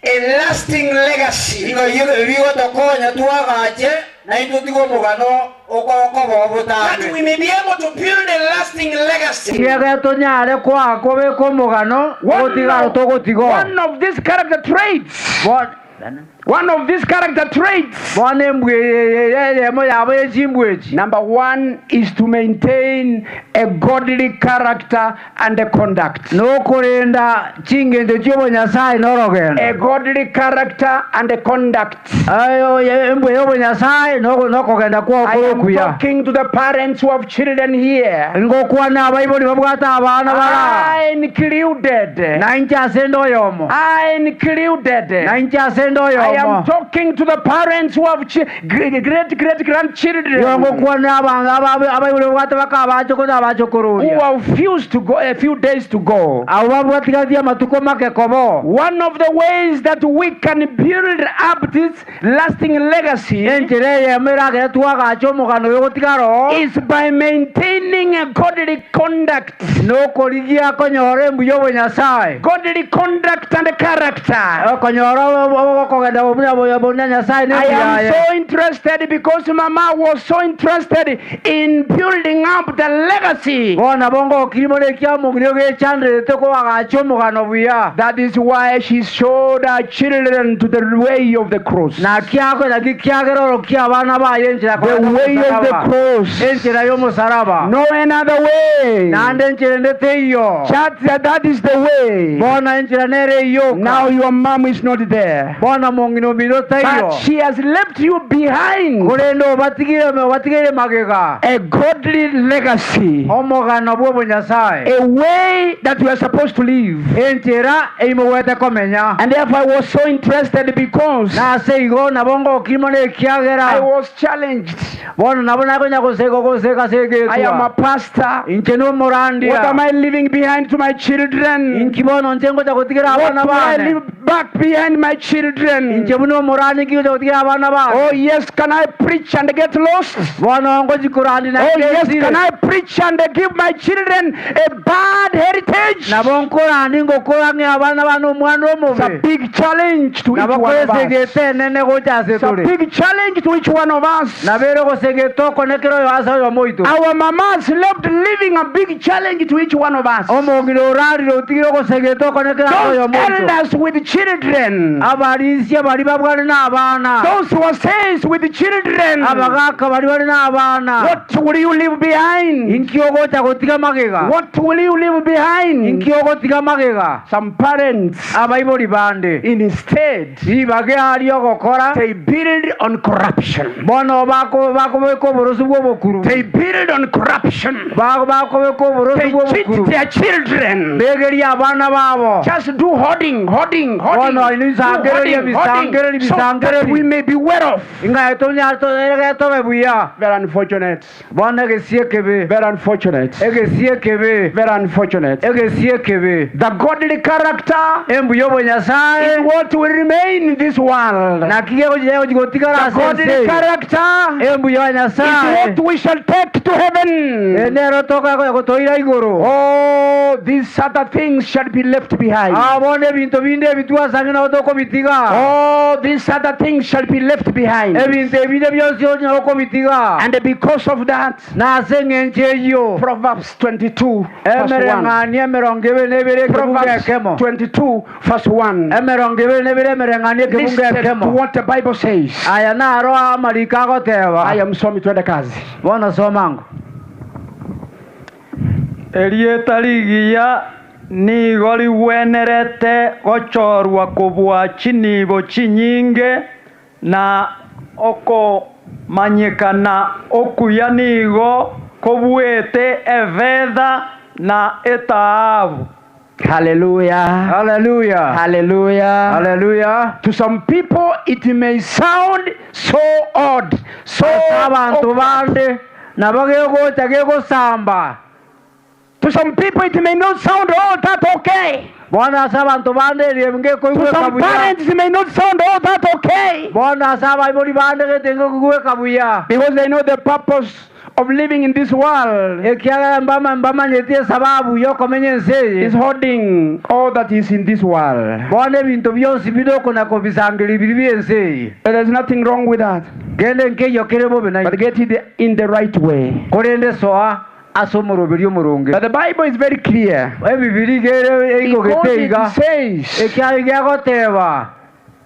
a lasting legacy. Igo bigotokonya twagache na intwe totige omogano okoba obotambe. That we may be able to build a lasting legacy. Kiagera tonyare koa kobeka omogano ogotiga togotiga oo. One of these character traits. One of these character traits. Bono embwa eye eyemo yabo ye chimbwa echi. Number one is to maintain a godly character and a conduct. Nokorenda ching'encho chia obonyasae na orogendo. A godly character and a conduct. Ayo embwa ya obonyasae nokogenda kwao I kore am okuya. talking to the parents who have children here. Ngokwana abaibori babwate abana bara. I included. Na inche ase ende oyomo. I included. Na inche ase ende I oyomo. am talking to the parents who have great great grandchildren Ngokwana abaibori babwate baka abachokoro na who abachokororia. have few to go, a few days to go. Abo babwatigatie amatuko make kobo. One of the ways that we can build up this lasting legacy Enchera eyemo eragere twagacha omogano oyo gotigara oo. is by maintaining a godly conduct. Nokorigia konyora embuya obonyasae. Godly conduct and character. Konyora okogenda buna Nyasae I am nembuyaye. so interested because Mama was so interested in building up the legacy. Bono nabo ngokiri mono ekia omong'ina ogechanderete kowagacha omogano buya. That is why she showed her children to the way of the cross. Naki naki kiagera orokia abana baye enchera The way of the cross. Enchera y'omosalaba. No another way. Naende enchera ende teiyo. Chat that is the way. Bono enchera nere eyoka. Now your mom is not there. Bono mong'ina omino teiyo. But she has left you behind Korende obatigire obatigire magega. a godly legacy. Omogano bwa obonyasae. A way that you are supposed to live. Enchera eimogwete komenya. And therefore I was so interested because Nase igo nabo ngokiri mono I ekiagera. was challenged. Bono nabo nakonya goseka goseka I am a segetwa. pastor. Inche What am nomorandia. I leaving behind to my children? Inki bono nche ngocha gotigera What abana will I bane. leave back behind my children? Inche buna omorani ki gocha gotigera abana Oh bane. yes, can I preach and get lost? Bono ngochikorandi Oh yes, can I preach and give my children a bad heritage? Nabo nkorandi ngokora ng'e abana bane omwana It's a omobe. big challenge to each Nabo one of us. koesegete enene gocha ase It's a tore. big challenge to each one of us. Nabere gosegete okonekera oyo ase oyo moito. Our mamas left leaving a big challenge to each one of us. Omong'ina orarire otigire ogosegete okonekera ase Those oyo moito. elders with children, Abarisia bari babwane n'abana. those who are saints with children, Abagaka bari bari n'abana. what will you leave behind? Inki ogocha gotiga magega. What will you leave behind? Inki ogotiga magega. Some parents, Abaibori bande. instead, Ribage ari ogokora. they build on corruption. Bono bako bakobeka oborosi bwa obokuru. They build on corruption. Bako bakobeka oborosi They bwa cheat obokuru. their children. Begeria abana babo. Just do hoarding, hoarding, hoarding. Bono Do ibisangereri, hoarding, hoarding, ibisangereri, so that ibisangereri. we may be well off. Inga etobe buya. Very unfortunate. Bono egesie kebe. Very unfortunate. Egesie kebe. Very unfortunate. Egesie kebe. The godly character Embuya is obonyasae. what will remain in this world. Naki gegochigotigara The ase godly ense. character Embuya is nyasae. what we shall take to heaven. Enero toka gotoira igoro. Oh, these other things shall be left behind. Ah, bono ebinto binde ebitwasange nabo tokobitiga. Oh, these other things shall be left behind. Ebinto ebinde byonsi onyara okobitiga. And because of that, Nase eng'encho eyio. Proverbs 22, verse 1. Emereng'ani emerongo ebere na ebere ekebungo Proverbs ekemo. 22, verse 1. Emerongo ebere na ebere emereng'ani ekebungo Listen to ekemo. what the Bible says. Aya naro amariko agoteba. I am Somi twende kazi. Bono somango. Erieta rigiya nigo rigwenerete gochorwa kobua chinibo chinyinge na okomanyekana okuya nigo kobuete efetha na etaabu. Hallelujah. Hallelujah. Hallelujah. Hallelujah. To some people it may sound so odd, so Ase abanto awkward. Bande nabo gegocha gegosamba. To some people it may not sound all that okay. Bono ase abanto bande erio To ngekoigweka some buya. parents it may not sound all that okay. Bono ase abaibori bande gete ngekoigweka buya. Because they know the purpose of living in this world Ekiagera mbamanyeti esababu yokomenya ense eye. is holding all that is in this world. Bono ebinto bionsi bidokona kobisangeria biri bia ense eye. But there's nothing wrong with that. Gende nkeiyo kere bobe But naintwe. get it in the right way. Korende soa ase omoroberi omorunge. But the Bible is very clear. Ebibiri gere Because eigogete it iga. says Ekiagera giagoteba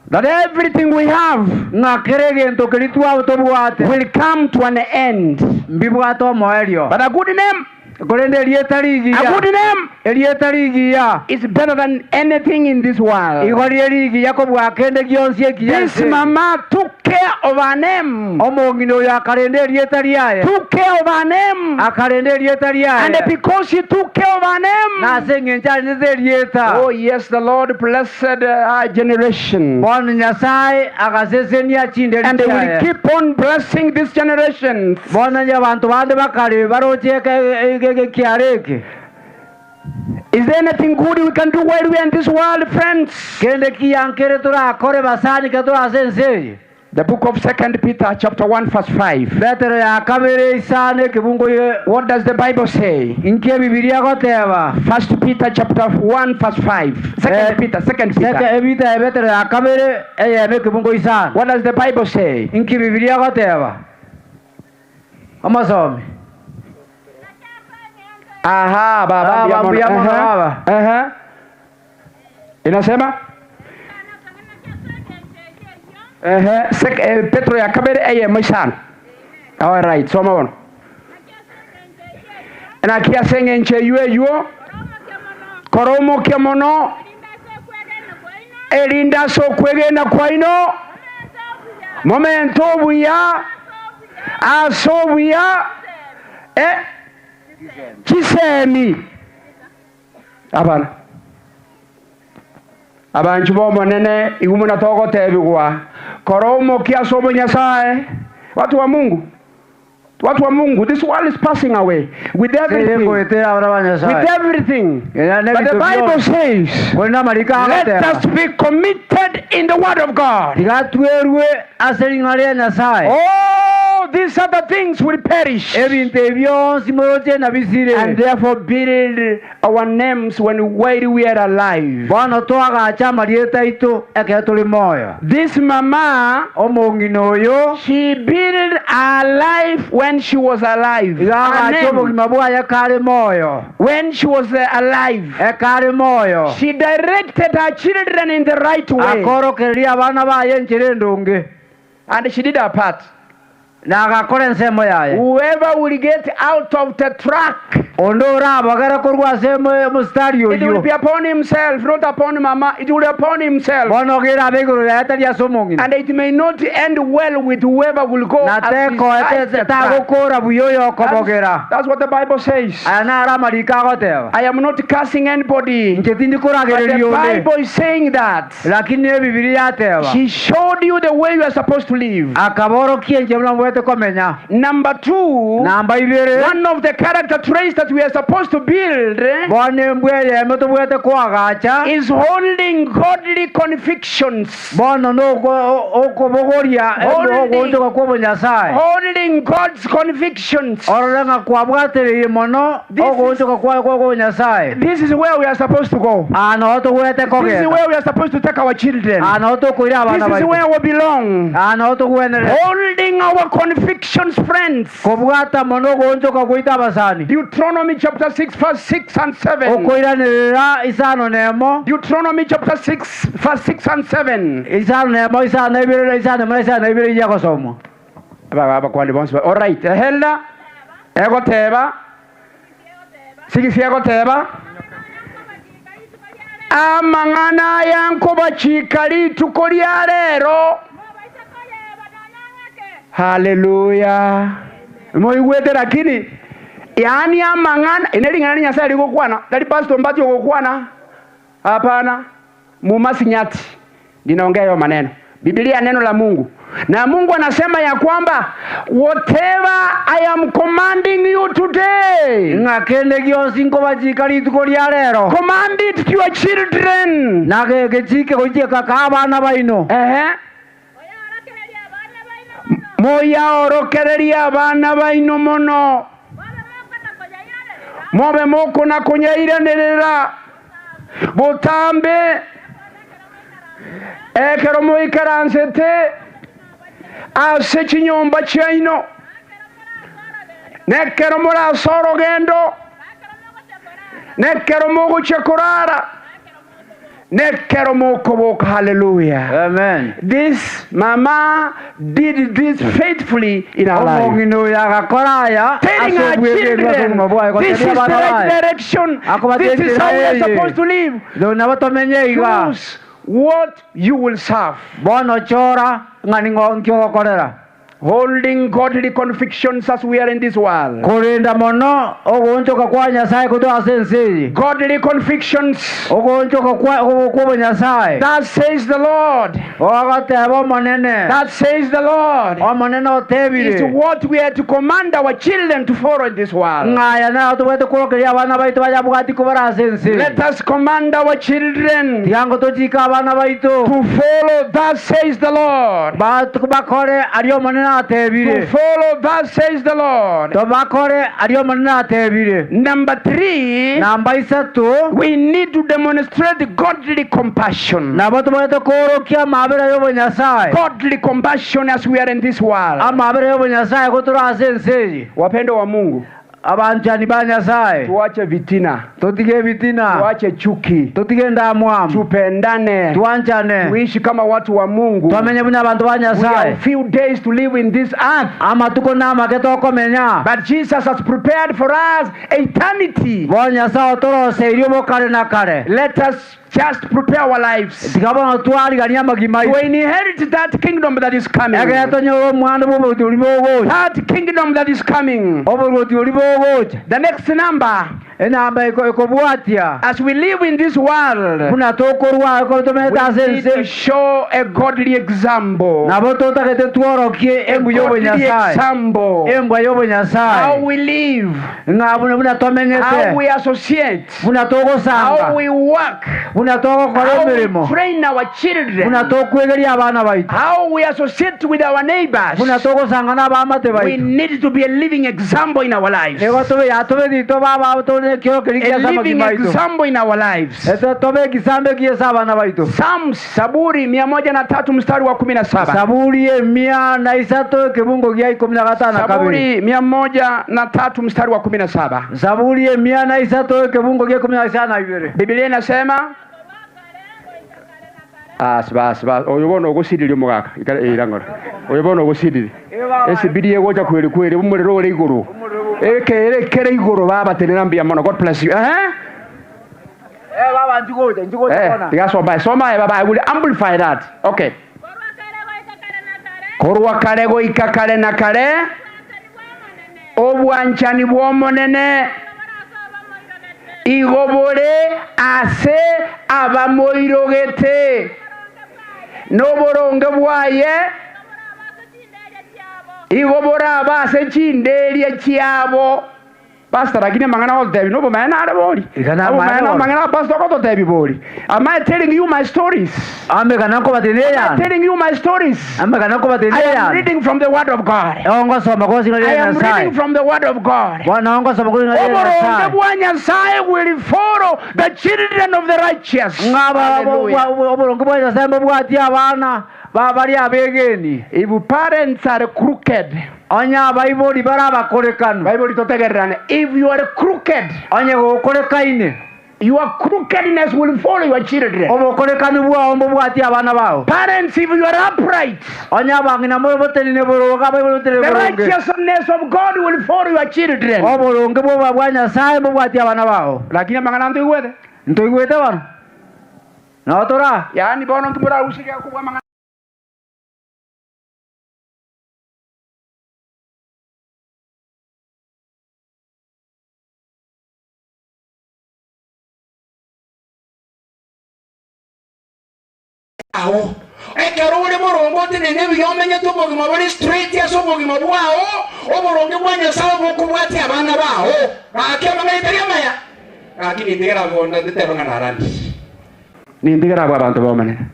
that everything we have ng'a kere egento keri tobwate will come to an end. Mbibwate omoerio. But a good name, Korende erieta a rigiya. good name Erieta rigiya. is better than anything in this world. Igo rie rigiya kobua kende gionsi ekiya This ense eye. mama took care of her name. Omong'ina oyo akarenda erieta riaye. Took care of her name. Akarenda erieta And riaye. because she took care of her name, Nase eng'encho arendete erieta. oh yes, the Lord blessed her generation. Bono Nyasaye agasesenia chinderi And they will chiaye. keep on blessing this generation. Bono onye abanto bande bakare baroche ekiaro eke. Is there anything good we can do while we are in this world, friends? Kende kiyankere torakore basani ke torase ense eye. The book of Second Peter, chapter 1, verse 5. Petero ya kabere isano ekebungo ye What does the Bible say? inki ebibiria goteba. First Peter chapter 1, verse 5. Second Peter, Second Seke Peter. ebita ya Petero ya kabere eyeme ekebungo isano. What does the Bible say? Inki bibiria goteba. Omosomi. Aha, baba Ah, mbuya mono. mbuya mono, Aha, baba. aha. Inasema Ehe, Petro ya kabere eyemo isano. All right, soma bono. Na kiase ng'encho eywo eywo koromokia mono erinda ase okwegena kwaino momento obuya ase obuya chisemi abana abanchu bomonene igu muna togotebigwa koromokia ase obonyasaye watu wa Mungu, watu wa Mungu, this world is passing away with everything, Goetera abana ba Nyasaye. with everything. Era But the n'ebintu Bible byonsi. says, Korende amariko let agoteba. us be committed in the word of God. Tiga twerwe ase ring'ana ria Nyasaye. All these other things will perish. Ebinto ebyonsi moroche na bisire. And therefore build our names when while we are alive. Bono twagacha amarieta aito ekero tore moyo. This mama, Omong'ina oyo she built her life when she was alive. iga Her agacha name, obogima bwaye kare moyo. when she was alive. Ekare moyo. She directed her children in the right way. Akorokereria abana baye enchera endonge. And she did her part. Na agakora ensemo yaye. Whoever will get out of the track, Onde orabogera korwa ase omostari it will oyo. be upon himself, not upon mama. It will be upon himself. Bono ogera abe igoro yaye tari ase omong'ina. And it may not end well with whoever will go Na as teko beside the track. tagokora buya oyo okobogera. That's what the Bible says. Aya naro amariko agoteba. I am not cursing anybody. Inche But the tindikoragereria onde. Bible is saying that Lakini ebibiri yateba. she showed you the way you are supposed to live. Akaborokia inche buna mbwete komenya. Number two, Namba ibere. one of the character traits that we are supposed to build Bono embwa eyemo tobwete koagacha. is holding godly convictions. Bono nokobogoria Holding- ogoonchoka kwa obonyasaye. Holding God's convictions. Orore ng'a kwabwatereire mono This is- ogoonchoka kwa kwa obonyasaye. This is where we are supposed to go. Aa noo tobwete This is kogenda. where we are supposed to take our children. Aa noo tokoira This abana is baitu. where we belong. Aa noo togwenerete. Holding our convictions, friends. Kobwata mono ogoonchoka gwaito abasani. Deuteronomy chapter 6, verse 6 and 7. Okoiranerera isano nemo. Deuteronomy chapter 6, verse 6 and 7. Isano nemo isano ibere isano nemo isano ibere ija gosomwa. Abakwani bonsi. All right. Ehela egoteba. Sigisi egoteba. Amang'ana aya rituko ria rero. Haleluya. Moigwete lakini Yaani amang'ana, eri nering'ana ria Nyasae rigokwana, tari Pastor Mbati ogokwana, hapana, Muma Sinyati ndinaongea hayo maneno. Biblia neno la Mungu. Na Mungu anasema ya kwamba whatever I am commanding you today, Ng'a kende gionsi nkobachika rituko ria rero. Command it to your children. Na gechike gochieka ka abana baino. Ehe. Moyaorokererie abana baino mono, mobe mokona konyairanерera botambe ekero moikaransete ase chinyomba chiaino, nekero morase orogendo, nekero mogochia korara, nekero mokoboka. Hallelujah. Amen. This mama did this faithfully in her life. Omong'ina oyo agakora aya Telling ase our obwegenwa ase children, obogima bwaye this is gotebi the abana right baye direction. Akobatebi This is how we are eye. supposed to live. Nabo tomenye iga. Choose what you will serve. Bono chora ng'a ning'o nkiogokorera. Holding godly convictions as we are in this world. Korenda mono ogoonchoka kwa Nyasaye kotwa ase ense eye. Godly convictions. Ogoonchoka kwa kwa obonyasaye. That says the Lord. Ogoteba omonene. That says the Lord. Omonene otebire. Is what we are to command our children to follow in this world. Ng'aya nayo tobwate kworokereria abana baito bayabwati kobara ase ense. Let us command our children Tiga tochike abana baito. to follow, thus says the Lord. Bakore aria omonene atebire. To follow, thus says the Lord. Tobakore aria omonene atebire. Number three, Namba isato. we need to demonstrate godly compassion. Nabo tobwate kworokia amabera y'obonyasaye. Godly compassion as we are in this world. Amabera y'obonyasaye gotura ase ense eye. Wapendo wa Mungu, Abanchani ba Nyasaye. tuache vitina, Totige bitina. tuache chuki, Totige ndamwamu. tupendane, Twanchane. tuishi kama watu wa Mungu. Twamenye buna abantu ba We have Nyasaye. few days to live in this earth. Amatuko namake tokomenya. But Jesus has prepared for us eternity. Bo Nyasaye otoroseirie obokare na kare. Let us just prepare our lives Tiga bono twarigania amagima to aitu. inherit that kingdom that is coming. Ekero tonyore omwando bwa oboruoti oria bogocha. That kingdom that is coming. Oboruoti oria bogocha. The next number, Enamba ekobwatia. as we live in this world, Buna tokorwa ekero tomenyete ase we need to ense. show a godly example. Nabo totagete tworokie A embu godly y'obonyasaye. example. Embwa How y'obonyasaye. we live, Ng'a buna buna how tomenyete. we associate, Buna how togosanga. we work, Buna togokora how we emirimo. train our children, Buna tokwegeria abana baitu. how we associate with our neighbors. Buna togosanga n'abamate We baitu. need to be a living example in our lives. Nigo tobe yatobethitwo baba tone kĩoro kĩria A kĩa ase living amagima aitu. example in our lives. Ete tobe ekisambe kiesa abana baitu. Psalms, Saburi 103 mstari wa 17. Saburi emia na isato ekebungo gia ikumi na gatano na kabere. Saburi 103 mstari wa 17. Zaburi emia na isato ekebungo gia ikumi na isano na ibere. Biblia inasema Basi basi basi oyo bono ogusiririe omogaka ikara irang'ora oyo bono ogusiririe esibiri egocha kweri kweri omorero ore igoro ekere kere igoro babatenera mbuya mono. God bless you. Eh. Eh baba njugocha njugocha Eh, bona. tiga soma soma eh, baba I will amplify that. Okay. Korwa kare goika kare na kare obwanchani bw'omonene igo bore ase abamoirogete n'oboronge bwaye igo bore aba ase chinderia chiabo. Pastor, lakini mang'ana gotebi nobomaene nare bori. Igana Obomaene amaene amang'ana pastor gototebi bori. Am I telling you my stories? Ambe kana Am I nkobateneya. telling you my stories? Ambe kana I am nkobateneya. reading from the word of God. Ongosoma gosinga I ria am Nyasaye. reading from the word of God. Bwana ongosoma gosinga ria Oboronge Nyasaye. bwa Nyasaye will follow the children of the righteous. Ng'aba Hallelujah. oboronge bwa Nyasaye mbobwatie abana babari abegeni. If parents are crooked, Onye abaibori bare abakorekanu. Bible itotegererane. If you are crooked, Onye gokorekaine. your crookedness will follow your children. Obokorekanu bwao mbobwatie abana bao. Parents, if you are upright, Onye abang'ina mobotenene boronge abaibori botenene the boronge. righteousness of God will follow your children. Oboronge bwoba bwa Nyasaye mbobwatie abana bao. Lakini amang'ana ntoigwete. Ntoigwete bono. Notora. Yaani bono ntimorausiria kubwa amang'ana. Ao. Ekero ore boronge otenene buya omenyete obogima bore straight ase obogima bwao, oboronge bwa Nyasae bokobwatia abana bao. Gaki amang'ana tari amaya? Gaki nintigere abwo ndetebe ng'a narandire. Nintigere abwo abanto b'Omonene.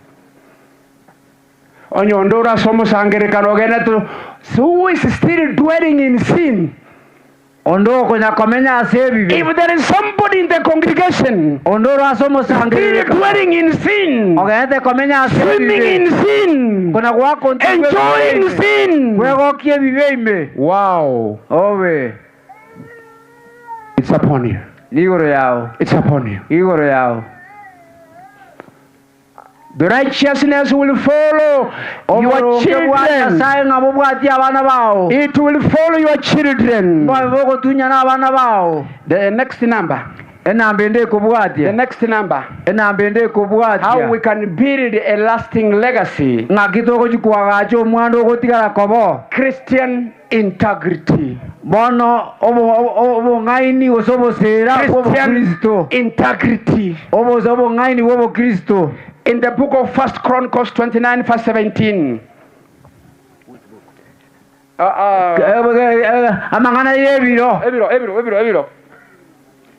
Onye onde ore ase omosangererekano ogenderete who is still dwelling in sin. Onde okonya komenya ase ebibe. If there is somebody in the congregation Onde ore ase still omosangererekano dwelling in sin, ogenderete komenya ase swimming ebibe, in sin, kona gwakontigwa ebibe enjoying ime, sin, bwegokia ebibe ime, wow, obe it's upon you. nigoro yao, It's upon you. igoro yao. The righteousness will follow your Oboronge bwa children. Nyasaye ng'a bobwatie abana bao. It will follow your children. Mbabe bogotunyana abana bao. The next number. Enamba ende The ekobwatia. next number. Enamba ende How ekobwatia. we can build a lasting legacy. Ng'aki togochikwagacha omwando ogotigara kobo. Christian integrity. Bono obong'aini gose obosera bwa Christian obokristo. integrity. Obose obong'aini bwa obokristo. In the book of First Chronicles 29, verse 17. Amang'ana y'ebiro. Ebiro, ebiro, ebiro, ebiro.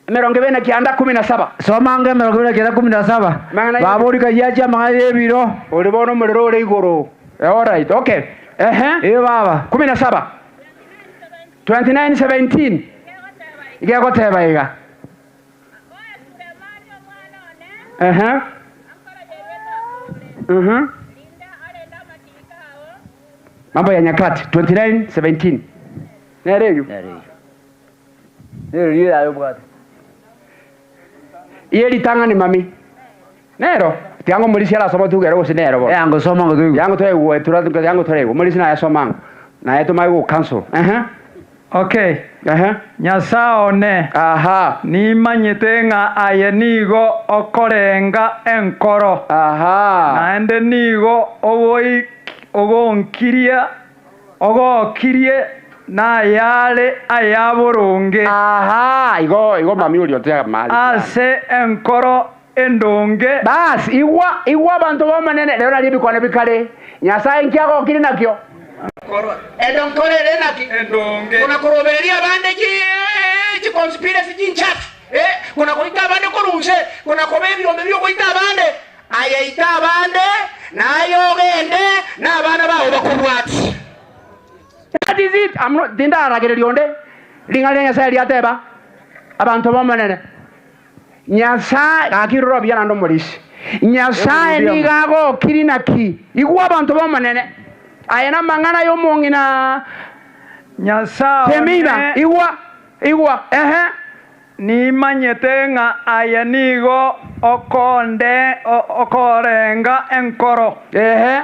29:17. Somanga 29:17. Mang'ana y'ebiro. Baborika yachi amang'ana y'ebiro. Ori bono omorero ore igoro. All right, okay. Ehe. Ee baba. 17. 29:17. Igegoteba iga. Ehe. Mambo ya Nyakati 29:17. Nere eyo. Nero riyo yayo bwate. Iye ritang'ani mami. Nero tiango mulisi arasoma tugere gose nero bo. Yango soma ngo tuigwe. Yango toraigwa tura yango toraigwa mulisi naye asoma naye tumai go council. Ehe. Okay. Ehe. Nyasaye one. Aha. Nimanyete ng'a aye nigo okorenga enkoro. Aha. Naende nigo ogonkirie ogokirie nayare ayaboronge. Aha, igo igo mami uri otega mali. Ase enkoro endonge. Bas, igwa igwa abantu bamanene rero nari bikwane bikare. Nyasaye nkiagokire nakio. Edonkoro ere naki kuna kurobereria abande chi conspiracy chinchafu kuna koita abande koruse kuna koba ebiombe biogoita abande ayaita abande naye ogende n'abana bao bakobwati. That is it. I'm not tindaragereria onde. Ring'ana ria Nyasaye riateba abantu bamanene. Nyasaye gakirora buya naende omorisi. Nyasaye nigo agokiri naki igwa abantu bamanene. Aya namang'ana ya omong'ina Nyasaye Temina one. igwa igwa ehe. Nimanyete ng'a aye nigo okonde okorenga enkoro. Ehe.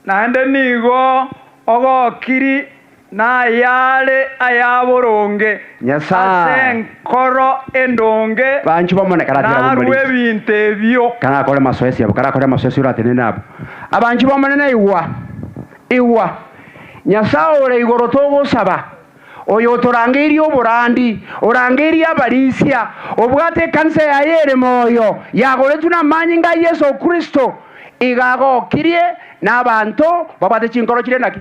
Naende nigo ogokiri nayare ayaboronge. Nyasaye. Ase enkoro endonge. Banchu bamone karatira Narwe bomorisi. ebinto ebio. Karakore masoesi abo karakore masoesi uratenene abo. Abanchu bamonene igwa igwa Nyasaye ore igoro togosaba oyo otorangeirie oborandi orangeirie abarisia obwate ekanisa yaye ere moyo yagoretwe na amanyinga a Yesu Kristo igagokirie na abanto babwate chinkoro chire naki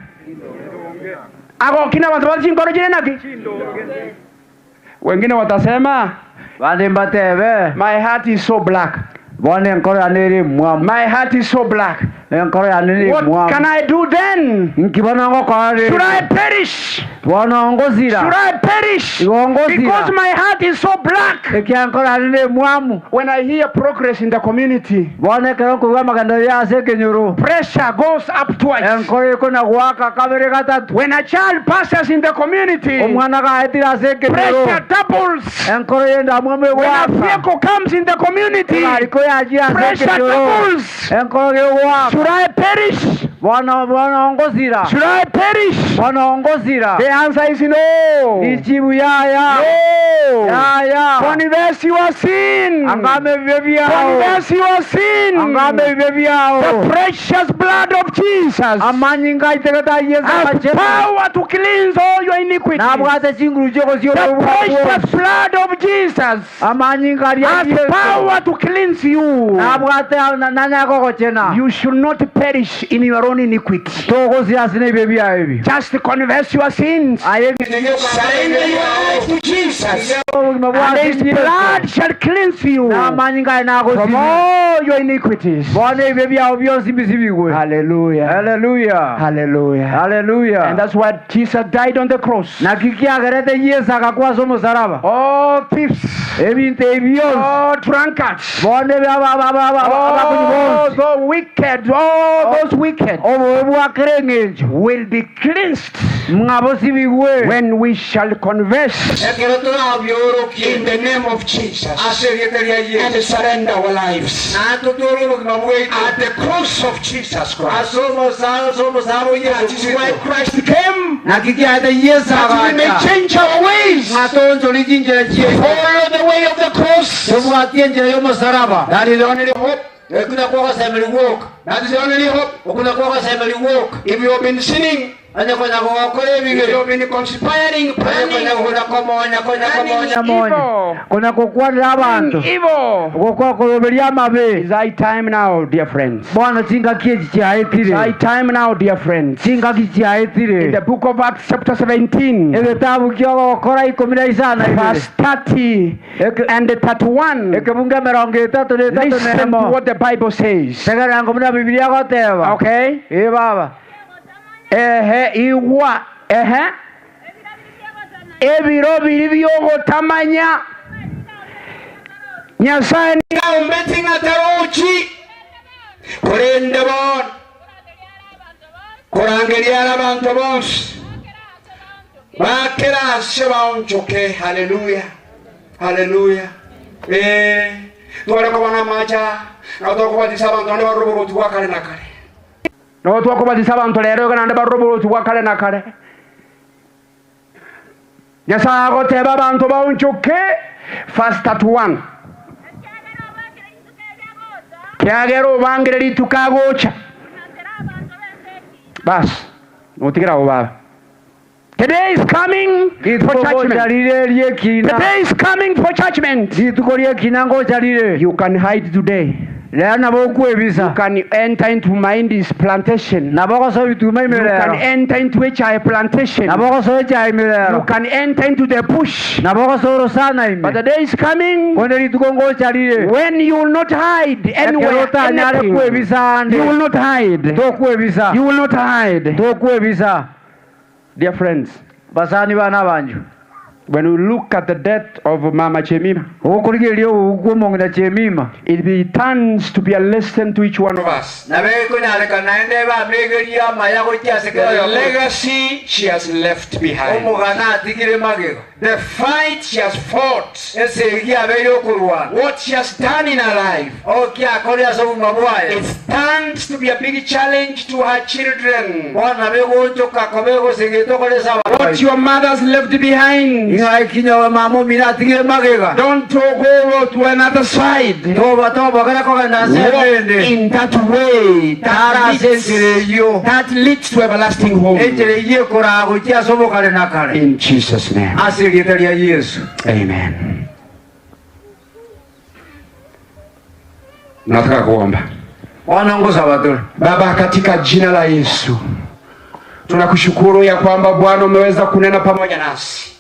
agokirie na abanto babwate chinkoro chire naki. Wengine watasema Bande mbatebe. my heart is so black. Bono enkoro yane ere mwamu. My heart is so black. Enkoro yane ere What mwamu. can I do then? Nkibona ngokora rere. Should I perish? Bono ngozira. Should I perish? Igo ngozira. Because my heart is so black. Ekia enkoro yane ere mwamu. When I hear progress in the community, Bono ekero nkoigwa amagendo ya ase ekenyoro. pressure goes up twice. Enkoro ekona gwaka kabere gatatu. When a child passes in the community, Omwana gaetire ase ekenyoro. pressure doubles. Enkoro yendamwamu When a egwaka. vehicle comes in the community, Egariko yachia ase pressure ekenyoro. doubles. Enkoro gegwaka. Should I perish? Bono bono ngosira. Should I perish? Bono ngosira. The answer is no. Lijibu yaya. No. Yaya. Confess your sin. Angame bibe byao. Confess your sin. Angame bibe byao. The precious blood of Jesus Amanyinga aitegeta Yesu has amachenu. power to cleanse all your iniquities. Nabwate chinguru choko The precious blood of Jesus Amanyinga aria has Yesu. power to cleanse you. Nabwate nanyagogochena. You should not perish in your own iniquity. Togosira ase ebibe byao ebio. Just confess your sins. Aye Surrender your life to Jesus. obogima bwa And his blood shall cleanse you Namanyinga aye from nagosibia. all your iniquities. Bono ebibe byao byonsi mbisibigwe. Hallelujah. Hallelujah. Hallelujah. Hallelujah. And that's why Jesus died on the cross. Naki kiagerete Yesu agakwasa omusaraba. All thieves, Ebinto ebi byonsi. all drunkards, Bono ebi abakunyi all bonsi. the wicked, all those wicked Obubi bwakere eng'encho. will be cleansed Mwabosibigwe. when we shall confess Ekero turabyorokia in the name of Jesus ase erieta ria Yesu and surrender our lives na tutore obogima bwaitu at the cross of Jesus Christ ase omusaraba o Yesu That is why Christ came Naki kiaete Yesu that we may agacha. change our ways, Ng'atonchori chinchera chiaito. follow the way of the cross. Tobwatie enchera y'omusaraba. That is the only hope. Ekuna kwogosemeri gwoka. That is the only hope. Okuna kwogosemeri gwoka. If you have been sinning, Onye konya gogokora if ebibe. you have been conspiring, Onye planning, konya konya komonya konya komonya. Evil. Konya gokwanera abantu. evil. Gokwa koroberia amabe. It's high time now, dear friends. Bono chingaki echi It's high chiaetire. time now, dear friends. Chingaki In chiaetire. the book of Acts, chapter 17, Egetabu kiogokora ikumi na isano ibere. verse 30 and 31. Ekebunga emerongo etato na etato Listen to nemo. what the Bible says. Tegerera muna Bibilia goteba. Okay? Ĩ baba. Ehe, igwa, ehe. Ebiro biri byogotamanya. Nyasaye ni ombeti ng'atarochi korende bono korangeria abantu bonsi bakera ase baonchoke. Haleluya, haleluya. Eh, tware kobona macha na tokobatisa abantu bane baroborotu bwa kare na kare. No twakobatisa abantu rero nande baroborotu bwa kare na kare. Nyasaye agoteba abantu baonchoke. Verse 31. Kiagera obangire ritukagocha. Bas, notigira obaba. The day is coming for judgment. Rire The riekina. day is coming for judgment. Rituko riekina ngocharire. You can hide today. Rero nabo You okwebisa. can enter into Mindy's plantation. Nabo ogosoa bituma You can imirero. enter into HI plantation. Nabo ogosoa echae You imirero. can enter into the bush. Nabo ogosoa orosana But the ime. day is coming Konde rituko ngocharire. when you will not hide Ekero anywhere. otanyare Anything. kwebisa ande. You will not hide. Tokwebisa. You will not hide. Tokwebisa. Dear friends, Basani bana banju. when we look at the death of Mama Chemima, Okorigereria ogoku omong'ina Chemima. it turns to be a lesson to each one of us. Nabekonyarekana naende bamegeria amaya gochia ase The legacy she has left behind, omogana atigire magego. the fight she has fought, Esegi abeire okorwana. what she has done in her life, Okiakore ase obogima bwaye. it stands to be a big challenge to her children. Bono begochoka kobe gosegete okoresa What your mothers left behind, Ing'ai kinyowe mama omino atigire magega. don't go over to another side. Toba tobogera kogenda ase Walk emende. in that way Tara that ase leads, enchera eyio. that leads to everlasting home. Enchera eyio ekoraa gochia ase obokare na kare. In Jesus' name. Ase erieta ria Yesu. Amen. Nataka kuomba. Bono ngosaba tore. Baba, katika jina la Yesu tunakushukuru ya kwamba Bwana umeweza kunena pamoja nasi.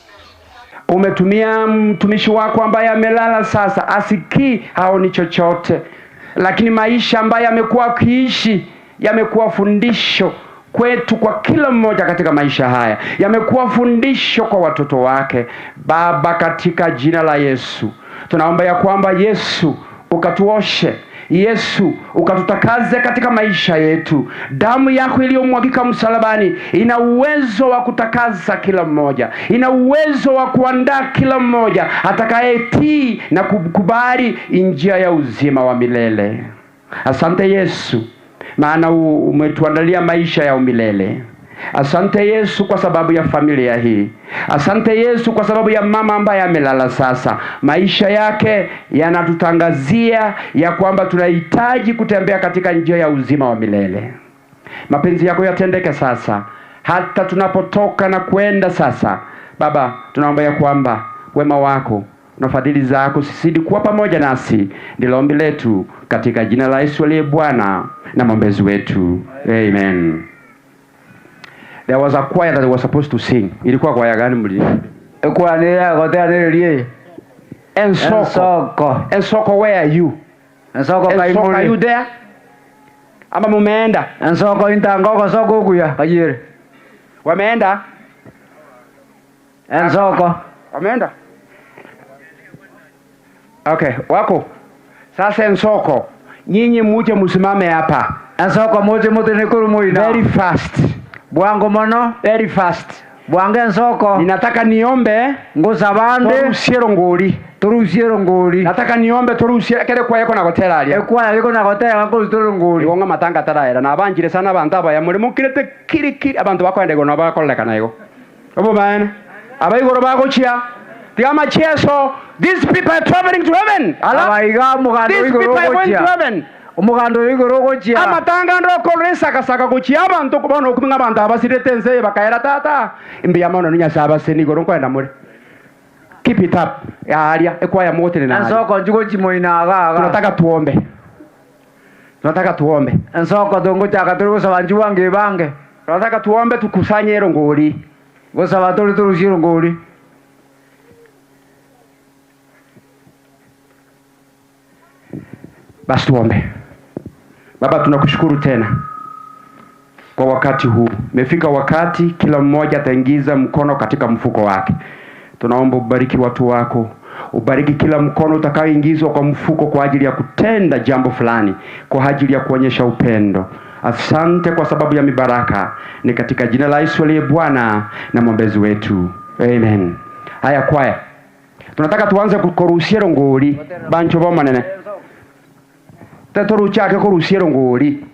Umetumia mtumishi wako ambaye amelala sasa, asikii haoni chochote, lakini maisha ambayo amekuwa akiishi yamekuwa fundisho kwetu, kwa kila mmoja katika maisha haya, yamekuwa fundisho kwa watoto wake. Baba, katika jina la Yesu tunaomba ya kwamba Yesu ukatuoshe Yesu ukatutakaze katika maisha yetu. Damu yako iliyomwagika msalabani ina uwezo wa kutakaza kila mmoja, ina uwezo wa kuandaa kila mmoja atakayetii na kukubali njia ya uzima wa milele. Asante Yesu. maana umetuandalia maisha ya umilele. Asante Yesu kwa sababu ya familia hii. Asante Yesu kwa sababu ya mama ambaye amelala sasa. Maisha yake yanatutangazia ya kwamba tunahitaji kutembea katika njia ya uzima wa milele. Mapenzi yako yatendeke sasa, hata tunapotoka na kwenda sasa. Baba, tunaomba ya kwamba wema wako na fadhili zako zizidi kuwa pamoja nasi. Ndilo ombi letu katika jina la Yesu aliye Bwana na mwombezi wetu, amen. There was a choir that was supposed to sing. Ilikuwa kwaya gani mli? Ekwanire goteanĩrĩrie Ensoko. Ensoko. Ensoko, where are you? Ensoko Ensoko, are kaimuri. you there? Ama mumeenda? Ensoko intango soko kuya kayire. Wameenda? Ensoko. Wameenda? Okay, wako. Sasa Ensoko, nyinyi muje msimame hapa. Ensoko muje mutini muina. Very fast. Bwango mono. Very fast. Bwange Ensoko. Ninataka niombe ngusabande turusie rongori. Turusie rongori. Nataka niombe turusie kere kwaya kona gotera aria. Ekwaya iko na gotera kurusia rongori. Igonga matanga taraera na abanjire sana abantu abaya muri mukirete kiri kiri abantu bakwenda igoro bakolekana igo. Obo bana. Abaigoro bagochia. Tiga macheso. These people are traveling to heaven. Ala. Abaiga omogando These igoro people are going to ogochia. heaven. Omogando igoro ogochia. Amatanga ndokorora esakasaka gochia abantu bono okuminga abantu abasirete ense bakaera tata mbuya mono ni Nyasaye abaseni igoro nkwenda muri. Keep it up. Aria ekwaya motere na. Ensoko njugo chimoina aga aga. Tunataka tuombe. Tunataka tuombe. Ensoko tunguchaka turi gusaba njuwange bange. Tunataka tuombe tukusanye rongori. Gusaba turi turusie rongori. Basi tuombe. Baba, tunakushukuru tena kwa wakati huu. Imefika wakati kila mmoja ataingiza mkono katika mfuko wake. Tunaomba ubariki watu wako, ubariki kila mkono utakaoingizwa kwa mfuko kwa ajili ya kutenda jambo fulani, kwa ajili ya kuonyesha upendo. Asante kwa sababu ya mibaraka, ni katika jina la Yesu aliye Bwana na mwombezi wetu, amen. Haya kwaya, tunataka tuanze kurusia rongori bancho bomanene tetoruchake kurusia rongori.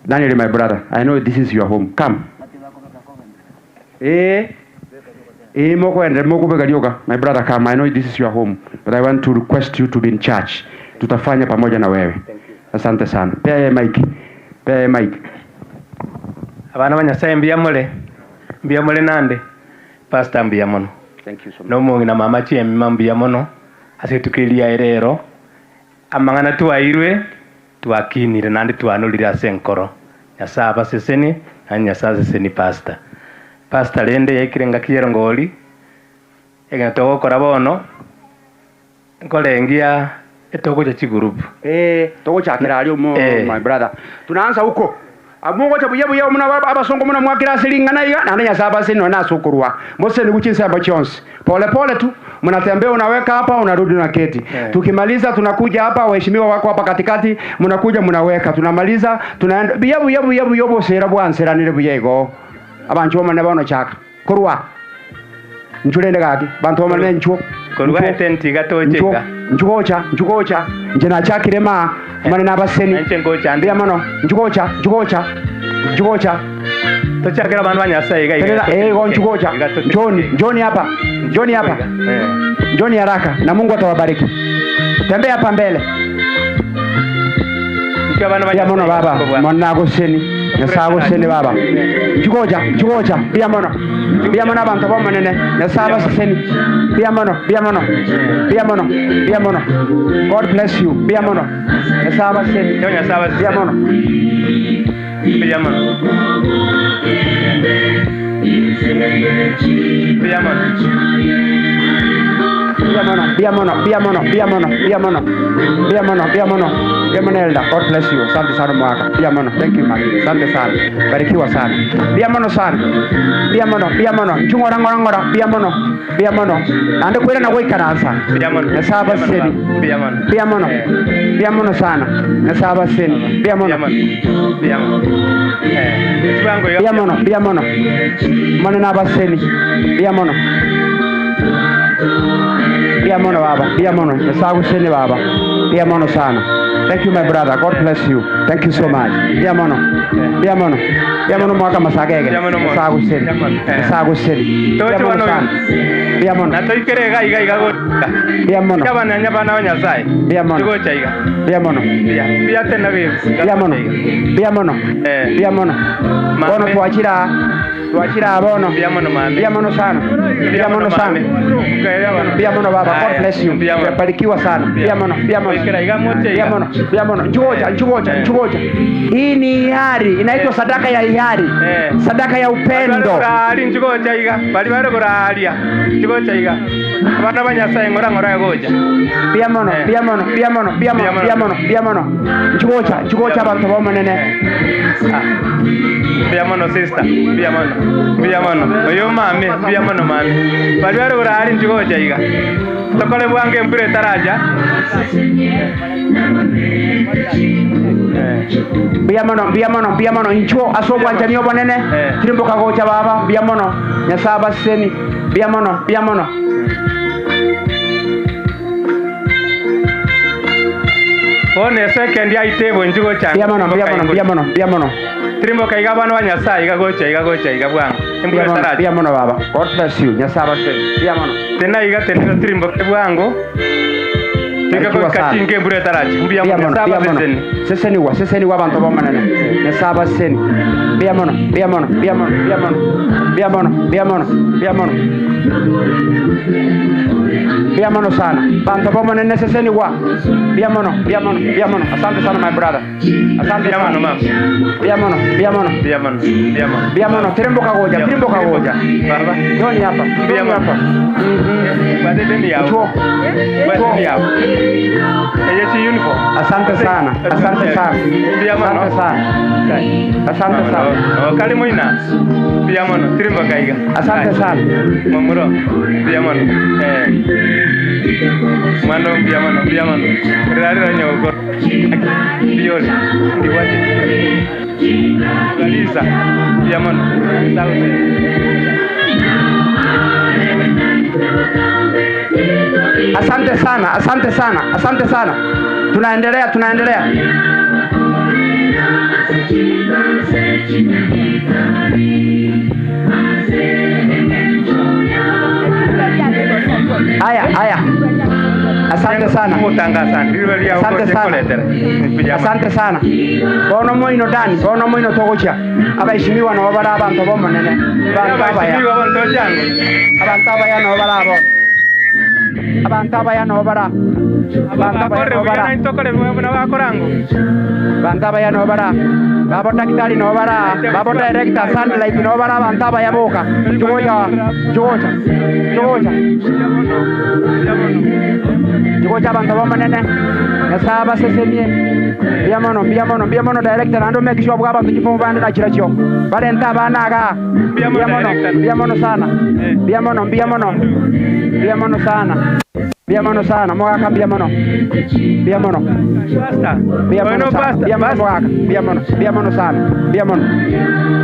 Daniel, my brother, I know this is your home. Come. Eh. Eh, moko ende moko begalioka. My brother, come. I know this is your home, but I want to request you to be in church. Tutafanya pamoja na wewe. Asante sana. Pea ye mic. Pea ye mic. Abana ba Nyasaye mbuya mule mbuya mule nande pastor mbuya mono. Thank you so much. Nomong'ina mama chiemima mbuya mono ase tukiria erero amang'ana twairwe twakinire nande twanurire ase enkoro Nyasaye abaseseni na Nyasaye aseseni pastor. Pastor rende yaikire ngaki ya erongori egento togokora bono nkorengia etogocha chigurupu. Eh, togochakira ario mo my brother. Tunaanza huko. Amungocha buya buya muna abasongo muna mwakira silingana iga na Nyasaye abaseni na nasukurwa. Mose ni kuchinsa chonse. Pole pole tu mnatembea, unaweka hapa, unarudi na keti. Tukimaliza tunakuja hapa, waheshimiwa wako hapa katikati, mnakuja mnaweka, tunamaliza tunaenda buya buya buya buya bosera bwanseranire buya igo. Abantu bamane bono chaka. Kurwa. Nchulende gaki, bantu bamane nchuo. Korwa etenti gatocheka. Nchugocha, nchugocha, nje nachakire ma mane nabaseni. Ndia mono, nchugocha, nchugocha, nchugocha. Tochakira bantu ba Nyasaye iga iga. Tenera, eh, go nchugocha. Njoni, njoni hapa. Njoni hapa. Njoni haraka na Mungu atawabariki. Tembea hapa mbele. Bia mono baba, mona goseni. Nyasaye goseni baba. Nchugocha, nchugocha, bia mono. Bia mono abantu bomonene. Nyasaye abaseseni. Bia mono, bia mono. Bia mono, bia mono. God bless you. Bia mono. Nyasaye abaseseni. Bia mono. Bia mono. Bia mono. Bia mono, bia mono, bia mono, bia mono, bia mono. Bia mono, bia mono. Bia mono Elda. God bless you. Asante sana mwaka. Bia mono. Thank you Maki. Asante sana. Barikiwa sana. Bia mono sana. Bia mono, bia mono. Nchungora ngora ngora. Bia mono. Bia mono. Ande kwera na goikaransa. Bia mono. Nyasaye abaseni. Bia mono. Bia mono. Bia mono sana. Nyasaye abaseni. Bia mono. Bia mono. Eh, chibango iga. Bia mono, bia mono. Mono na abaseni. Bia mono. Bia mono baba, bia mono. Nyasaye aguseni baba. Bia mono sana. Thank you my brother. God bless you. Thank you so much. Mbuya mono. Mbuya mono. Mbuya mono mwaka masagege. Mbuya mono mono. Nyasaye aguseri. Mbuya mono. Eh. Nyasaye aguseri. Mbuya Toche mono bono sana. Mbuya mono. Na toikere iga iga iga gocha. Mbuya mono. Yabana nyabana wa Nyasaye. Mbuya mono. Tigocha iga. Mbuya mono. Mbuya. Mbuya tena bibi. Mbuya mono. Mbuya mono. Mbuya mono. Bono twachira twachira bono. Mbuya mono mami. Mbuya mono sana. Mbuya mono sana. Mbuya mono baba. God bless you. Barikiwa sana. Mbuya mono. Mbuya mono. Mbuya mono. Mbuya mono. Njugoja, njugoja, njugoja. Hii ni hiari, inaitwa sadaka ya hiari. Sadaka ya upendo. Bari njugocha iga. Bari bari kuraria. Njugocha iga. Abana ba Nyasaye ngora ngora gocha. Mbuya mono, mbuya mono, mbuya mono, mbuya mono, mbuya mono, mbuya mono. Njugocha, njugocha abantu bomonene. Mbuya mono sister. Mbuya mono. Mbuya mono. Oyo mami, mbuya mono mami. Bari bari kurari njugocha iga. Tokore bwange embura etaracha. Mbuya mono, mbuya mono, mbuya mono. Inchuo ase obwanchani obonene. Tirimboka gocha baba, mbuya mono. Nyasaye abaseni. Mbuya mono, mbuya mono. Bono esekendi aitebo njugocha. Mbuya mono, mbuya mono, mbuya mono, mbuya mono. Tirimboka iga abana ba Nyasaye iga gocha iga gocha iga bwango. Embura Mbuya mono, etaracha. mbuya mono baba. God bless you. Nyasaye abaseni. Mbuya mono. Tena iga tena tirimboke bwango. Tiga Barikiwa goika sana. chinke embura etaracha. Mbuya Mbuya mono mono, Nyasaye mbuya mono. abaseseni. Seseniwa, seseniwa abantu bomonene. Nyasaye abaseni. Mbuya mono, mbuya mono, mbuya mono, mbuya mono. Mbuya mono, mbuya mono, mbuya mono. Mbuya mono sana. Bantu bomonene seseniwa. Mbuya mono, mbuya mono, mbuya mono. Asante sana my brother. Asante Mbuya sana. mono mama. Mbuya mono, mbuya mono. Mbuya mono, mbuya mono. Mbuya mono, teremboka goja, teremboka goja. Baba. Njoni hapa. Mbuya Njoni mono. hapa. Bwate yao. Chuo. Bwate yao. Eye chi uniform. Asante sana. Asante sana. Mbuya mono. Asante sana. Asante sana. Oh, kali moina. Mbuya mono, tirimboka iga. Asante sana. Momuro. Mbuya mono. Eh. Mano mbuya mono, mbuya mono. Rarira nyoko. Mbiyoli. Ndiwaje. Kalisa. Mbuya mono. Sawa. Asante sana, asante sana, asante sana. Tunaendelea, tunaendelea. Aya, aya. Asante sana. Asante sana. Asante sana. Bono moino dani, bono moino togocha. Abaheshimiwa nabo bara abantu bomonene. Abantu abaya. Abaheshimiwa bonto jango. Abantu abaya nabo bara abo. Abantu abaya nabo bara. Abantu abaya nabo bara. Abantu abaya nabo bara. Babo daktari nabo bara. Babo director Sunlight nabo bara abantu abaya boka. Jogocha, jogocha. Jogocha. Jogocha abantu bomonene. Nyasaye abasesemie. Mbuya mono, mbuya mono, mbuya mono director ando make sure bwa abantu chifomu bande na chirachio. Barenta abana aga. Mbuya mono, mbuya mono sana. Mbuya mono, mbuya mono. Mbuya mono sana. Mbuya mono sana. Mogaka mbuya mono. Mbuya mono. Mbuya mono sana. Mbuya mono mogaka. Mbuya mono. Mbuya mono sana. Mbuya mono.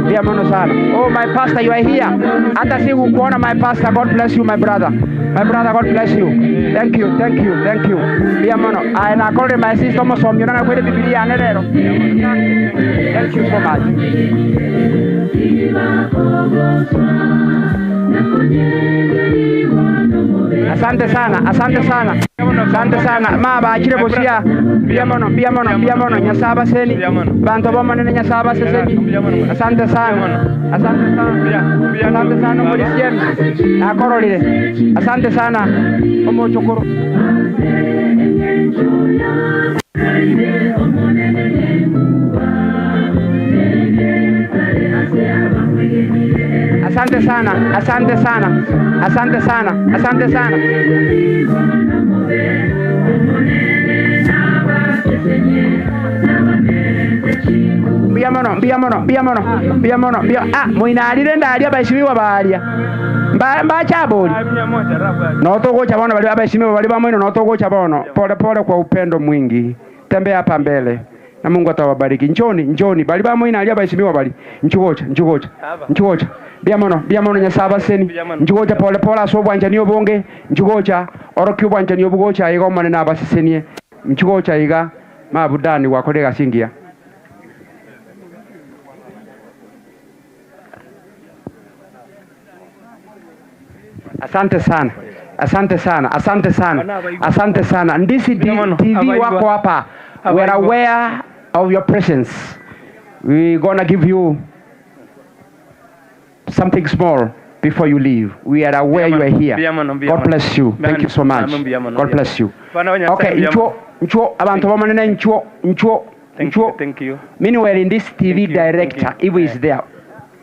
Mbuya mono sana. Oh my pastor you are here. Hata sikukuona my pastor. God bless you my brother. My brother God bless you. Thank you, thank you, thank you. Mbuya mono. I na call my sister mosomio na kwere Biblia ane lero. Thank you so much. Asante sana, asante sana. Asante sana. Ma bachire bosia. Mbuya mono, mbuya mono, mbuya mono. Nyasaye abaseni. Bantu bomonene Nyasaye abaseseni. Asante sana. Asante sana. Asante sana omorisiemi. Nakororire. Asante sana omochokoro. Asante sana, asante sana, asante sana, asante sana. Mbuya mono, mbuya mono, mbuya mono, mbuya mono, mbuya ah, moinarire ndaria abaheshimiwa baria. Mba mbachabori. Notogocha bono bali abaheshimiwa bali bamoino notogocha bono. Pole pole kwa upendo mwingi. Tembea hapa mbele. Na Mungu atawabariki. Njoni, njoni bali bamoino ali abaheshimiwa bali. Nchugocha, nchugocha. Nchugocha. Mbuya mono, mbuya mono Nyasaye abaseni. Nchugocha pole pole ase obwanchani obonge. Nchugocha orokia obwanchani obogocha iga omonene abasesenie. Nchugocha iga. Mabudani gwakorire egasi engiya. Asante sana. Asante sana. Asante sana. Asante sana. Ndisi TV wako hapa. We are aware of your presence. We gonna give you something small before you leave. We are aware you are here. God bless you. Thank you so much. God bless you. Okay, nchuo nchuo abantu bamanene nchuo nchuo nchuo. Thank you. Meanwhile, in this TV director, if he is there,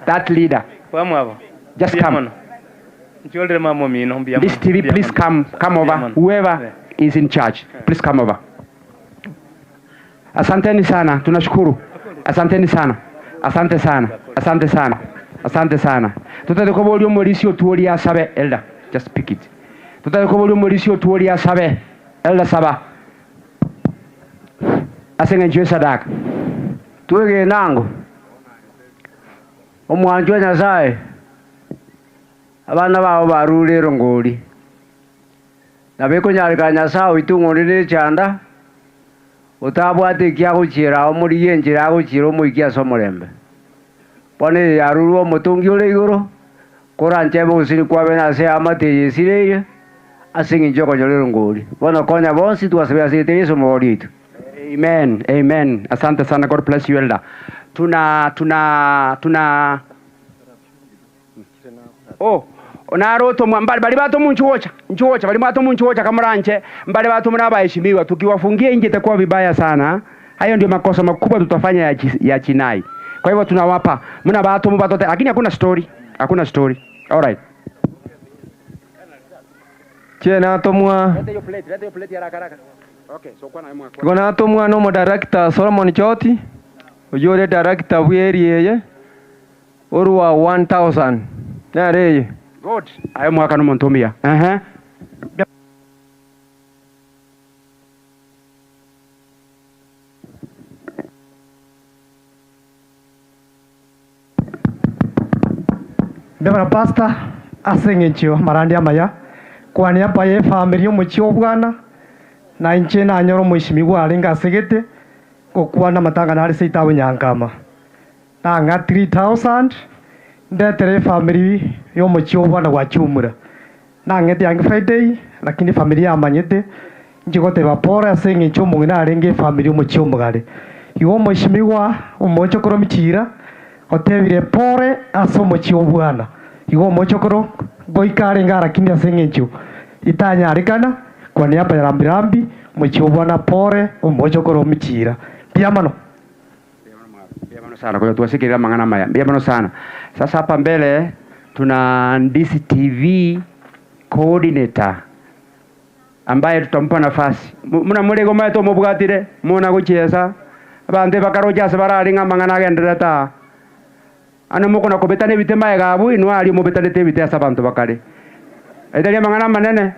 that leader, Wamwabo. just come. Nchiolere mamo mino mbuya This TV, please come, come over. Whoever is in charge, please come over. Asanteni sana, tunashukuru. Asanteni sana, asante sana, asante sana, asante sana. Tutate koboria omorisi otuoria asabe, elder, just pick it. Tutate koboria omorisi otuoria asabe, elder saba. Ase ng'encho esadaka. Twegenango omwancho wa Nyasaye abana bao barure erongori nabekonyareka Nyasaye oitu ng'orire echanda otabwate ekiagochiera omorigie enchera agochiera omoikia ase omorembe bono eye yarurwe omotongi ore igoro koranchebe ogosiri kwabe nase amate eye esireire ase eng'encho okonyora erongori bono konya bonsi twasabera ase ete Yeso omogori oito. Amen, amen. Asante sana, God bless you elder. Tuna tuna tuna Oh, naroto mbali bali bato munchuocha nchuocha bali bato munchuocha kamuranche mbali bato mnabaheshimiwa tukiwafungia nje itakuwa vibaya sana. Hayo ndio makosa makubwa tutafanya ya, ya chinai. Kwa hivyo tunawapa mna bato mubatote, lakini hakuna story, hakuna story. All right. Che natomwa Leta hiyo plate, leta hiyo plate haraka haraka. Okay, so kwa na mwa igo natomwa na omodirector Solomon Choti oyo ore director bwa area eye orwa 1000 nere eye. Good. Ayo mwaka no montumia. Aha. Ndabona pastor ase eng'encho marandi amaya kwania mpaye efamily omochie obwana na inche nanyora omoishimiwa arenge asegete gokwana amatanga nare ase etabu nyankama nang'a 3000 ndetere efamily ya omochie obwana gwachumura nang'ete yange Friday lakini efamily yamanyete inche goteba pore ase eng'encho omong'ina arenge efamily omochie omogare igo omoishimiwa omochokoro michira otebire pore ase omochie obwana igo omochokoro goika arenge arakini ase eng'encho itanyarekana kwa niaba ya rambirambi omochie obwana pore omochokoro michira mbuya mono. Mbuya sana. Kwa hiyo tuwasikiliza mang'ana maya. Mbuya mono sana. Sasa hapa mbele tuna Ndisi TV coordinator ambaye tutampa nafasi. Muna mulego maeto mubwatire muna guchiesa abande bakaroja ase bararinga mang'ana agenderera ta ano mukona kobetana ebite maega abu inwe aria mobetanete ebite ase abanto bakare etaria mang'ana manene.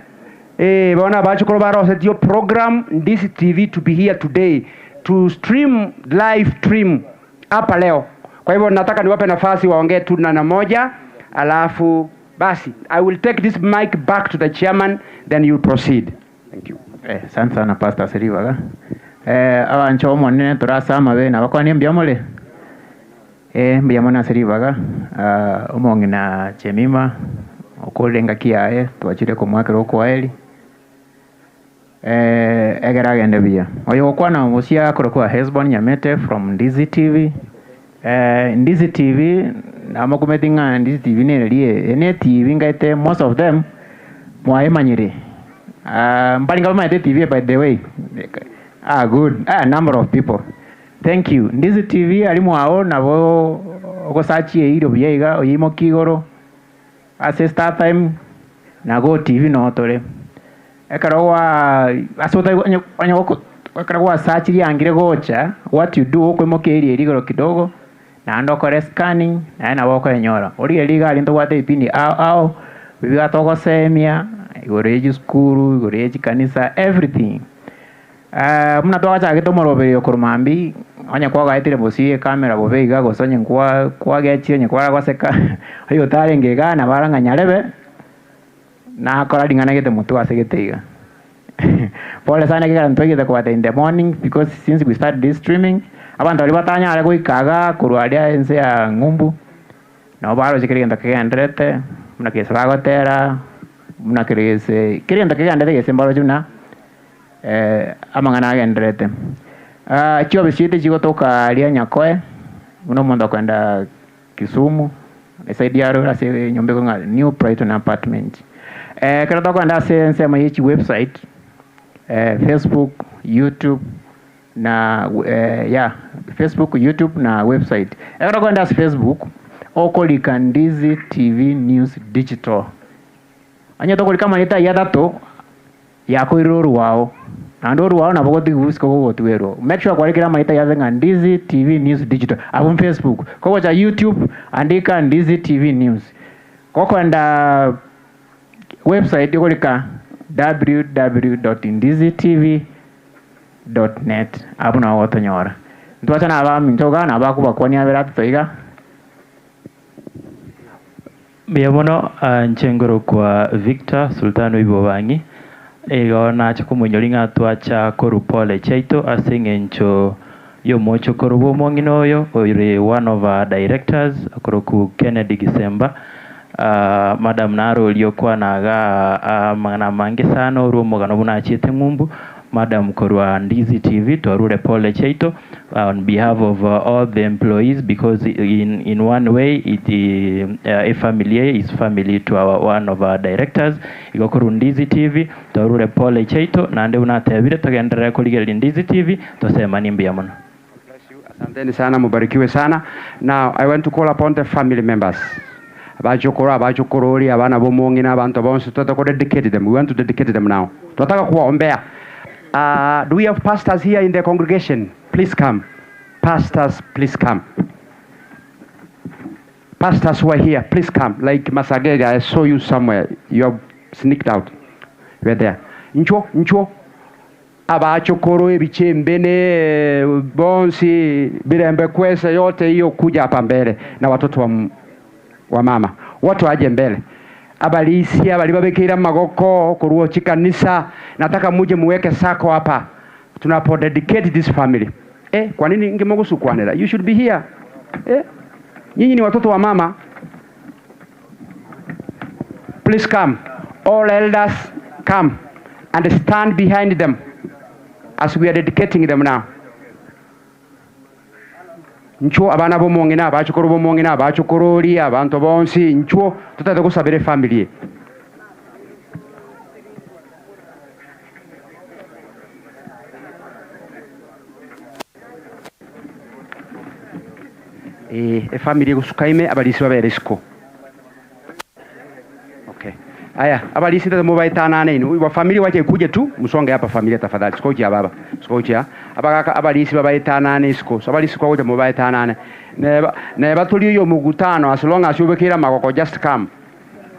Eh, bona bachukuru barosetio program Ndisi TV to be here today to stream live stream hapa leo. Kwa hivyo nataka niwape nafasi waongee tu na moja, alafu basi I will take this mic back to the chairman then you proceed. Thank you. Eh, asante sana Pastor Siribaga. Eh, abancho omonene turasama bene abakwania mbuya more. Eh, mbuya mono ase ribaga. Ah, omong'ina Chemima okorire engaki yaye twachire komwakera okwaeri. Eh, egera agende buya. Oyo gokwana omosia akorokwa Hesbon Nyamete from Ndizi TV. Eh, Ndizi TV namakumeti ng'a Ndizi TV nererie ene TV ngaete most of them mwaemanyire. Ah, mbaringa bamaete TV by the way. Ah, good. Ah, number of people. Thank you. Ndizi TV ari mwao nabo ogosachi eiro buya iga oimoki igoro ase Star Time na Go TV no tore. Ekero gwa ase onya ekero gwasachirie yangire gocha what you do okoimokia eria eri igoro kidogo naende okore scanning naende nabo okoenyora. Origereria iga aria ntobwate ebipindi ao ao bibiga togosemia igoro ya chisukuru igoro ya chikanisa everything. Buna twagachagete omoroberio korwa mambia onye kwagaetire bosie ekamera bobe iga gose onye kwagechire onye kwaragoseka oyo otarenge iga nabo arang'a nyarebe nakora ring'ana gete motwe ase gete iga. Pole sana ekero ntwaigete kobata in the morning because since we started this streaming, abanto baria batanyare goika igaa korwa aria ense ya ng'umbu, nabo baroche kera egento kegendererete, buna gese bagotera, buna kere gese kera egento kegendererete gese mbaroche buna amang'ana agendererete. Chiofisi chiaito chigotoka aria Nyakoe, buna omonto akoenda Kisumu, eside ya aroro ase enyomba ekong'a New Brighton Apartment. Ekero tokoenda ase ensemo ye chiwebsite, Facebook, YouTube na yeah, Facebook, YouTube na website. Ekero okoenda ase Facebook, okorika Ndizi TV News Digital. Onye tokorika amanyete ayio atato, yakoirire orwao, naende orwao nabo ogotigwa isiko gogotwerwa. Make sure kwarikire amanyete ayio ase ng'a Ndizi TV News Digital abwo Facebook. Kogocha YouTube, andika Ndizi TV News. Gokoenda website okorika www.ndizitv.net abwo nabo ogotonyora. Ntwacha na abaminto igaa nabo bakobakwania abere atato iga. Mbuya mono, inche nkorokwa Victor Sultan Oibobangi, igo nacha komoinyori ng'a twacha korwa pole chiaito ase eng'encho y'omochokoro bw'omong'ina oyo ore one of our directors okorokwa Kennedy Gisemba. Madam naro oria okwana igaa amang'ana amange sana orwe omogano buna achiete ng'umbu. Madam korwa Ndizi TV twarure pole chiaito on behalf of all the employees because in, in one way it efamily eye is family to our one of our directors igo korwa Ndizi TV twarure pole chiaito naende buna atebire togenderere korigereria Ndizi TV tosemanie mbuya mono. Asanteni sana, mubarikiwe sana. Now I want to call upon the family members. Abachokoro, abachokorori, abana bomong'ina, abanto bonsi twataka ko dedicate them. We want to dedicate them now. Twataka kuwaombea. Do we have pastors here in the congregation? Please come. Pastors, please come. Pastors who are here, please come. Like Masagega, I saw you somewhere. You have sneaked out. You are there. Ncho, ncho. Abachokoro ebichembene bonsi birembe kwese yote hiyo kuja hapa mbele na watoto wa mama watu waje mbele abalisia bali babekera magoko kuruo chikanisa nataka muje muweke sako hapa tunapo dedicate this family kwa nini ngemogusukwanira you should be here nyinyi ni watoto wa mama please come all elders come and stand behind them as we are dedicating them now. Nchuo abana bomong'ina abachukuru bomong'ina abachukururi abantu bonsi nchuo tutate gusabira family. Efamily gusukaime abalisi babere isiko. Okay. Aya, abalisi tata mubaetanane inu. Wa family wache kuje tu, musonge hapa familia tafadhali. Sikochi ya baba. Sikochi ya. Abagaka abalisi babaetanane isiko. So abalisi kwa kuja mubaetanane. Neba neba tuli yo mugutano as long as you bekira magoko just come.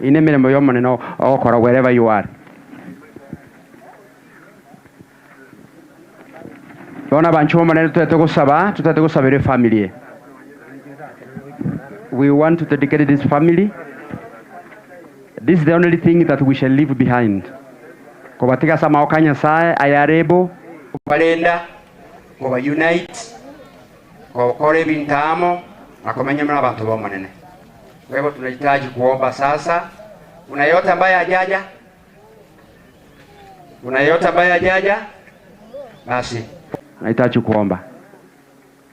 Ine mirimo yo munene okora wherever you are. Bona bantu munene tutete gusaba, tutete gusabire family. We want to dedicate this family. This is the only thing that we shall leave behind. Kobatika sama okanya sae ayarebo balenda ngoba unite ngokore ebintamo nakomenya mna abantu bomonene. Kwa hivyo tunahitaji kuomba sasa. Kuna yote ambaye hajaja? Kuna yote ambaye hajaja? Basi tunahitaji kuomba.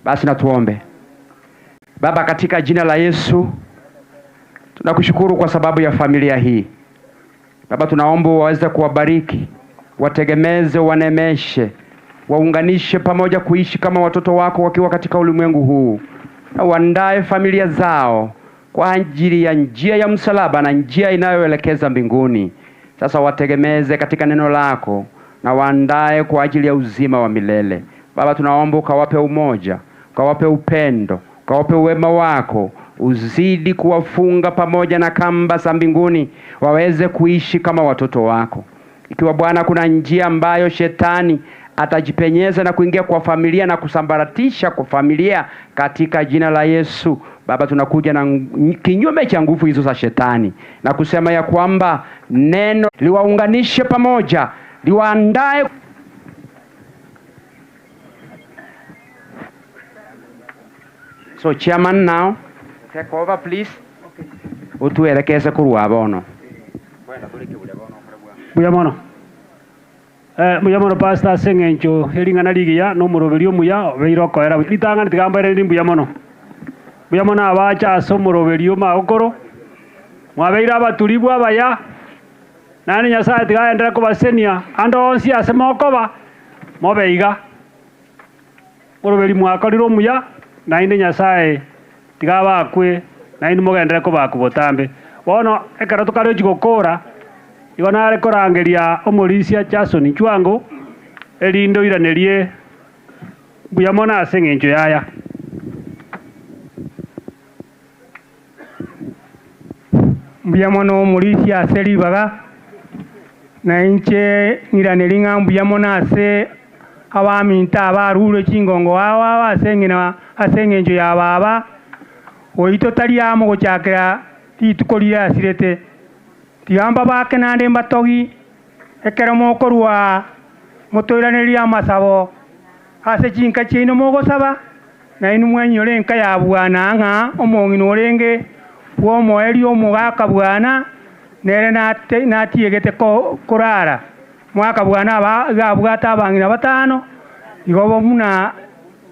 Basi na tuombe. Baba, katika jina la Yesu tunakushukuru kwa sababu ya familia hii. Baba, tunaomba waweze kuwabariki, wategemeze, wanemeshe, waunganishe pamoja kuishi kama watoto wako wakiwa katika ulimwengu huu, na uandae familia zao kwa ajili ya njia ya msalaba na njia inayoelekeza mbinguni. Sasa wategemeze katika neno lako na waandae kwa ajili ya uzima wa milele. Baba, tunaomba ukawape umoja, ukawape upendo, ukawape wema wako, uzidi kuwafunga pamoja na kamba za mbinguni, waweze kuishi kama watoto wako. Ikiwa Bwana kuna njia ambayo shetani atajipenyeza na kuingia kwa familia na kusambaratisha kwa familia, katika jina la Yesu Baba, tunakuja na kinyume cha nguvu hizo za shetani na kusema ya kwamba neno liwaunganishe pamoja, liwaandae So chairman now, take over please. Otuelekeze korwa bono. Mbuya mono. Eh, mbuya mono pastor ase eng'encho ering'ana rigiya na omoroberi omuya obeire okoera ritang'ani tiga mbairanie mbuya mono. Mbuya mono abacha ase omoroberi omagokoro, mwabeire abaturibu abaya, naende Nyasaye tiga aenderere kobasenia ande onsi ase mokoba, mobe iga. Omoroberi mwakorire omuya, naende Nyasaye tiga abakwe, naende mogenderere kobakwa botambe. Bono ekero tokarochi gokora, igo nare korangeria omorisia Jason Chwango, erinde oiranerie mbuya mono ase eng'encho yaya. Mbuya mono omorisia ase ribaga, na inche ng'iranerie ng'a mbuya mono ase abaminto abarure chingongo ao ao ase eng'ina ase eng'encho ya baba, oito tari amo gochakera rituko riria asirete. Tiga mbabake naende mbatogi, ekero mokorwa motoiranerie amasabo ase chinka chiaino mogosaba, nainwe mwenyore enka ya bwana ng'a omong'ina orenge bw'omoerio omogaka bwana, nere nate natiegete ko korara. Omogaka bwana aba iga abwate abang'ina batano, igo bo buna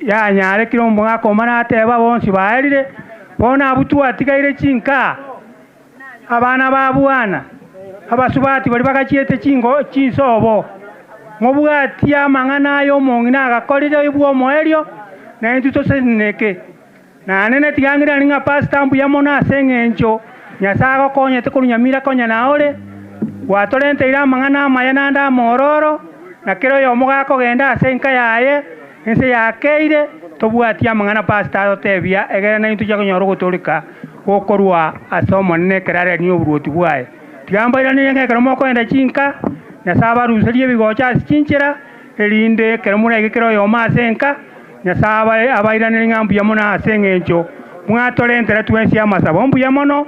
yanyarekire omogaka omane ateba bonsi baerire, bono abwo twatigaire chinka, abana ba bwana, abasubati baria bagachiete chingo chinsobo, mobwatie amang'ana aya omong'ina agakorire bw'omoerio, na intwe toseneneke. Naende tiga ng'irane ng'a pastor mbuya mono ase eng'encho Nyasae agokonyete korwa Nyamira konya naore, gwatorenteire amang'ana amaya naende amororo, na kera oyomo gakogenda ase enka yaye, ense yakeire, tobwatie amang'ana pastor agotebia egere naintwe tochia konyora ogotooreka gokorwa ase Omonene ekero arenie oboruoti bwaye. Tiga mbairanerie ng'a ekero mokogenda chinka, Nyasae abaruserie ebigocha ase chinchera, erinde ekero moraike kera oyomo ase enka, Nyasae abairanerie ng'a mbuya mono ase eng'encho mwatorentera twensi amasabo. Mbuya mono,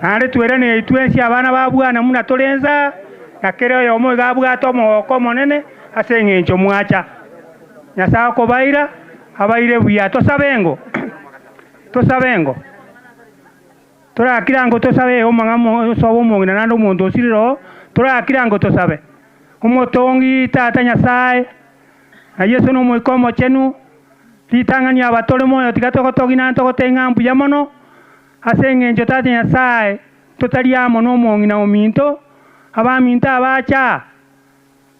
naende tweraneri twensi abana ba Bwana buna tore inse, na kera oyomo iga abwate omogoko omonene ase eng'encho mwacha. Nyasae okobaira, abaire buya. Tosabe engo, tosabe engo. Torakire ango tosabe omong'amo osobe omong'ina naende omonto osirire oo, torakire ango tosabe. Omotongi Tata Nyasae, na Yeso na Omoika Omochenu, ritang'ani aba tore moyo tiga togotogia naende togotebia ng'a mbuya mono, ase eng'encho Tata Nyasae totari amo nomong'ina ominto, abaminto abacha,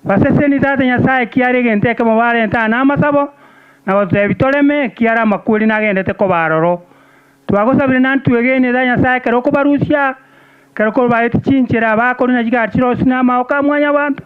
baseseni Tata Nyasae ekiara egento ekemo barente aa namasabo, na gototebia toreme ekiara amakweri nagendete koba aroro. Twagosabire naende twegenete aa Nyasae ekero okobarusia, ekero kobaete chinchera bakorina chigari chirosi na amagoka a mwanyabanto,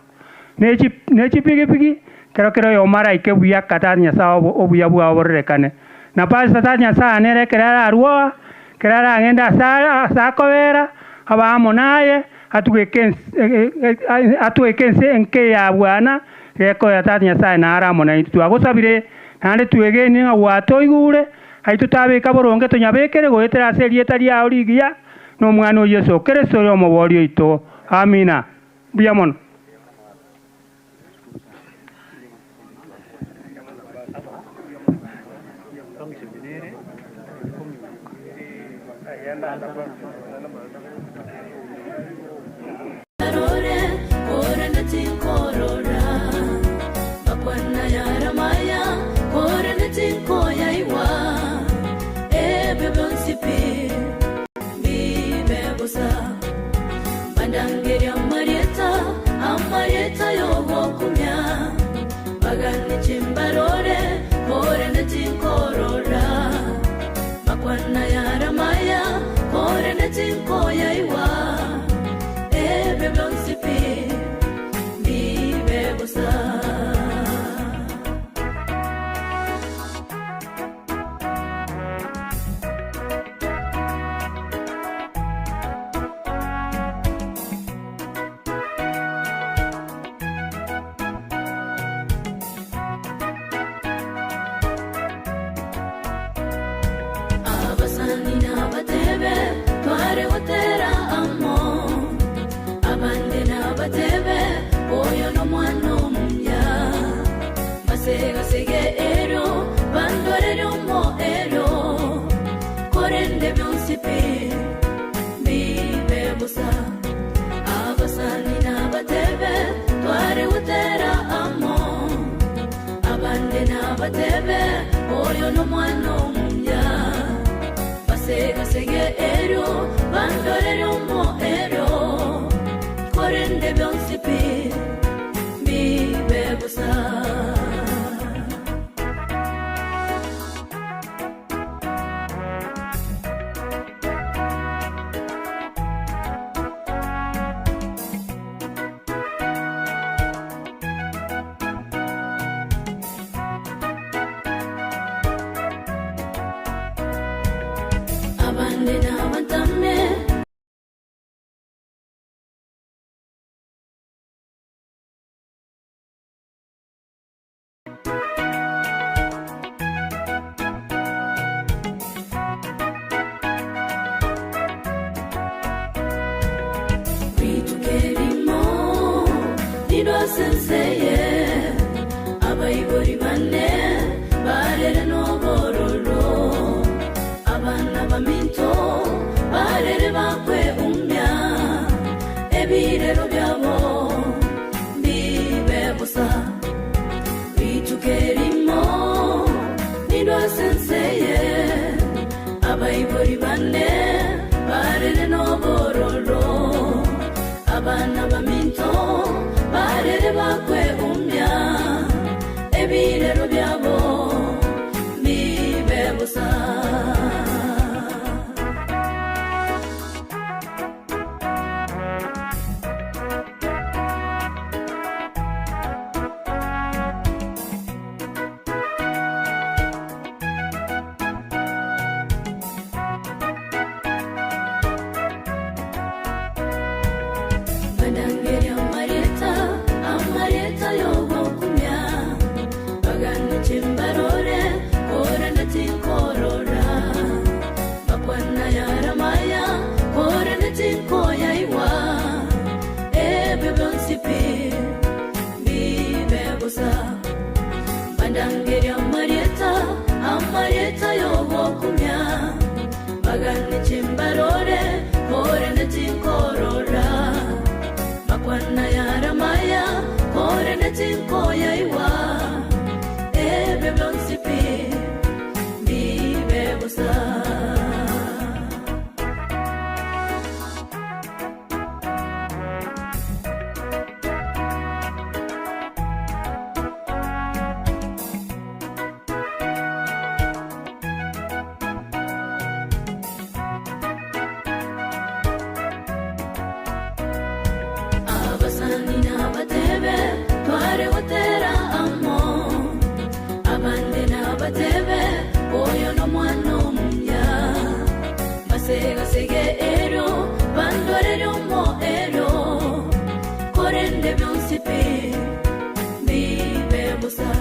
ne chi ne chipigipigi, ekero kera oyomo araike buya aka Tata Nyasae obo obuya bwao bororekane. Na pastor Tata Nyasae nere ekero ararue aa, ekero aragende ase are ase akobera, abe amo naye, atweke ense atweke ense enke ya bwana, gekoera Tata Nyasae nare amo naintwe. Twagosabire naende twegenire ng'a gwatoigure, Aye totabeka boronge tonyabekere goetera ase erieta riao rigiya, na Omwana o Yeso Kristo ore Omoboori oito. Amina. Mbuya mono. Arore, korende tinkorora, Makwana y'aramaya, korende tinkoyaigwa, Ebio bionsi pi mbibe bosa. Mbandangerie amarieta, amarieta y'ogokumia, Mbaganie chimbarore, korende tinkorora, Makwana y'aramaya, korende tinkoyaigwa. Ebio bionsi pi mbibe bosa. Abasani nabatebe tware gotera amo, abande nabatebe oyo nomwana omuya, basegasege ero bandorere omoerio. nabatebe oyo nomwana omuya basegasege eryo bandorere omo eryo korende byonsi pi bibe busa. Abande n'abatame. Ritukerimo nirwasenseye abayibori bane barere n'obororo abana baminto barere bakwe umya ebirero byabo bibe busa. Ritukerimo nirwasenseye abayibori bane barere n'obororo abana baminto barere bakwe umya ebirero byabo bibe busa. Badangeria amareta amareta yogokumya bagana chimbarore korana tinkorora bakwana yaramaya korana tinkoyaiwa ebyo byonsipi bibe busa. Badangeria amareta amareta yogokumya bagana chimbarore korana tinkorora bakwana yaramaya korana tinkoyaiwa ebyo byonsipi bibe busa. Abasani n'abatebe tware gutera amo abande n'abatebe oyo n'omwana omuya basegasege eryo bandorere omo eryo korende byonsi pi bibe busa.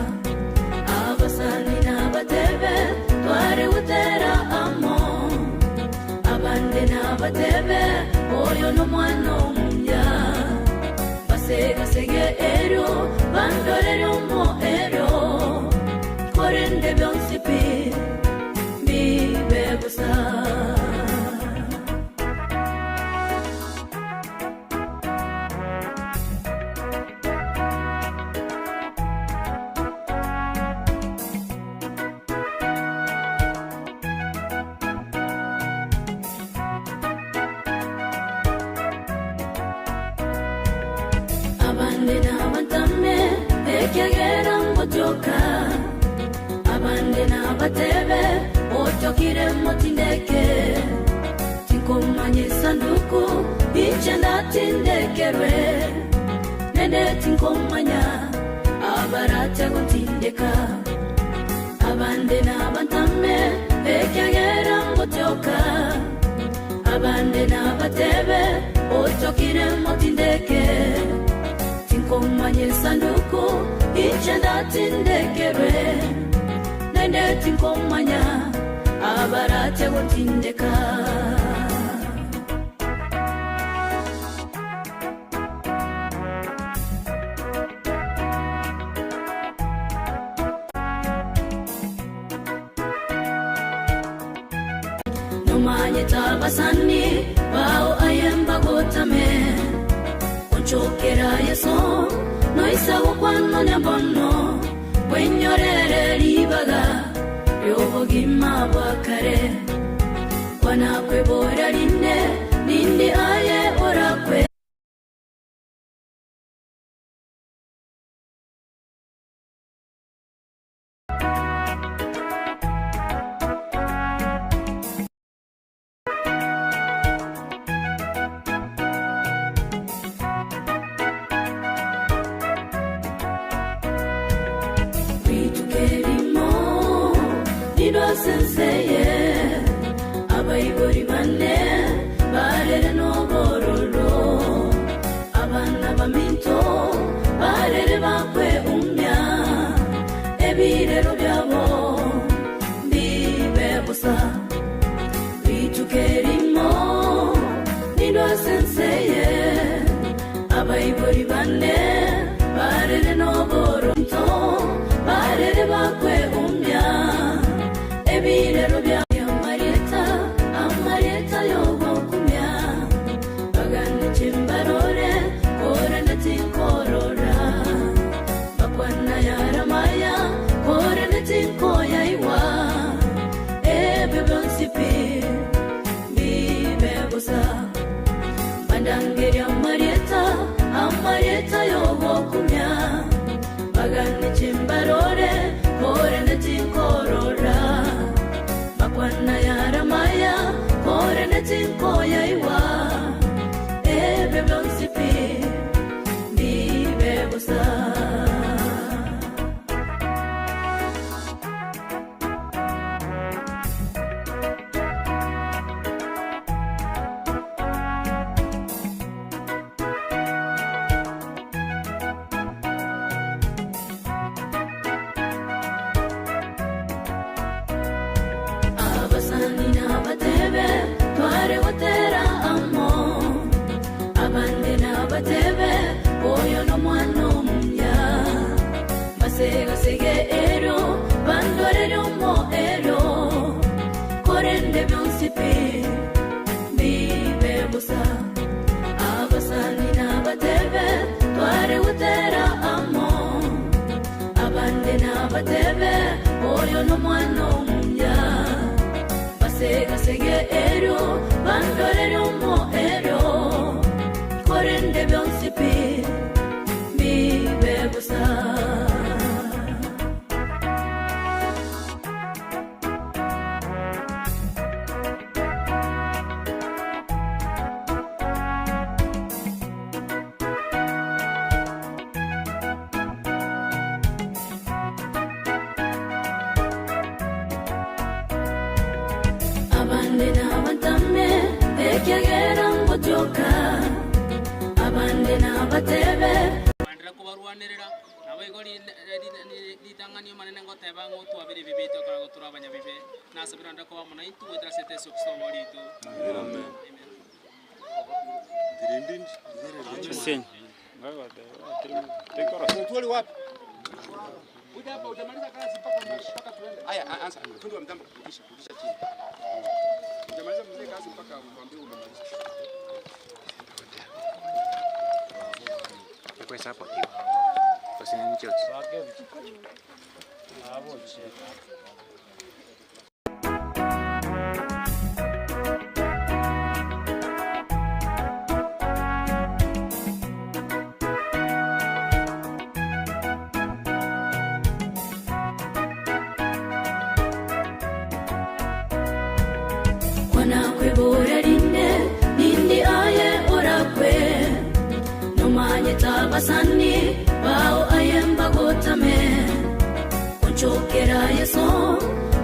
Abasani n'abatebe tware gutera amo abande n'abatebe oyo n'omwana omuya basegasege eryo bandorere omo eryo korende byonsi pi bibe busa. Abande n'abatame ekyagera ngotyoka abande n'abatebe otyokire motindeke tinkomanya esanduku inche ndatindekerwe nende tinkomanya abarate gotindeka abande n'abatame ekyagera ngotyoka abande n'abatebe otyokire motindeke tinkomanya esanduku inche ndatindekerwe nende tinkomanya abarate gotindeka. Nomanye tabasani bao ayemba gotame onchokera yeso noisago kwano nyambono. Bwenyorere ribaga ri'obogima bwa kare. Kwana kwebora rinde, nindi aye orakwe. Rituko erimo nirwasenseye, abaibori bane barere n'obororo, abana baminto barere bakweumia, ebirero byabo mbibe busa. Rituko erimo nirwasenseye, abaibori bane barere n'oboronto, barere bakweumia, ebirero bya amareta, amareta yogokumya, bagane chimbarore, korene tinkorora, bakwana yaramaya, korene tinkoyaiwa, ebyo byonsi pi bibe busa. Bandangeria amareta, amareta yogokumya, bagane chimbarore, korene tinkorora, bakwana yaramaya, korene tinkoyaiwa, ebyo byonsi pi bibe busa. Abasani n'abatebe tware gutera amo, abandi n'abatebe oyo n'omwana omuya, basegasege ero bandorere omo ero, korende byonsi pi bibe busa. Abasani n'abatebe tware gutera amo, abandi n'abatebe oyo n'omwana omuya, basegasege ero bandorere omo ero, korende byonsi pi bibe busa. Abande n'abatame ekyagera ngotyoka, abande n'abatebe. Bandera kubarwanirira nabo igo ritang'anio manene ngoteba ng'otwabire ebibe tokora gotura abanyabibe nasabire onde koba muna intwe gwetera ase Yesu Kristo omorito. Mtwali wapi? Kuja hapa utamaliza kazi mpaka mpaka tuende. Haya, anza. Fundi wa mtambo kurudisha, kurudisha chini. Utamaliza mzee kazi mpaka uambie umemaliza. Kwa hapo hiyo. Basi ni church. Kwanakwebora rinde nindi aye orakwe, nomanye tabasani bao ayembagotame, onchokera Yesu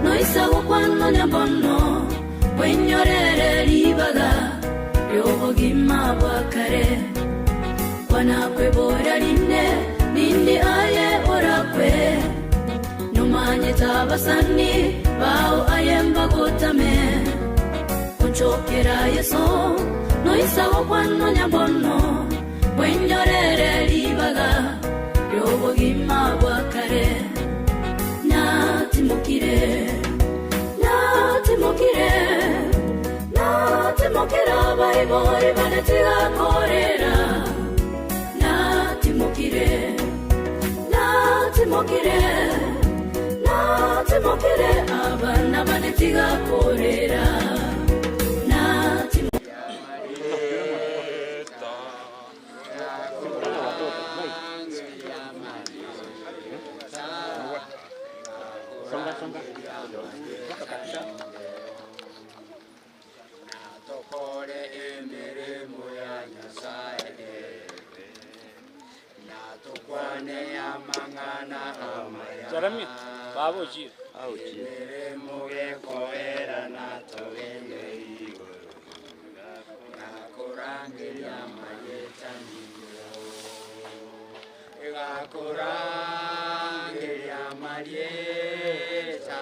noisago kwanonya mbono, bwenyorere ribaga ry'obogima bwa kare. Kwanakwebora rinde nindi aye orakwe, nomanye tabasani bao ayembagotame, onchokera Yesu noisago kwanonya mbono, bwenyorere ribaga ry'obogima bwa kare. Natimokire, natimokire, natimokira abaibori bane tigakorera. Natimokire, Natimokire, natimokire, abana bane tigakorera. Natokore emirimo ya Nyasaye natokwane amang'ana amaya Jeremia, baba ochire. emirimo gekoera natogende igoro gakorangeria marieta ningeo gakorangeria marieta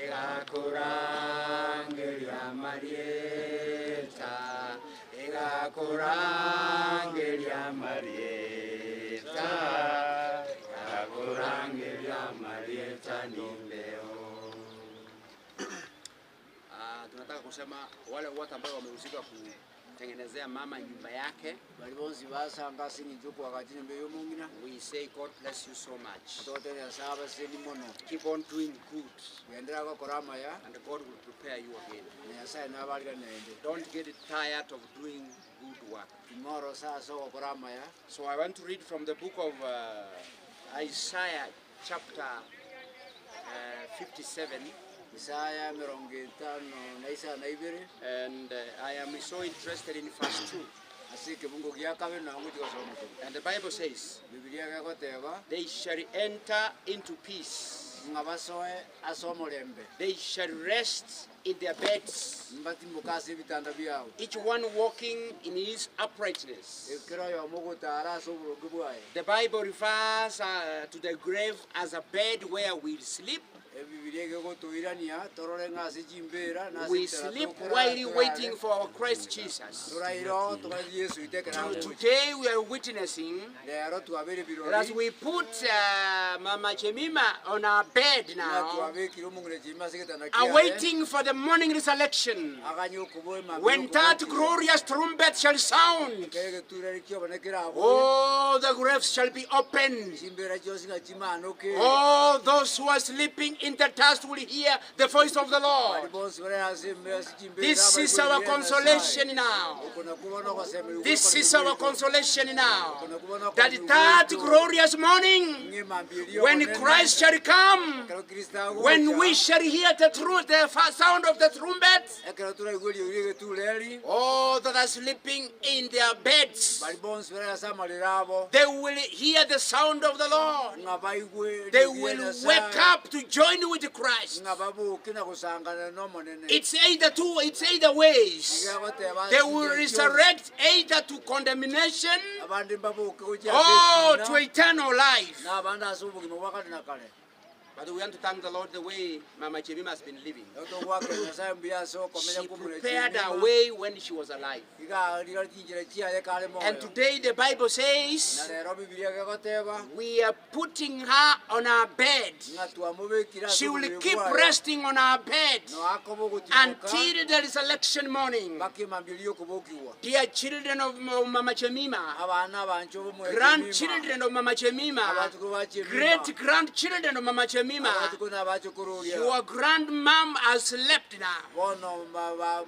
igakurangeria marieta igakurangeria marieta igakurangeria marieta nimbeo. Ah, tunataka kusema wale wote ambao wamehusika kutengenezea mama nyumba yake bali bonsi basanga singinjo kwagachi nyumba ey'omong'ina we say God bless you so much. Totene saba seni mono. Keep on doing good. Gendera gokora amaya. And God will prepare you again. Nyasaye nabarira nende. Don't get tired of doing good work. Tomorrow sasa gokora amaya. So I want to read from the book of Isaiah chapter 57. Isaya mirongo itano na isano na ibere. And I am so interested in verse 2. Ase ekebungo gia kabere nango tigosoma koru. And the Bible says, Bibilia gegoteba they shall enter into peace. ng'a basoe ase omorembe. They shall rest in their beds. Mbatimboka ase ebitanda biabo. Each one walking in his uprightness. Ekero oyomo ogotara ase oboronge bwaye. The Bible refers to the grave as a bed where we sleep. Ebibilia egegotoirania torore ng'a ase chimbera na ase We ekero sleep tokora- while torare. waiting for our Christ Jesus. Toraire oo togathi Yesu itekera Today we are witnessing Rero twabere birori. that we put Mama Jemima on our bed Ng'a now, twabekire omong'ina Jemima ase egetanda kiaye. awaiting for the morning resurrection. Aganye okobua emambia When that okobokigwa. glorious trumpet shall sound, Ekero egetureri kiobone kerabue. all the graves shall be opened. Chimbera chionsi ng'a chimanoke. All those who are sleeping in the dust will hear the voice of the Lord. Bari bonsi bare ase ime ase chimbera This is our consolation now. This is our consolation now. That that glorious morning, when Christ shall come, when we shall hear the truth, the sound of the trumpet, ekero turaigwa eriogi egetureri all that are sleeping in their beds, bari bonsi bare ase amarero abo they will hear the sound of the Lord. ng'a baigwe They eriogi ria will Nyasaye. wake up to join with Christ. ng'a baboke na gosangana na omonene It's either two, it's either ways. Igagoteba They ase will chinchera chionsi. resurrect either to condemnation abande mbaboke gochia ase or ekina, to eternal life. na abande ase obogima bwa kare na kare But we want to thank the Lord the way Mama Jemima has been living. togwakera Nyasaye mbuya ase okomenya She kw'omong'ina prepared her Jemima. way when she was alive. Iga riga chinchera chiaye kare moyo And today the Bible na says rero bibilia gegoteba we are putting her on our bed. ng'a twamobekire ase She will oboriri keep bwaye. resting on our bed no akoba ogotimboka until the resurrection morning. mpaka emambia okobokigwa Dear children of Mama Jemima, abana abancho bomwe grandchildren of Mama Jemima, Abachukuru ba Jemima. great grandchildren of Mama Jemima, abachukuru na abachukururia your grandmom has slept now. bono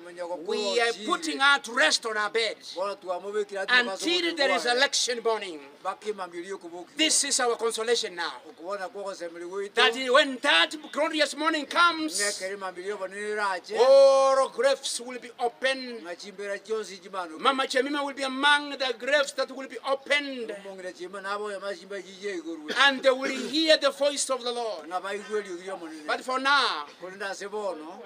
munyogokuru We are putting her to rest on our bed bono twamobekire ase until the resurrection morning. mpaka emambia okobokigwa This is our consolation now. okubona kwogosemeri gwitu That when that glorious morning comes, ng'ekero emambia obonene erache all graves will be opened. ng'a chimbera chionsi chimanoke Mama Jemima will be among the graves that will be opened, omong'ina Jemima naboyo machimba chiche igorwe and they will hear the voice of the Lord. ng'a baigwe eriogi ria omonene But for now, korende ase bono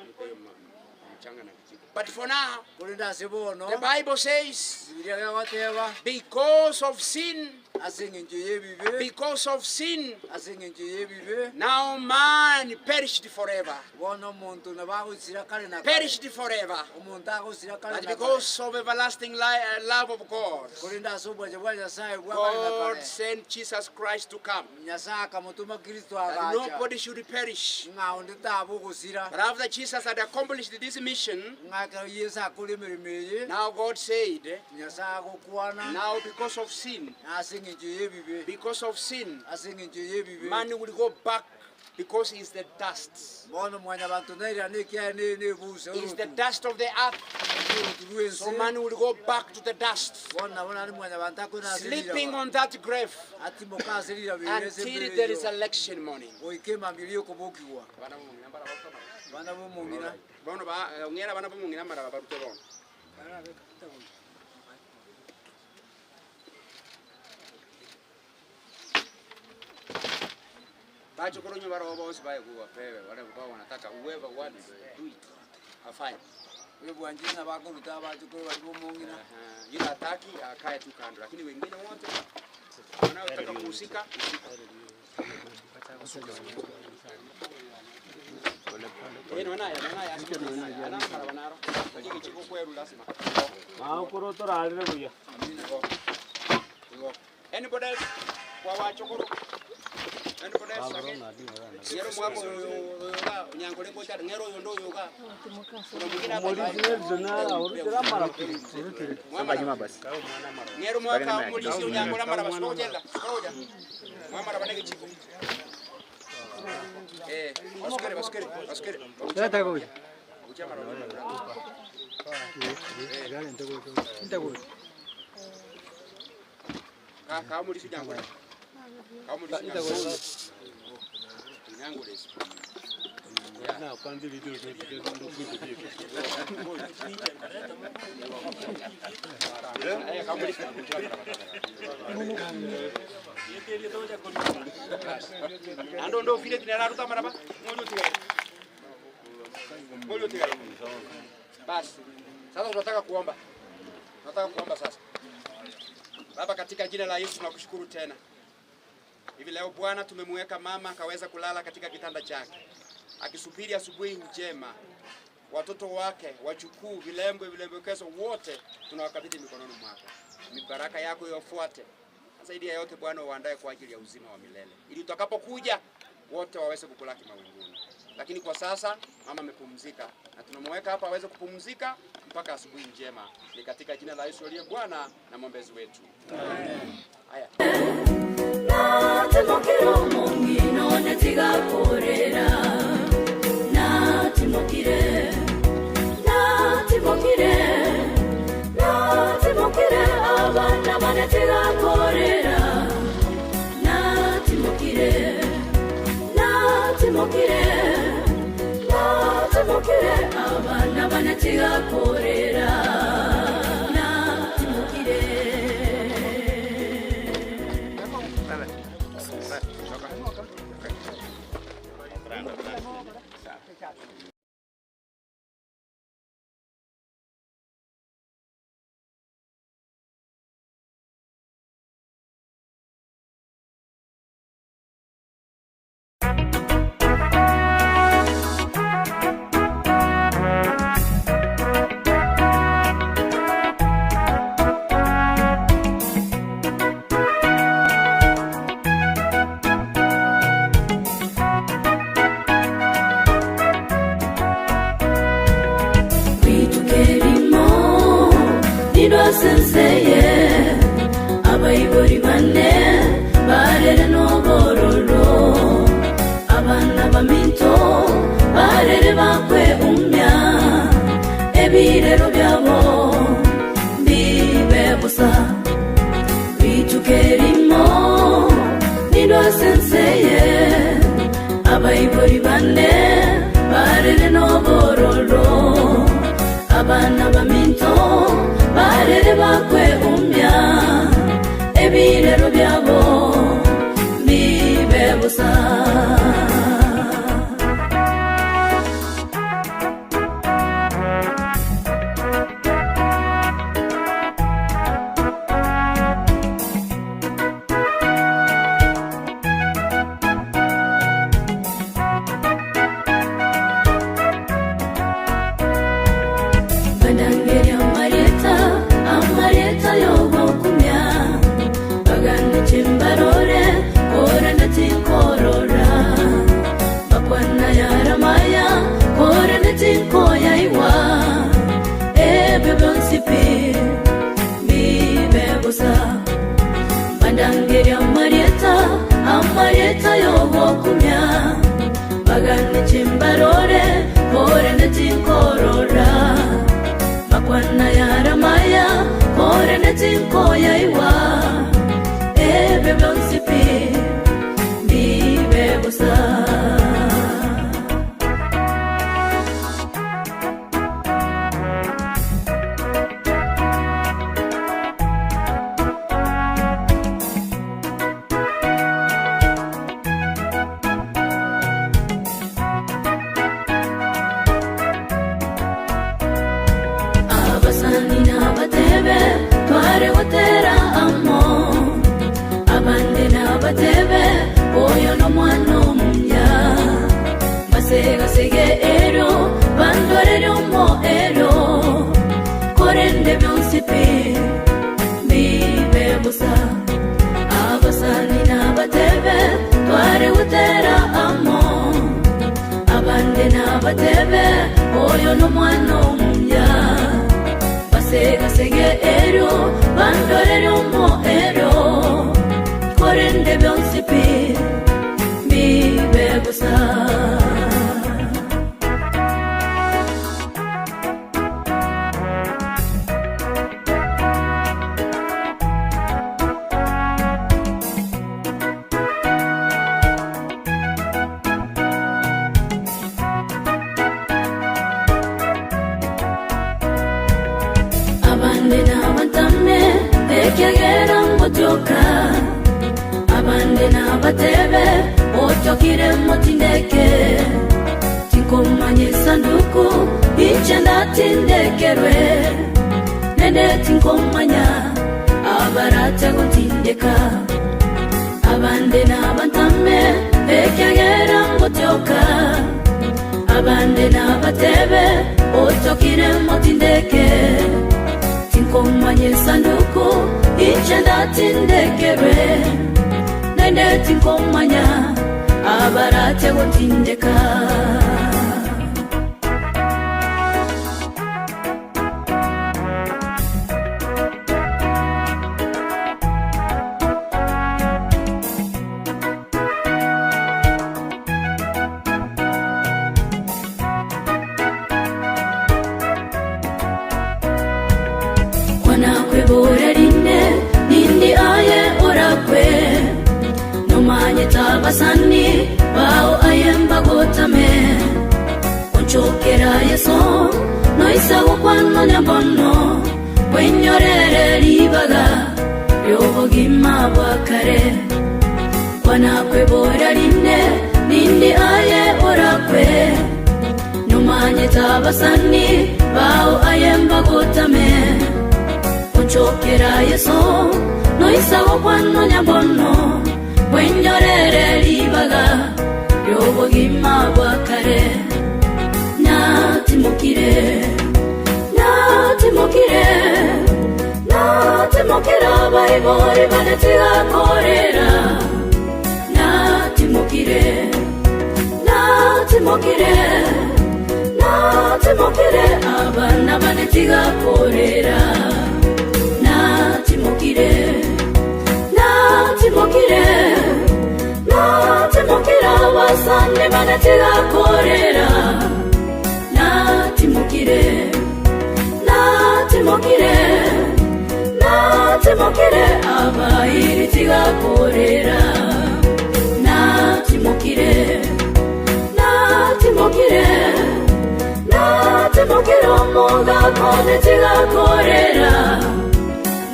but for now, korende ase bono the Bible says, bibilia gegoteba because of sin, ase eng'encho y'ebibe because of sin, ase eng'encho y'ebibe now man perished forever. bono omonto nabagosira kare na kare Perished forever. omonto agosira kare But na kare because of everlasting love of God, korende ase obwancha bwa Nyasaye bwa kare na God kare sent Jesus Christ to come. Nyasaye akamotoma Kristo That agacha nobody should perish. ng'a onde taba ogosira But after Jesus had accomplished this mission, ng'a ekero Yesu akora emeremo eye now God said, Nyasaye agokwana now because of sin, ase eng'encho eng'encho y'ebibe. Because of sin, Ase eng'encho y'ebibe. man will go back because he's the dust. Bono mwanyabanto nairane ekiagera ne- nebuse He's the orotu. dust of the earth. Orotu rw'ense. So man will go back to the dust. Bono nabo nari mwanyabanto akoina ase Sleeping riraba. on that grave Atimoka ase riraba ere ase until embere the eyo. resurrection morning. Goika emambia y'okobokigwa. Bana bomong'ina mbara bakoma. Bana bomong'ina. Bono ba ong'era bana bomong'ina mara barute bono. Bacho koro nyumba roho bonsi baye kuwa pewe wale ambao wanataka whoever wants do it. Afanye. Oyo bwanjire na bakoruta abachukuru bari bomong'ina. Yule hataki akae tu kando, lakini wengine wote wanaotaka kuhusika Eh, naona ya, naona ya, naona ya. Ana mara banaro. Chiki chiko kweru lazima. Makoro torarire buya. Igo. Igo. Anybody else? Kwa wachokoro. Anybody else again? Ngero mwako yoga, nyango lengo cha ngero yondo yoga. Kuna mwingine hapa. Ngero mwaka mulisi unyango la mara basiko jenda. Sikoja. Mwamara banege chiko. Eh, basukere basukere basukere. Leta kuja. Ka ka mulisi nyango. Ka mulisi nyango. Nyango lesi. Ando ndo vile tinararuta maraba ngojo tigare. Ngojo tigare. Basi. Sasa tunataka kuomba. Tunataka kuomba sasa. Baba, katika jina la Yesu tunakushukuru tena. Hivi leo Bwana tumemweka mama akaweza kulala katika kitanda chake akisubiri asubuhi njema. Watoto wake, wachukuu, vilembwe, vilembekezo wote tunawakabidhi mikononi mwako. Mibaraka yako iwafuate. Zaidi ya yote Bwana, uwaandae kwa ajili ya uzima wa milele, ili utakapokuja wote waweze kukulaki mawinguni. Lakini kwa sasa mama amepumzika na tunamweka hapa aweze kupumzika mpaka asubuhi njema. Ni katika jina la Yesu aliye Bwana na mwombezi wetu. Amen. Haya. Natimokire omong'ina one tigakorera natimokire natimokire natimokire abana bane tigakorera natimokire natimokire natimokire abana bane tigakorera natimokire. Ritukerimo nidwasenseye abayibori bane barere n'obororo abana baminto barere bakwe umya ebirero byabo bibe busa ritukerimo nidwasenseye abayibori bane barere n'obororo abana baminto barere bakwe umya ebirero byabo bibe busa. Bandangeria Marieta, Amarieta yogokumya. Bagane chimbarore, ora ndatinkorora. Korende tinkorora Makwana yaramaya Korende tinkoyaigwa Ebyo byonsi pi Bibe busa Abasani n'abatebe tware gutera amo abande n'abatebe oyo n'omwana omuya basegasege ero bandorere omo ero korende byonsi pi bibe busa abasani n'abatebe tware gutera amo abande n'abatebe oyo n'omwana omuya basegasege ero bandorere omo ero korende byonsi pi bibe busa abande n'abatame ekyagera ngotyoka abande n'abatebe otyokire motindeke tinkomanya esanduku inche ndatindekerwe nende tinkomanya abarate gotindeka abande n'abatame ekyagera ngotyoka abande n'abatebe otyokire motindeke tinkomanya esanduku inche ndatindekerwe nende tinkomanya abarate gotindeka kwanakwebora rinde nindi aye orakwe nomanye tabasani bao ayembagotame onchokera yeso noisago kwanonya bono bwenyorere ribaga ry'obogima bwa kare kwanakwebora rinde nindi aye orakwe nomanye tabasani bao ayembagotame onchokera yeso noisago kwanonya bono bwenyorere ribaga ry'obogima bwa kare natimokire natimokire natimokira abaibori bane tigakorera natimokire natimokire natimokire abana bane tigakorera natimokire natimokire natimokira abasane bane tigakorera natimokire natimokire natimokire abairi tigakorera natimokire natimokire natimokire omugakone tigakorera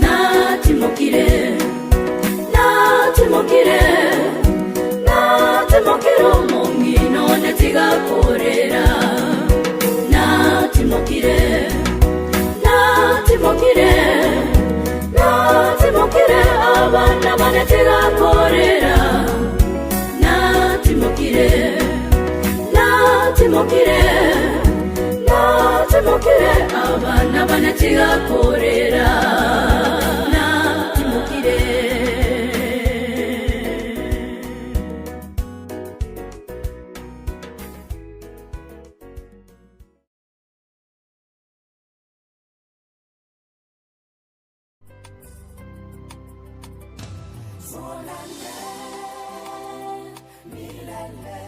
natimokire natimokire natimokire omongino netigakorera natimokire natimokire natimokire abana banetigakorera natimokire natimokire natimokire abana banetigakorera natimokire Milele.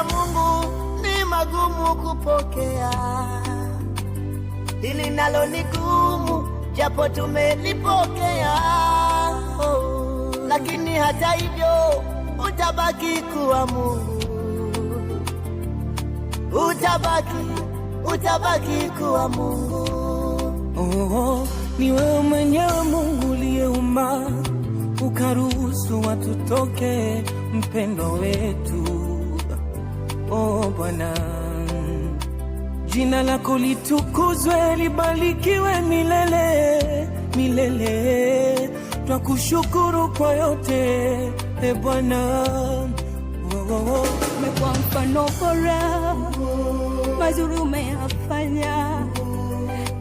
ya Mungu ni magumu kupokea, hili nalo ni gumu, japo tumelipokea. Oh, lakini hata hivyo utabaki kuwa Mungu, utabaki, utabaki kuwa Mungu. Oh, ni wewe mwenyewe Mungu uliyeumba ukaruhusu watu toke, mpendo wetu. Oh Bwana, jina lako litukuzwe, libarikiwe milele milele. Twakushukuru kwa yote, e Bwana. Oh, oh, oh. Umekuwa mfano bora, mazuri umeyafanya,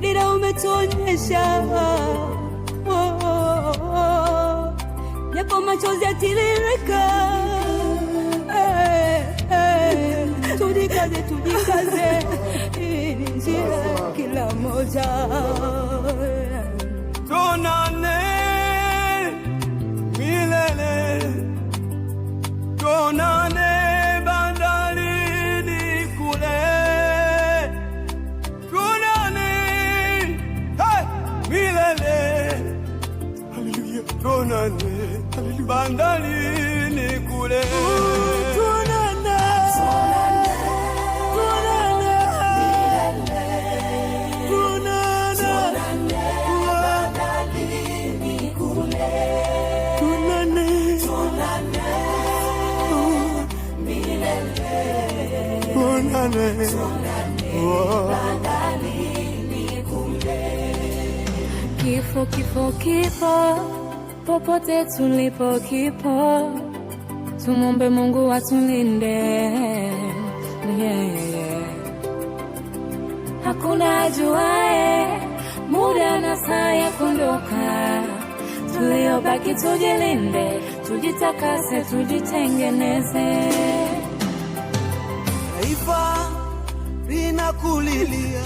dira umetuonyesha. Oh, oh, oh. Japo machozi yatiririka, eh, eh, tujikaze, tujikaze, hii ni njia kila moja. Tuonane milele, tuonane bandarini kule, tuonane hey, milele, haleluya, tuonane bandarini kule, tuonane, tuonane, Kifo, kifo, kifo, popote tulipo kipo, tumombe Mungu atulinde. Yeah. Hakuna ajuae muda na saa ya kuondoka, tuliobaki tujilinde, tujitakase, tujitengeneze. Taifa linakulilia,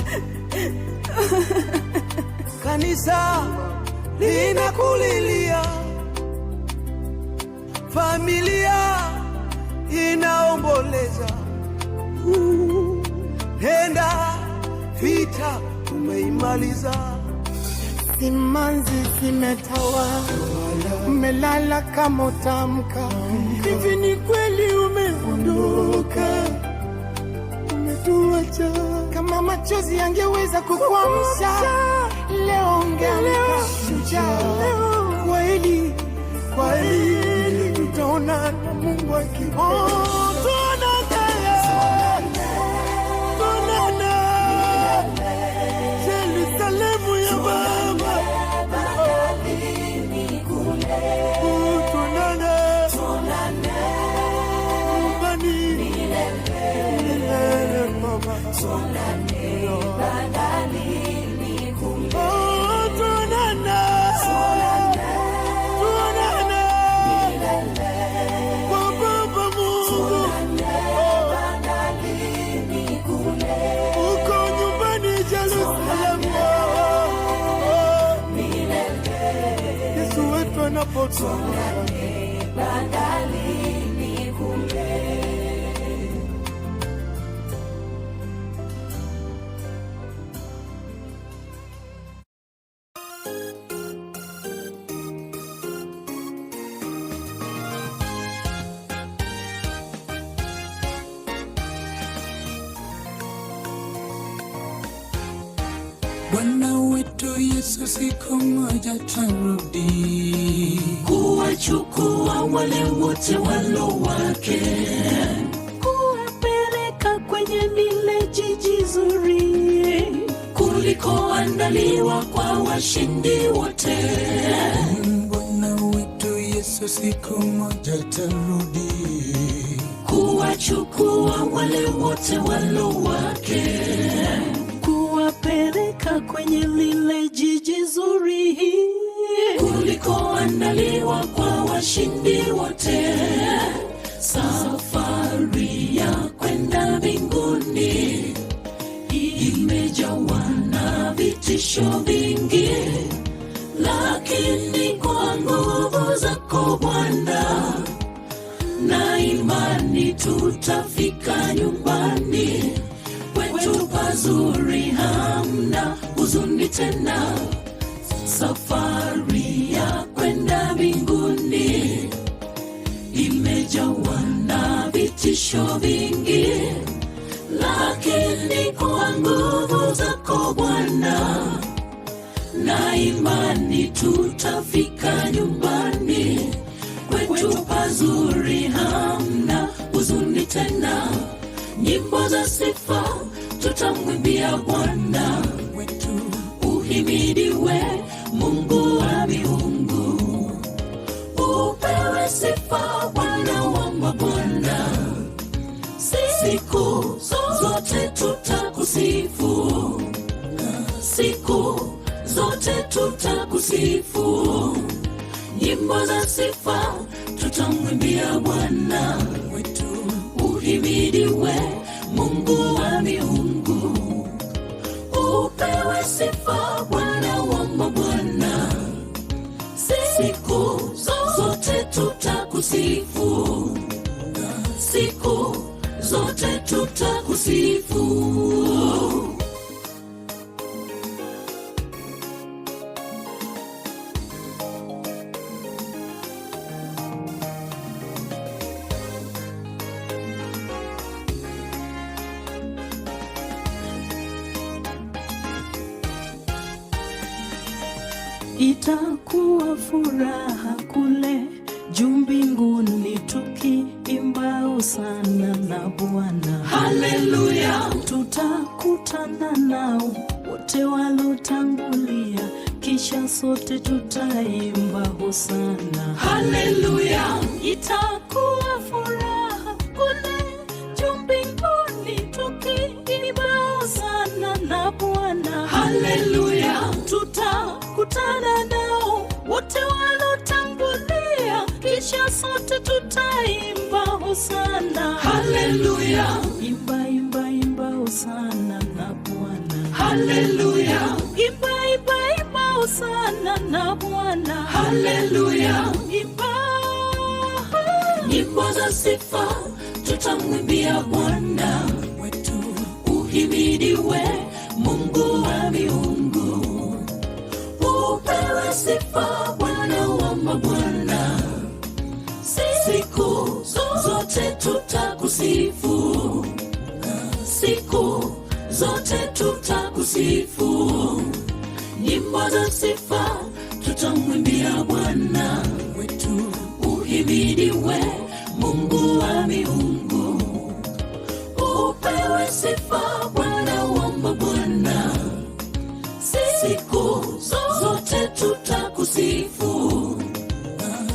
kanisa linakulilia, familia inaomboleza. Nenda, vita umeimaliza. Simanzi zimetawa, umelala kama utamka. Hivi ni kweli umeondoka, umetuacha. Kama machozi yangeweza kukuamsha leo, ungeamka shujaa. Kweli kweli, tutaonana Mungu akipenda. Tuonane, Yerusalemu ya Baba. Tuonane nyumbani milele Baba. Oh, tuonane, tuonane kwa Baba Mungu. Uko nyumbani Jerusalemu. Yesu wetu anapotoka Bwana wetu Yesu siku moja tarudi kuwachukua wale wote walo wake, kuwapeleka kwenye lile jiji zuri kulikoandaliwa kwa washindi wote. Bwana wetu Yesu siku moja tarudi kuwachukua wale wote walo wake, kuwapeleka kwenye lile jiji zuri kulikoandaliwa kwa washindi wote. Safari ya kwenda mbinguni imejawa na vitisho vingi, lakini kwa nguvu zako Bwana na imani imani tutafika nyumbani kwetu pazuri, hamna huzuni tena. Safari ya kwenda mbinguni imejawa na vitisho vingi, lakini kwa nguvu zako Bwana na imani tutafika nyumbani kwetu pazuri, hamna huzuni tena. Nyimbo za sifa tutamwimbia Bwana wetu, uhimidiwe Mungu wa miungu, upewe sifa Bwana wa mabwana. Siku zote tutakusifu, siku zote tutakusifu, nyimbo za sifa tutamwimbia Bwana wetu, uhimidiwe Mungu wa miungu, upewe sifa Bwana wa mabwana. Siku zote tutakusifu, siku zote tutakusifu. Itakuwa furaha kule juu mbinguni tukiimba sana na Bwana. Haleluya. Tutakutana nao wote walotangulia, kisha sote tutaimba hosana. Haleluya. Itakuwa furaha kule juu mbinguni tukiimba hosana na Bwana. Haleluya. Tutakutana nao wote walotangulia, kisha sote tutaimba hosana. Haleluya. Imba, imba, imba hosana na Bwana. Haleluya. Imba, imba, imba hosana na Bwana. Haleluya. Imba. Nyimbo za sifa tutamwimbia Bwana wetu, uhimidiwe Mungu wa miungu, upewe sifa Bwana wa mabwana. Siku zote tutakusifu, siku zote tutakusifu, nyimbo za sifa tutamwimbia Bwana wetu, uhimidiwe Mungu wa miungu, upewe sifa Bwana wa mabwana. Siku zote tutakusifu,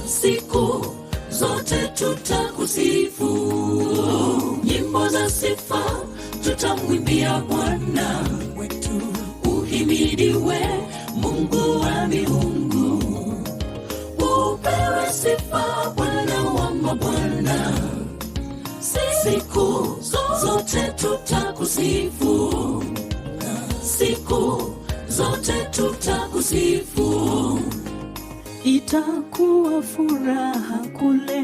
siku zote tutakusifu, nyimbo za sifa tutamwimbia Bwana wetu, uhimidiwe Mungu wa miungu, upewe sifa Bwana wa mabwana. Siku zote tutakusifu, siku zote tutakusifu. Itakuwa furaha kule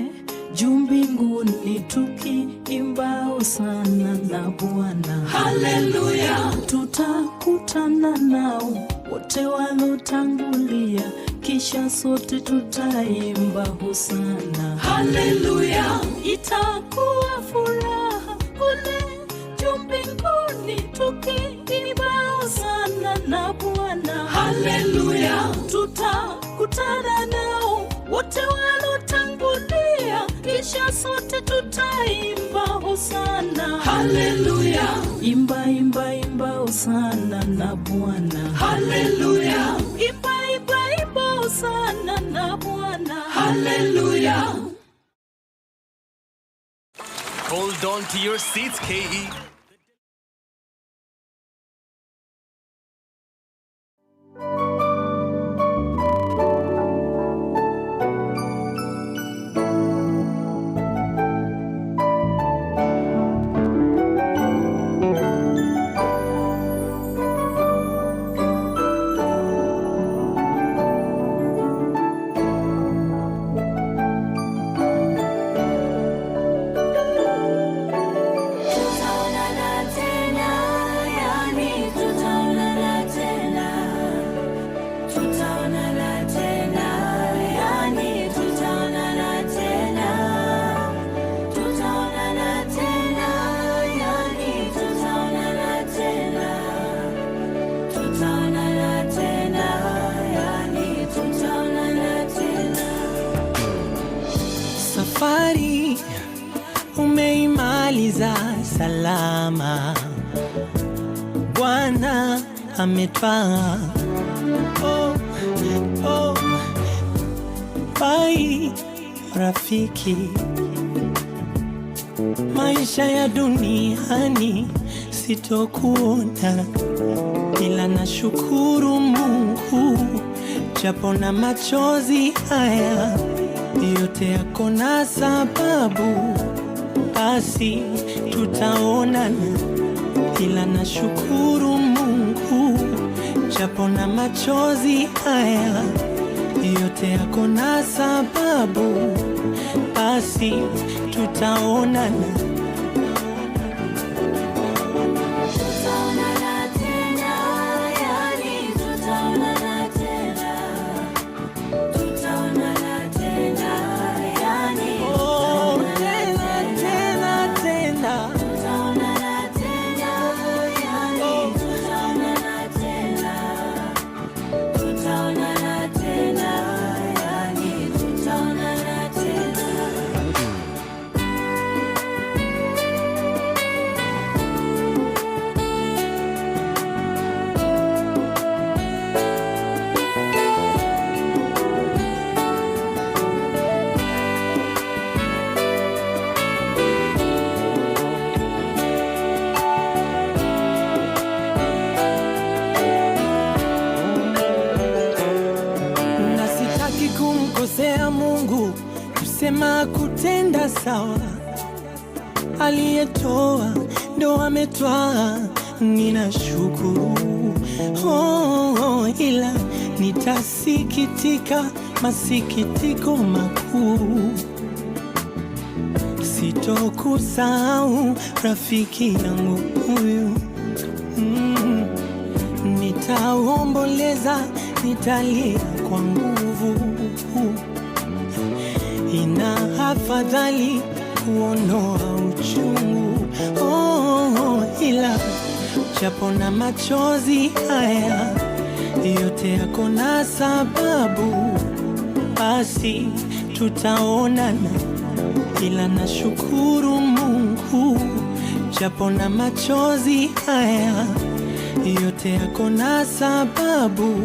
juu mbinguni tukiimba hosana na Bwana. Haleluya. Tutakutana nao wote walotangulia, kisha sote tutaimba hosana. Haleluya. Itakuwa furaha kule juu mbinguni tukiimba hosana na Bwana. Haleluya. Tutakutana nao wote walotangulia, kisha sote tutaimba hosana. Haleluya. Imba, imba, imba hosana na Bwana. Haleluya. Imba, imba, imba hosana na Bwana. Haleluya. Hold on to your seats, KE. Safari umeimaliza salama, Bwana ametwaa. Oh, oh, bai rafiki, maisha ya duniani sitokuona, ila nashukuru Mungu japo na machozi haya yote yako na sababu, basi tutaonana, ila nashukuru Mungu japo na machozi haya yote yako na sababu, basi tutaonana. Tutaonana tena, yani tutaonana tena. Tutaonana tena, yani Oh, tena tena tena, tutaonana tena, yani tutaonana tena. Tutaonana tena, yani tutaonana tena. na sitaki kumkosea Mungu, kusema kutenda sawa. Aliyetoa ndo ametwaa, ninashukuru oh, oh, ila nitasikitika masikitiko makuu, sitokusahau rafiki yangu huyu mm. Nitaomboleza, nitalia kwa nguvu. Ina afadhali kuondoa uchungu oh, oh, ila japo na machozi haya yote yako na sababu, basi tutaonana, ila nashukuru Mungu japo na machozi haya yote yako na sababu,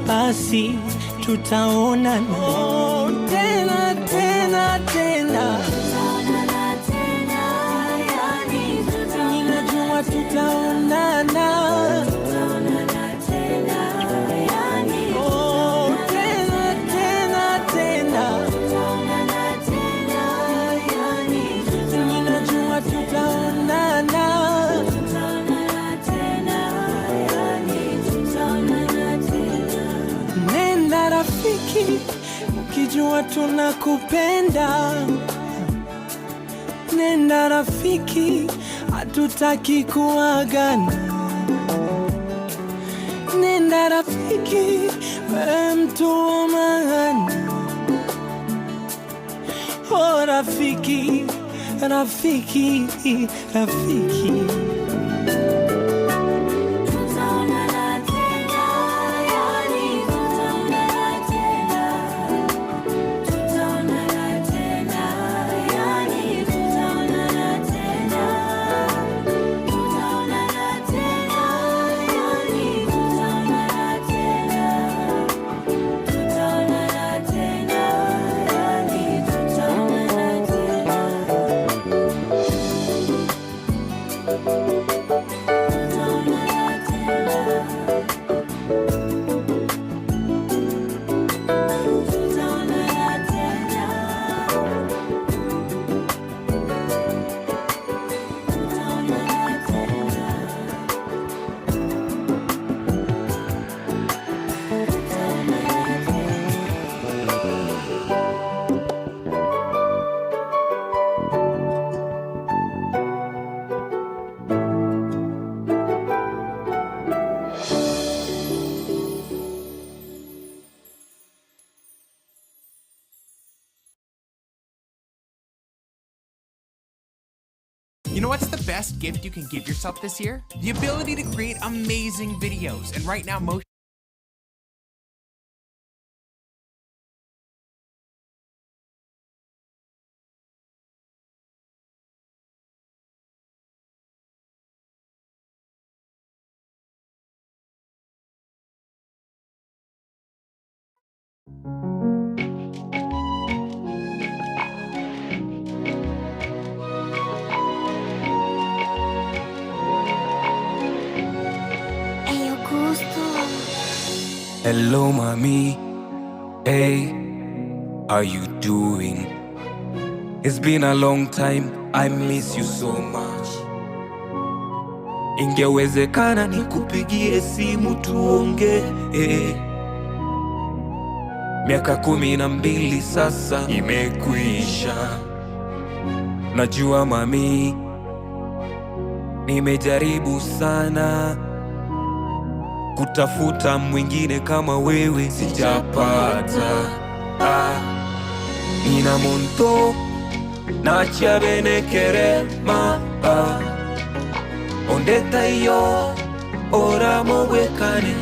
basi tutaonana oh, tena tena tena, Tutaonana tena, yani tutaonana ninajua tutaonana Tutaonana tena, yani oh, tena tena tena, tutaonana tena, yani ninajua tutaonana tutaonana tena, yani tutaonana tena. Nenda rafiki, ukijua tunakupenda. Nenda rafiki, hatutaki kuagana. Nenda rafiki, wewe mtu wa maana. Oh rafiki, rafiki, rafiki. Tutaonana tena, yani tutaonana tena. Tutaonana tena, yani tutaonana tena. Tutaonana tena, yani tutaonana tena. Tutaonana tena, yani tutaonana tena. You know what's the best gift you can give yourself this year? The ability to create amazing videos. And right now, most Hello, mommy. Hey, how you doing? It's been a long time. I miss you so much. Ingewezekana nikupigie simu tuonge. Eh. Miaka 12 sasa imekwisha. Najua mami, nimejaribu sana kutafuta mwingine kama wewe sijapata. Ah, nina monto nachia benekerema ah, ondeta iyo oramogwekane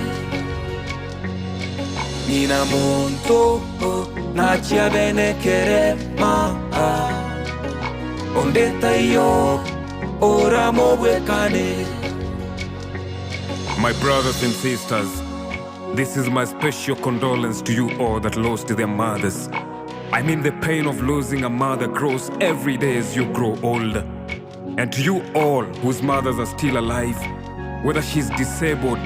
nina monto nachia benekerema ah, ondeta iyo oramogwekane. My brothers and sisters, this is my special condolence to you all that lost their mothers. I mean, the pain of losing a mother grows every day as you grow older. And to you all whose mothers are still alive, whether she's disabled,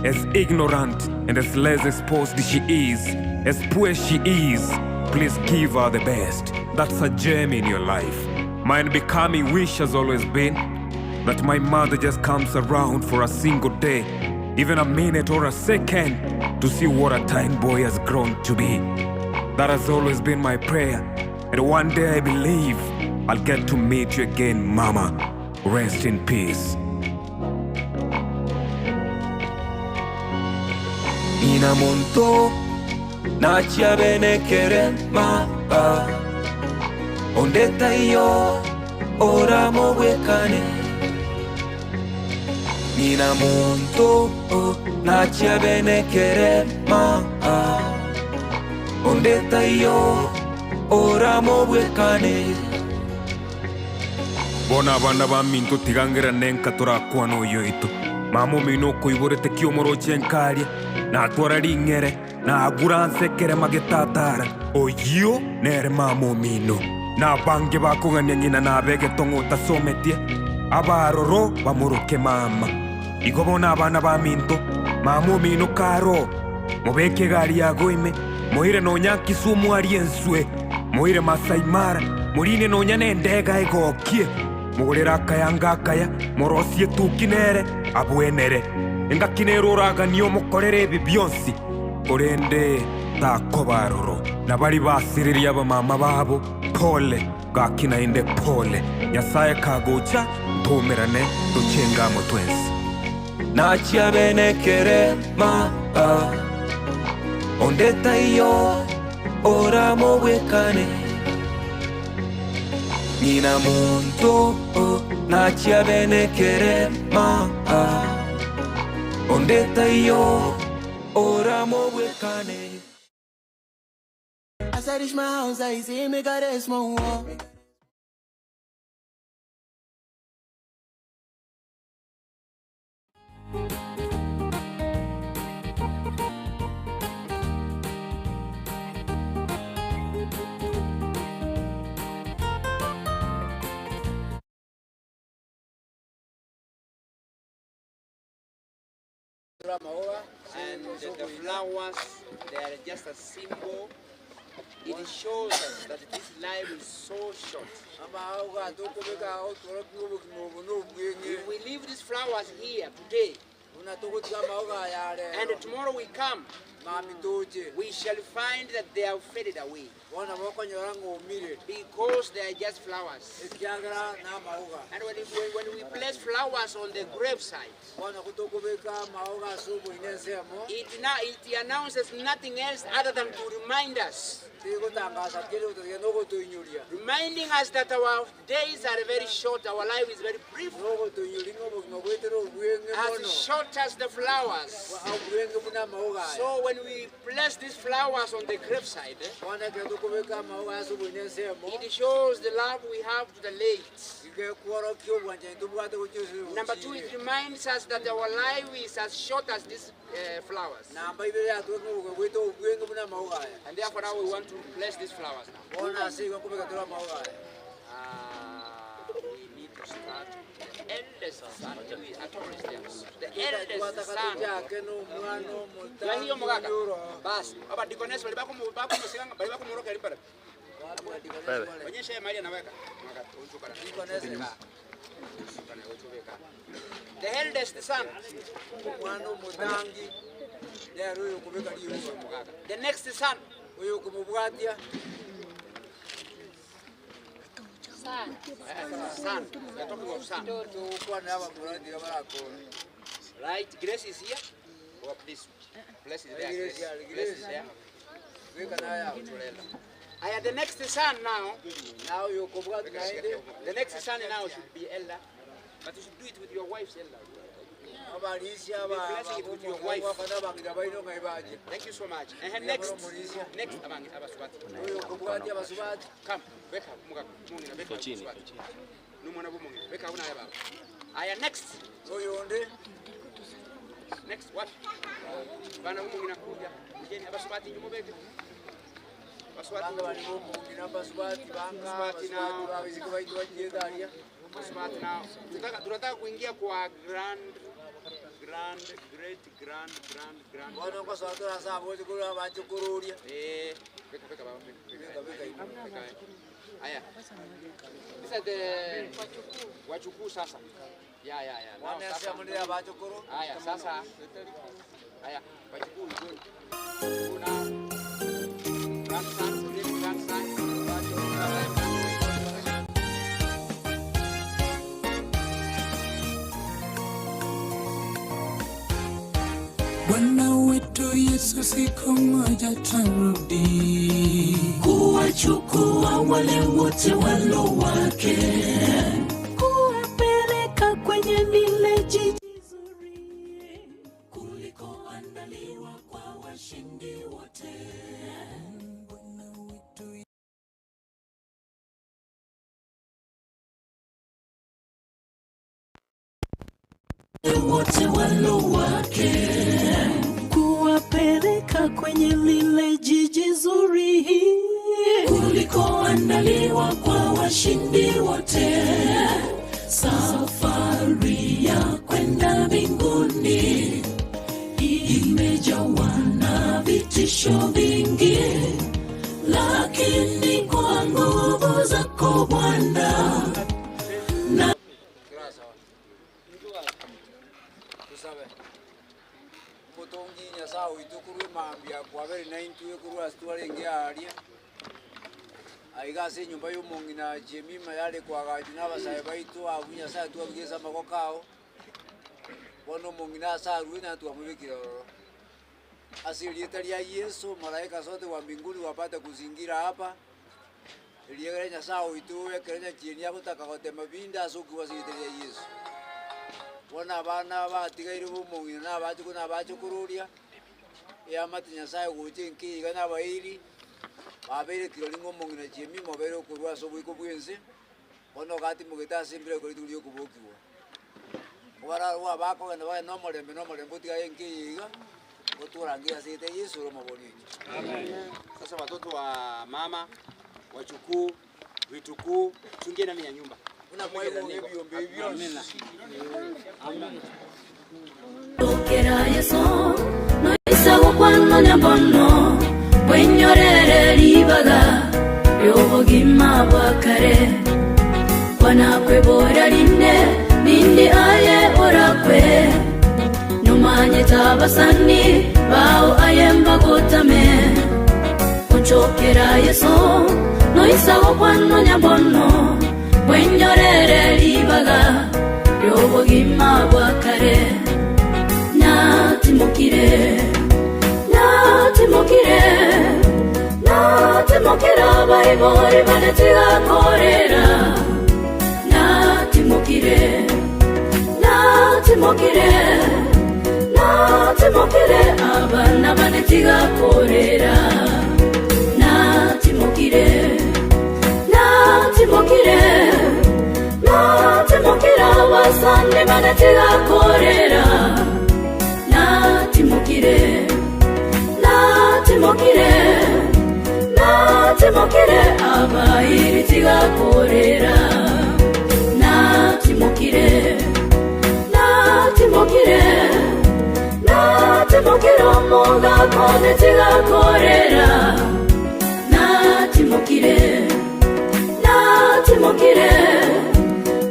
as ignorant and as less exposed she is, as poor she is, please give her the best. That's a gem in your life. My unbecoming wish has always been that my mother just comes around for a single day, even a minute or a second, to see what a tiny boy has grown to be. That has always been my prayer, and one day I believe I'll get to meet you again, Mama. Rest in peace. Nina monto nachia benekerema ah, ondeta iyo oramogwekane nina monto nachia benekerema ah, ondeta iyo oramogwekane. Bona abana ba minto tigangera nenka torakwana oyo ito mama omino okoiborete kiomoroche nkaria natwara ring'ere nagura nsekere magetatara oyio nere mama omino nabange bakogania ng'ina nabegetong'o otasometie abaroro bamoroke mama igo bona abana ba minto mama omino karo mobeke egari yago ime moire nonya Kisumu arie enswe moire Masai Mara morine nonya na endega egokie mogorere akayanga akaya morosie tuki nere abwenere engaki nere oraganie omokorere ebi bionsi korende takobaroro nabari basiririe abamama babo pole gaki naende pole Nyasaye kagocha ntumerane tochengamo twensi. Nachia benekerema ah, ondeta iyo oramogwekane nina monto nachia benekerema ah, ondeta iyo oramogwekane. As I reach my house, I see me got a small wall. And the flowers, they are just a symbol. It shows us that this life is so short. If we leave these flowers here today, and tomorrow we come, we shall find that they have faded away. Because they are just flowers. And when we place flowers on the gravesite, it announces nothing else other than to remind us. Reminding us that our days are very short, our life is very brief. As short as the flowers. So when we place these flowers on the graveside, it shows the love we have to the late. Number two, it reminds us that our life is as short as these flowers. And therefore now we want to place these flowers now. We need to start with the eldest. The eldest son. Ya hiyo mugaka. Basi, aba deaconess bali bakomu bakomusiganga bali bakomoroka limbara. Wewe. Onyesha yeye mahali anaweka. Mugaka, unchukara. The eldest son. Omwana omutangi nere oyo okobeka riuso Mugaka. The next son. Oyo okomobwatia Son. We are talking of son. togokwana abamuratira barakora. Right, Grace is here. Oh, please. Bless is there. Grace, Grace, yeah, Grace is there. Weka naye awo. Aya, the next son now. Now you kobwati naende. The next son now should be elder. But you should do it with your wife's elder. Abalisia Be blessing it with your wife. abana bangira baino ngai baje. Thank you so much. And next, next abangi abasubati. Oyo kobwati abasubati. Come, weka muga mungina weka Chini, abasubati. Numwana bumungina weka una baba. Aya next. Oyo onde. Next what? Bana bumungina kuja. Kujeni abasubati nyumo beke. Basubati Banga bali bomungina abasubati banga Basubati abasubati now. babiziko baitu bajedaria. Basubati now. Tunataka tunataka kuingia kwa grand grand great grand grand grand. Bono nkosotora ase abochi korwa abachokoruria. Eh, weka weka baba weka Weka, weka. weka. Aya. Sasa the wachukuu sasa. Ya ya ya. Nao Mwana ase sasa. amonere abachokoro. Aya sasa. Aya wachukuu njoni. Kuna grandson, great grandson. Bwana wetu Yesu siku moja tarudi kuwachukua wale wote walo wake, kuwapeleka kwenye lile jiji zuri kulikoandaliwa kwa washindi wote. Wote walo wake kuwapeleka kwenye lile jiji zuri kulikoandaliwa kwa washindi wote. Safari ya kwenda mbinguni imejawa na vitisho vingi, lakini kwa nguvu zako Bwana na Tusabe. Mutongi nyasaye oitu korwa emambia kwabere naintwe korwa ase twarenge aria aiga ase enyomba ya omong'ina Jemima yare kwagachi na abasae baito abwo nyasaye twabigesa amagoko ao bono omong'ina ase arwe na twamobekire ororo ase erieta ria Yesu malaika sote wa mbinguni wapate kuzingira hapa eriegere nyasaye oitu ekere nyachieni agotaka gotema binde ase okiwa ase erieta ria Yesu bono abana batigaire bomong'ina na abachokoro na abachokororia eamate nyasaye gocha enke iga na abairi babeire kirori ng'a omong'ina Jemima obeire okorwa ase oboiko bwa ense bono ogatimogete ase embira ekero rituko ria okobokiwa obararwa bakogenda bagende na omorembe na omorembe otigaye enke eye iga otorange ase erieta ria Yesu ore omobori oito. Sasa watoto wa mama, wachukuu, vitukuu, tuingie ndani ya nyumba. Amina. Okera Yesu noisagokwana nyambono bwenyorere ribaga ry'obogima bwa kare kwana kwebora rinde nindi aye orakwe numanye tabasani bao aye mbagotame onchokera Yesu noisagokwana nyambono bwenyorere ribaga ry'obogima bwa kare natimukire natimukire natimukira baibori banetigakorera natimukire natimukire natimukire abana banetigakorera natimukire natimukire natimukira basane banetigakorera natimukire natimukire natimukire abairi tigakorera natimukire. Omogaka one tigakorera natimokire natimokire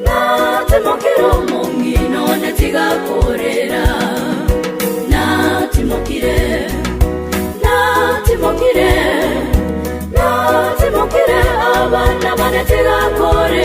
natimokire omong'ina one tigakorera natimokire natimokire natimokire abana bane tigakorera.